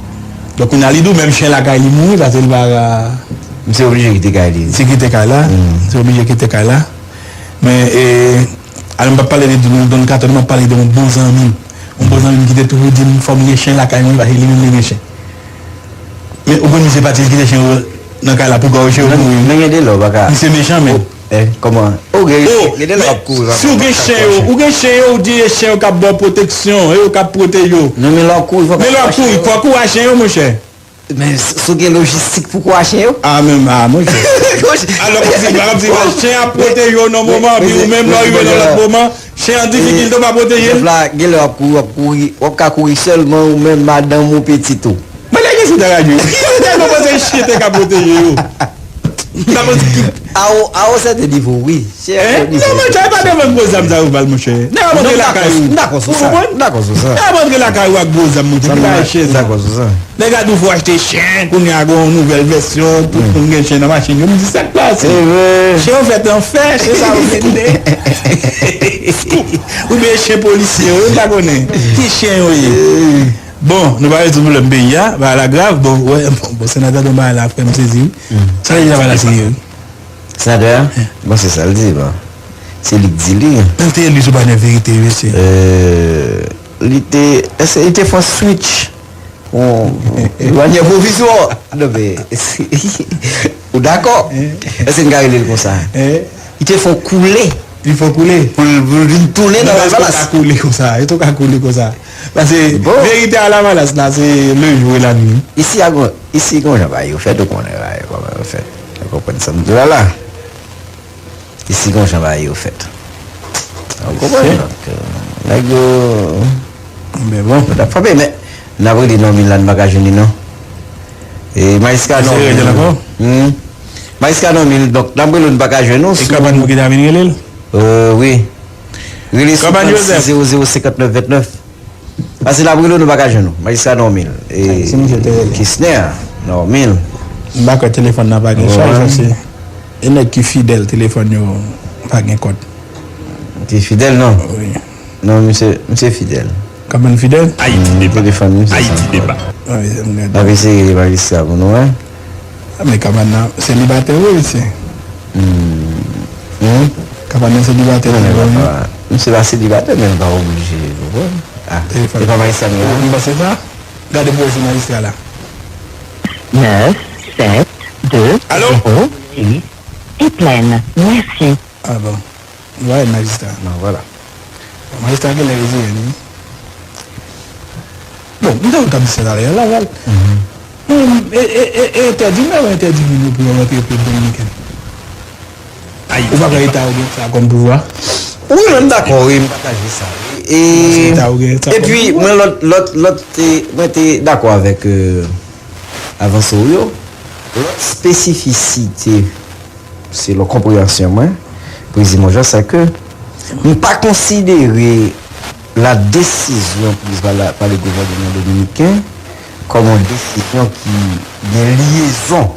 Donk, kounye a, li di w, menm chen lakay li mouri, paske l pa ka. Misye oblije kite kay li. Misye kite kay la. Misye oblije kite kay la. Men, e, alò, m p ap pale de Don Kato, m ap pale de yon bon zanmi m. Yon bon zanmi m ki te toujou di m, fò m gen chen lakay mwen, paske li menm li gen chen. Men, ou konn misye pati, li kite chen yo nan kay la, pou gwo chen yo mouri. Men gen de lè, w pa ka. Misye mechan, men. Eh, kòman? Oh, gen, gen de lè w ap kouri, w ap, si w gen chen yo, ou gen chen yo, ou di e chen yo k ap ba w pwoteksyon, e yo k ap pwoteje w. Non, men lè w ap kouri, fòk w ap kouri, fòk w kouri a chen yo, monchè. Men s-, si w gen lojistik pou kouri a chen yo? Ah, men, ah, monchè. Alò, kòmsi, kòmsi, chen ap pwoteje w nan moman, epi ou menm, lè w rive nan lòt moman, chen an difikilte, w pa pwoteje l. Chèf la, gen lè w ap kouri, w ap kouri, w ap ka kouri sèlman ou menm, madanm ou, pitit ou. Mwen te gen sou ta radyo. Yo tèlman panse chen te ka pwoteje yo. M ta panse ki. A yon, a yon sèten nivo, wi. Chen an pwoteje. Non, monchè, e pa devan gwo zam sa yo pral, monchè. Nèg ap antre lakay ou. M dakò sou sa. Ou konprann? M dakò sou sa. Nèg ap antre lakay ou ak gwo zam, monchè. Ki bagay chen sa? M dakò sou sa. Nèg a di w fò w achte chen, kounye a gen yon nouvèl vèsyon, tout moun gen chen nan machin yo. M di, sa k pase? Chen yo fèt an fè, chen sa yo fèt de. Oubyen chen polisye yo, m pa konnen. Ki chen yo ye? Bon, nou pa rezoud pwoblèm peyi a, bagay la grav, bon, wè, bon, bon, senatè Don bagay la, frè m sezi, wi. Sa deja bagay la serye, wi. Senatè a? Bon, se sa l di, bon. Se li k di li. Men l te eli sou panèl verite, wi, mesye. Euh, li te, èske li te fè yon switch? Yon, yon manyè pwovizwa? Non, men, ou dakò? Èske n ka rele l konsa? Li te fè yon koule. Li fè yon koule. Pou l, pou l vin tounen nan Lavalas. Eske w ka koule konsa? Eske w ka koule konsa? Paske verite a Lavalas la, se le jour et la nuit. Isi a gon, isi gon jan bagay yo fèt, ou konnen bagay yo kòman yo fèt. Ou konprann sa m di w la la? Isi gon jan bagay yo fèt. Ou konprann? Donk, euh, nèg yo, men bon, yo t ap frape, men n ap rele Normil la, n pa ka jwenn li non. E Majiska Normil. Hmm. Majiska Normil, donk, n ap rele w, n pa ka jwenn ou. E Kanpann pou ki ta vin rele l? Euh, wi. Rele sou trannsis zewo zewo senkantnèf ventnèf. Pase n ap rele w, nou pa ka jwenn ou. Majiska Normil. E Kisner Normil. M pa kwè telefòn nan pa gen chaj, paske e nèg ki fidèl, telefòn yo pa gen kòd. Ki fidèl, non? Wi. Non, misye, misye fidèl. Kanmenm fidèl? Ayiti deba. Telefòn misye Ayiti deba. N ap eseye rele Majiska pou nou, wi. A, men Kanpann nan selibatè, wi, mesye. Hmm. Hmm? Kanpann nan selibatè, wi. Misye pa selibatè, men l pa oblije, ou konprann? Ah, e pa Majiska nou ye? M panse sa. Gade pou wè si Majistra la. Neuf sept deux zéro huit Plaine. Merci. Ah bon. Wè, majistra. Bon, vwala. Bon, majistra genlè reziyen li. Bon, m te wè w t ap di sa talè a, Laval. Mhm. Bon, e, e, e, e entèdi, men ou entèdi moun yo pou yo rantre Repiblik Dominikèn. Ou pa kwè Eta yo gen sa kòm pouvwa? Wi, mwen m dakò, wi, m pataje sa. E, epi, mwen, lòt, lòt, lòt, te, mwen te dakò avèk, euh, avanse w yo. Lòt espesifisite, selon konpreyansyon mwen, Prezidan Jean, se ke m pa konsidere la décision prise par la, par le gouvernement dominicain comme une décision ki gen lyezon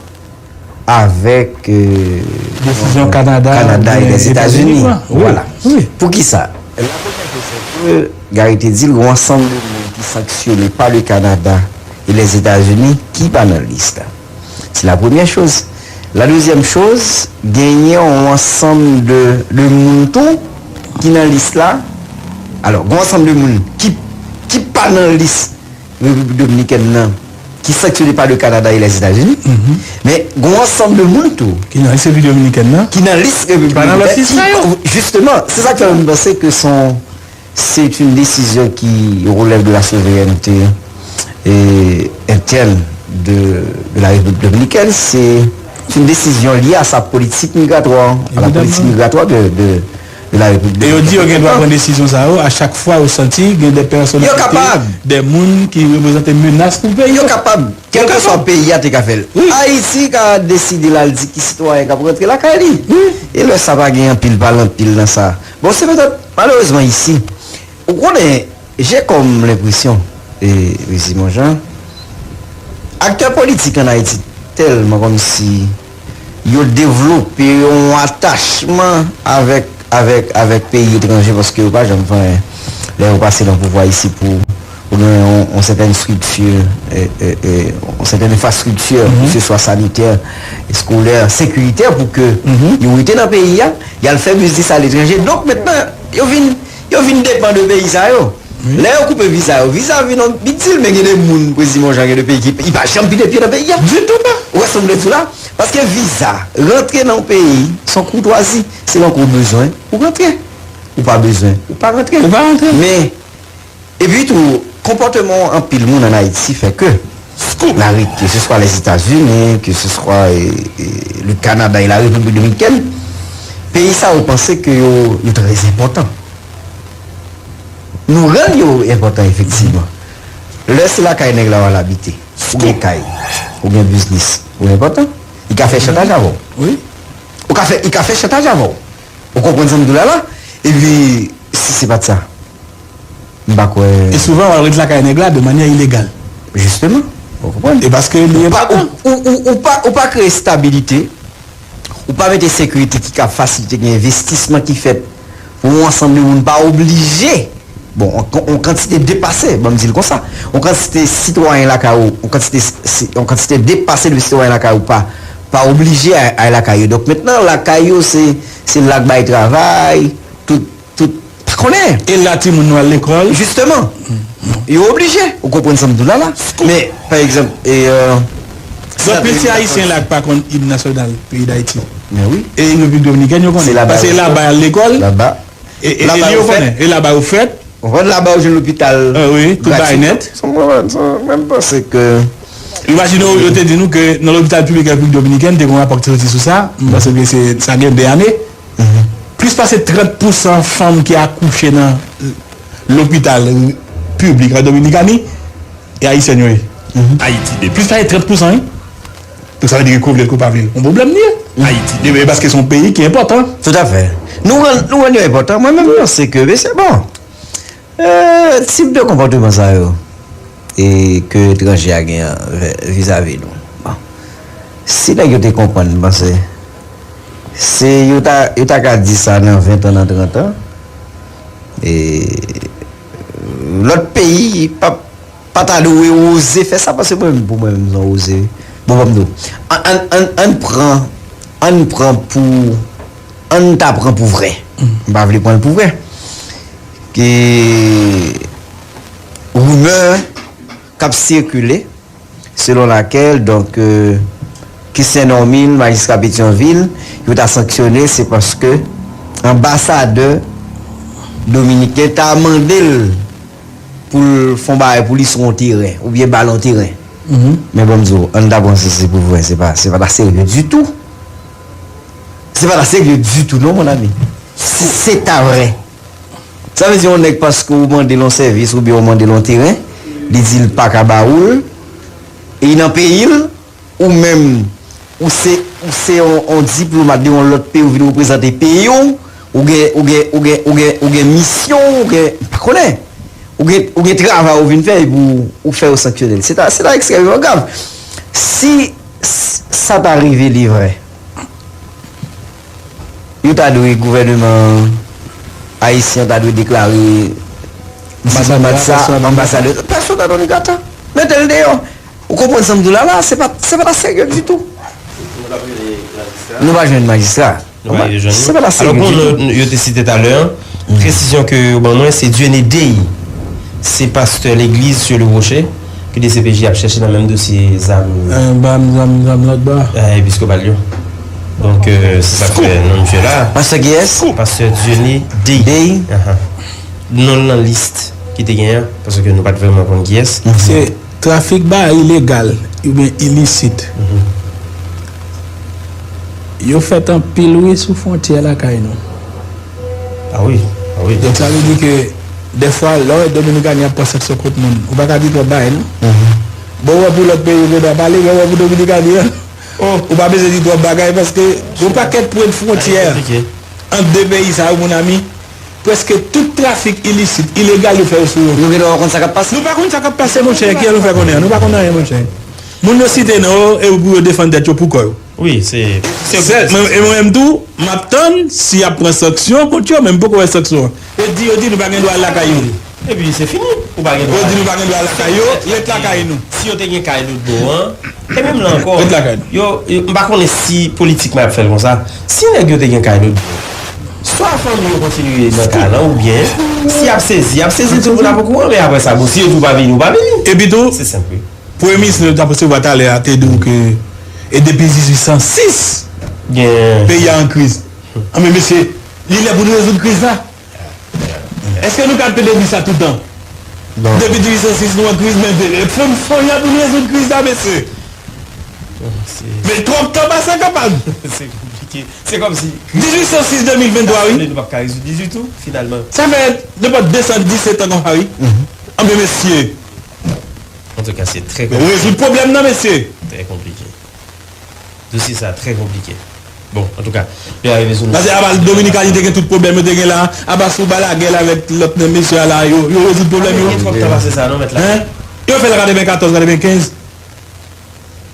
avèk, euh, desizyon Kanada, Kanada e Lèzetazini. Wi, vwala. Wi. Poukisa? La premyè choz, se ke Gary te di l, gon ansanm de moun ki sanksyone pa le Kanada e Lèzetazini ki pa nan lis la. Se la premyè choz. La dezyèm choz, genyen yon ansanm de, de moun tou ki nan lis la. Alò, gon ansanm de moun ki, ki pa nan lis Repiblik Dominikèn nan, ki sanksyone pa le Kanada e Lèzetazini. Mhm. Men, gon ansanm de moun tou ki nan lis Repiblik Dominikèn nan, ki pa nan lòt lis la yo. Ki, jisteman, se sa k fè mwen panse ke se yon, c'est une décision qui relève de la souveraineté, euh, interne de, de la République dominicaine. C'est une décision liée à sa politique migratoire, à la politique migratoire de, de, de la Repiblik Dominikèn. E yo di yo gen dwa pran desizyon sa yo a chak fwa yo santi gen de pèsonalite, de moun ki reprezante menas pou peyi yo. Yo kapab. Kèlkeswa peyi a te ka fè l. Ayiti ka deside l al di ki sitwayen k ap rantre lakay li. E lè sa pa gen anpil pale anpil nan sa. Bon, se petèt, malerezman, isi, ou konnen, j'ai comme l'impression, e, Rizimon Jean, aktè politik ann Ayiti tèlman kòmsi yo devlope yon atachman avèk, avèk, avèk peyi etranje, paske yo pa janm fè anyen. Lè yo pase nan pouvwa isi pou, pou gen yon, yon sètèn estrikti, e, e, e, yon sètèn enfrastrikti, ke se swa sanitè, eskolè, sekiritè, pou ke yo rete nan peyi a, y al fè biznis aletranje. Donk, mentnan, yo vin, yo vin depann de peyi sa yo. Lè yo koupe viza yo, viza vin yon big deal, men gen de moun, Prezimon Jean, gen de peyi ki, ki pa janm pile pye nan peyi a. Ditou pa. Ou wè sa m vle di w la? Paske viza, rantre nan yon peyi, se yon koutwazi, se lè w bezwen ou rantre. Ou pa bezwen, ou pa rantre. Ou pa rantre. Men, epi tou, konpòteman anpil moun ann Ayiti fè ke, ke se swa Lèzetazini, ke se swa, e, e, le Kanada e la Repiblik Dominikèn, peyi sa yo panse ke yo, yo trè enpòtan. Nou rann yo enpòtan efektivman. Lè se lakay nèg la w al abite, ou gen kay, ou gen biznis, ou enpòtan. Li ka fè chantaj avè w. Wi. Ou ka fè, li ka fè chantaj avè w. Ou konprann sa m di w la la? Epi, si se pa t sa, m pa kwè. E souvan, w al ret lakay nèg la de manyè ilegal. Jisteman. Ou konprann? E paske li enpòtan. Ou pa, ou, ou, ou, ou pa, ou pa kreye estabilite. Ou pa mete sekirite ki ka fasilite gen envestisman ki fèt pou yon ansanm de moun pa oblije, bon, yon, yon kantite depase, ban m di l konsa, yon kantite sitwayen lakay ou, yon kantite, si, yon kantite depase de sitwayen lakay ou pa, pa oblije ay, ay lakay yo. Donk, mentnan, lakay yo, se, se la k bay travay, tout, tout, pa konnen. E la timoun nou al lekòl. Jisteman. Yo oblije. Ou konprann sa m di w la la? Men, pa egzanp, e, euh, gen anpil ti Ayisyen la ki pa konn im nasyonal peyi Dayiti. Men wi. E Repiblik Dominikèn, yo konnen. Paske laba y al lekòl. Laba. E, e, e yo konnen. E laba yo fèt. Ou konprann, laba yo jwenn lopital. Ah wi, tout bagay nèt. Mwen, mwen panse ke. Imajine w, yo te di nou ke nan lopital piblik Repiblik Dominikèn, te gen yon rapò ki te soti sou sa. M panse ke se, sa gen de ane. Plis pase trant pousan fanm ki akouche nan lopital piblik an Dominikani, e ayisyèn yo ye. Ayiti, de plis pase trant pousan, wi. Donk, sa vle di ke ke w vle l, ke w pa vle l, yon pwoblèm li ye. Ayiti, de, paske se yon peyi ki enpòtan. Toutafè. Nou rann, nou rann yo enpòtan. Mwen menm, mwen panse ke, mesye, bon, euh, tip de konpòteman sa yo, e ke etranje a gen vè-, vizavi nou. Bon. Si nèg yo te konprann, m panse, se yo ta, yo ta ka di sa nan ven tan, nan trant an. E lòt peyi pa, pa ta dwe oze fè sa, paske mwen, pou mwen menm, se yon oze. Bon, ban m di w. Ann, ann, ann, ann pran, ann pran pou, ann ta pran pou vrè. M pa vle pran l pou vrè. Ke rimè k ap sikile, selon lakèl, donk, euh, Christian Normil, majistra Petyonvil, yo ta sanksyone, se paske anbasadè dominiken ta mande l pou l fè yon bagay pou li sou yon teren, oubyen ba l yon teren. Men ban m di w, ann ta panse se pou vrè, se pa, se pa ta serye ditou. Se pa ta serye ditou, non, mon ami. Se, se ta vrè. Sa vle di yon nèg paske ou mande l yon sèvis oubyen ou mande l yon teren, li di l pa ka ba ou l, e nan peyi l, ou menm, ou se, ou se yon, yon diplomat de yon lòt peyi, ou vin reprezante peyi w, ou gen, ou gen, ou gen, ou gen, ou gen misyon, ou gen, m pa konnen, ou gen, ou gen travay ou vin fè, epi ou, ou fè yo sanksyone l. Se ta, se ta ekstrèmeman grav. Si s-, sa ta rive li vrè, yo ta dwe, gouvèneman ayisyen an ta dwe deklare diplomat sa, anbasadè, pèsona non grata. Mete l deyò. Ou konprann sa m di w la la? Se pa, se pa ta serye ditou. Nou pa jwenn majistra. Nou pa jwenn li. Se pa ta serye ditou. Alò, pou nou, yo te site talè a, presizyon ke yo ban mwen, se Dieudonné Dey. Se pastè legliz Sur le Rocher. Ke D C P J ap chèche nan menm dosye zam. Eh, bam, zam, zam, lòt bò. Eh, episkopal yo. Donk, euh, se sa k fè non misye la. Pastè kiyès? Pastè Dieudonné Dey. Dey? Ahan. Non l nan lis ki te gen an, paske nou pa t vrèman konn kiyès. Se trafik bagay ilegal oubyen ilisit. Yo fèt anpil, wi, sou fwontyè lakay nou. Donk, sa vle di ke dèfwa, lè w wè Dominikani ap pran sanksyon kont moun, ou pa ka di twòp bagay, non. Bon, ou wè pou lòt peyi yo gen dwa pale, men ou wè pou Dominikani an, ou pa bezwen di twòp bagay, paske yon pakèt pwen fwontyè ant de peyi sa yo, mon ami, prèske tout trafik ilisit, ilegal, yo fè yo sou yo. Nou gen dwa pa konn sa k ap pase. Nou pa konn sa k ap pase, monchè, kiyès nou fè konnen an? Nou pa konn anyen, monchè. Moun yo site non yo, e pou yo defann tèt yo pou kò yo. Wi, se, se, se, mwen, e mwen menm tou, m ap tann si y ap pran sanksyon kont yo, men m poko wè sanksyon an. Yo di, yo di nou pa gen dwa al lakay yo. Epi se fini, ou pa gen dwa. Yo di nou pa gen dwa al lakay yo, ret lakay nou. Si yo te gen kay lòt bò an, e menm la ankò, ret lakay nou. Yo, yo, m pa konnen si politikman y ap fè l konsa. Si nèg yo te gen kay lòt bò, swa fanmi yo kontinye nan kay lan, oubyen, si y ap sezi, y ap sezi tout moun ap okouran, men apre sa, bon, si yo di w pa vini, ou pa vini. Epi tou, se senp, wi. Premye minis nou t ap resevwa talè a te di w ke e depi dizuit san sis, gen, peyi a an kriz. Anben, mesye, li lè pou nou rezoud kriz la. Èske nou ka tande di sa tout tan? Non. Depi dizuit san sis, nou an kriz, men fon, fon an pou nou rezoud kriz la, mesye. Men twòp tan pase an kapab. Se konplike. Se kòmsi dizuit san sis, de mil venntwa, wi. Nou p ap ka rezoud dizuit tou, finalman. Sa fè nenpòt de san disèt an konsa, wi. Anben, mesye. Antouka, se trè konplike. Rezoud pwoblèm nan, mesye. Trè konplike. Dosye sa trè konplike. Bon, antouka, yo arive sou nou. Paske apa Dominikani te gen tout pwoblèm yo te gen la, apa sou Balaguer la avèk lòt mesye a la, yo, yo rezoud pwoblèm yo. Gen twòp tan pase sa, non, mèt la. Hein? Yo fè l katrevenkatòz, katrevenkenz.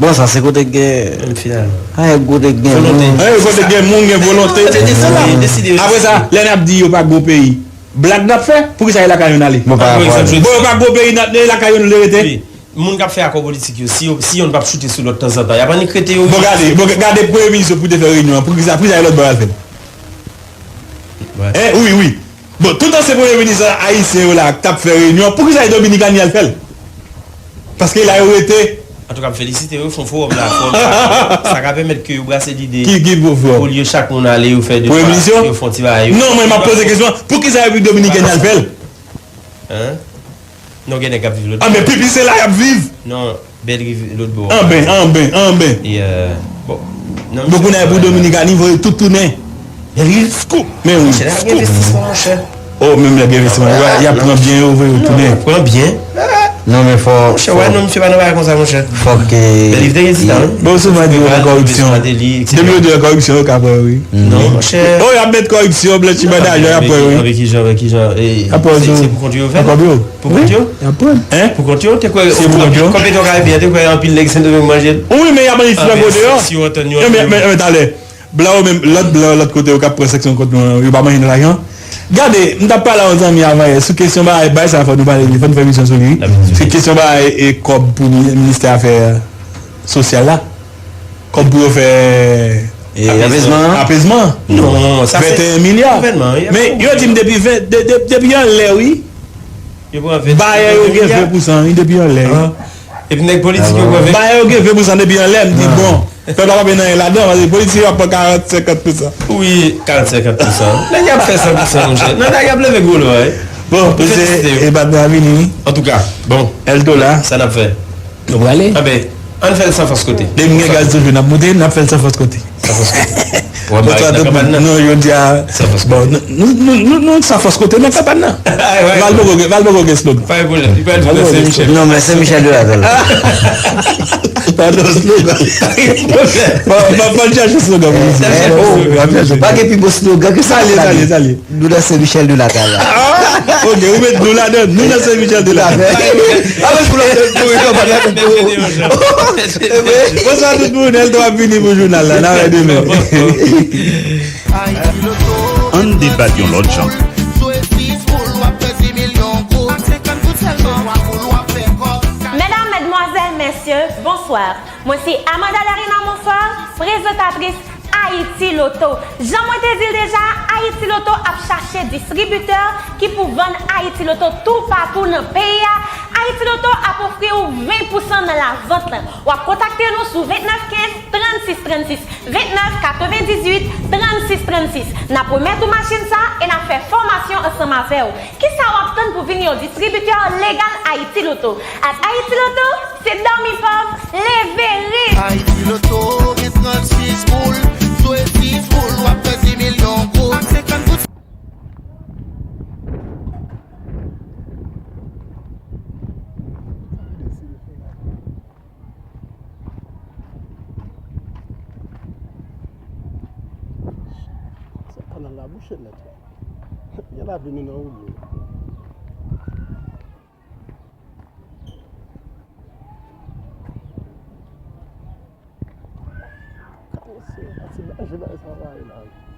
Bon, sa se kote gen. Menm finalman. Ay, kote gen moun. Volonte. Ay, kote gen moun, gen volonte. Se sa. Deside, deside. Apre sa, lè n ap di yo pa gwo peyi, blag n ap fè, poukisa e lakay yo n ale? Bon, pa egzanp, bon, yo pa gwo peyi, n ap, e lakay yo n vle rete? Wi. Moun k ap fè akò politik yo, si yo, si yonn p ap choute sou lòt tanzantan, y ap annik rete yo. Bon, gade, bon, gade premye minis yo pou te fè reyinyon an, poukisa, poukisa e lòt bò y al fè l? Hein, wi, wi. Bon, tout ansyen premye minis ayisyen yo la k t ap fè reyinyon an, poukisa e Dominikani al fè l? Paske la yo rete. Antouka, m felisite yo, fè yon fowòm la, fowòm sa. Sa ka pèmèt ke yo brase lide. Ki, ki pou fè? Olye chak moun ale, yo fè de twa, yo fè yon ti bagay, yo. Non, mwen, m ap poze kesyon an, poukisa Repiblik Dominikèn al fè l? Hein? Non, gen nèg k ap viv lòt bò. Ah, men pipi se la y ap viv. Non, Bèlriv lòt bò. Anben, anben, anben. E, euh, bon. Bon, kounye a pou Dominikani voye tout tounen. Bèlriv? Scoop. Men wi, scoop. Monchè, la gen envestisman, monchè. Oh, menm lè gen envestisman, y ap pran byen yo, voye yo tounen. Pran byen. Non, men fò. Monchè, wè, non, misye pa nan bagay konsa, monchè. Fòk, euh, Bèlriv te gen ti tan, wi. Bon, souvan di yo nan kòripsyon. Depi yo di nan kòripsyon, yo ka pran, wi. Non, monchè. Oh, y ap met kòripsyon, blanchiman dajan, y ap pran, wi. Avèk kijan, avèk kijan, eh, se pou kont yo fè l? Pou kont yo? Hein? Pou kont yo? Te kwè se pou kont yo? Kòm Petro Karibyen, te kwè anpil nèg Sendomeng manje l? Wi, men y ap manje ti mango deyò. Si yo antann yo, men, men, men talè. Blan yo menm, lòt blan, lòt kote yo k ap pran sanksyon kont nou, yo pa manje nan lajan. Gade, m t ap pale a yon zanmi avan yè, sou kesyon bagay, bagay sa fò nou pale, fò nou fè emisyon sou li, wi. Se kesyon bagay e kòb pou mi-, ministè afè sosyal la. Kòb pou yo fè apezman. Apezman. Non, sa se venteyen milya. Men yo di m depi ven, de, de, depi anlè, wi. Bayè yo gen ven pousan, wi, depi anlè, wi. Epi nèg politik yo pran ven. Bayè yo gen ven pousan depi anlè, m di, bon, pèp la pa gen anyen ladan, paske politik yo ap pran karant, senkant pousan. Wi, karant, senkant pousan. Nèg y ap fè san pousan, monchè. Non, nèg y ap leve gwo lò, wi. Bon, mesye, e patnè a vini, wi. Antouka, bon. Eldo la. Sa n ap fè? Nou prale. Anben, ann fè l san fòs kote. Depi m gen gaz toujou, n ap moute, n ap fè l san fòs kote. San fòs kote. W ap bay nan kanpàn nan. Non, yo di a. San fòs kote. Bon, nou, nou, nou, nou, nou san fòs kote nan kanpàn nan. Val poko gen, Val poko gen slogan. Pa gen pwoblèm. Li pral di nan Sen Michèl. Non, men Sen Michèl de Latal. Pa gen slogan. Pa, pa, pa chache slogan pou misye. Pa gen pi bon slogan ke sa. Salye, salye, salye. Nou nan Sen Michèl de Latal la. Ah, ok, ou met nou ladan, nou nan Sen Michèl de Latal. Tout à fait. Amen pou lòt moun, kanpay la, pou. Bonswa tout moun, Eldo ap vini pou jounal la, n a wè demen. Ann debat yon lòt jan. Medam, medmwazèl, mesye, bonswa. Mwen se Amanda Darina Monsoir, prezantatris Ayiti Loto. Jan mwen te di l deja, Ayiti Loto ap chache distribitè ki pou vann Ayiti Loto toupatou nan peyi a. Ayiti Loto ap ofri w ven pousan nan lavant lan. W ap kontakte nou sou vennèf kenz, trannsis trannsis, vennèf katrevendizuit, trannsis trannsis. N ap remèt ou machin sa e n ap fè fòmasyon ansanm avè w. Kisa w ap tann pou vin yon distribitè legal Ayiti Loto? Ak Ayiti Loto, se dòmi pòv, leve ri! Ayiti Loto gen trannsis boul, jwe sis boul, w ap fè sis milyon goud. Ak senkant goud. Kèt nèt wi. Gen lapli nou nan woulo. Kòmanse, a ti danje bagay sa va ye la wi.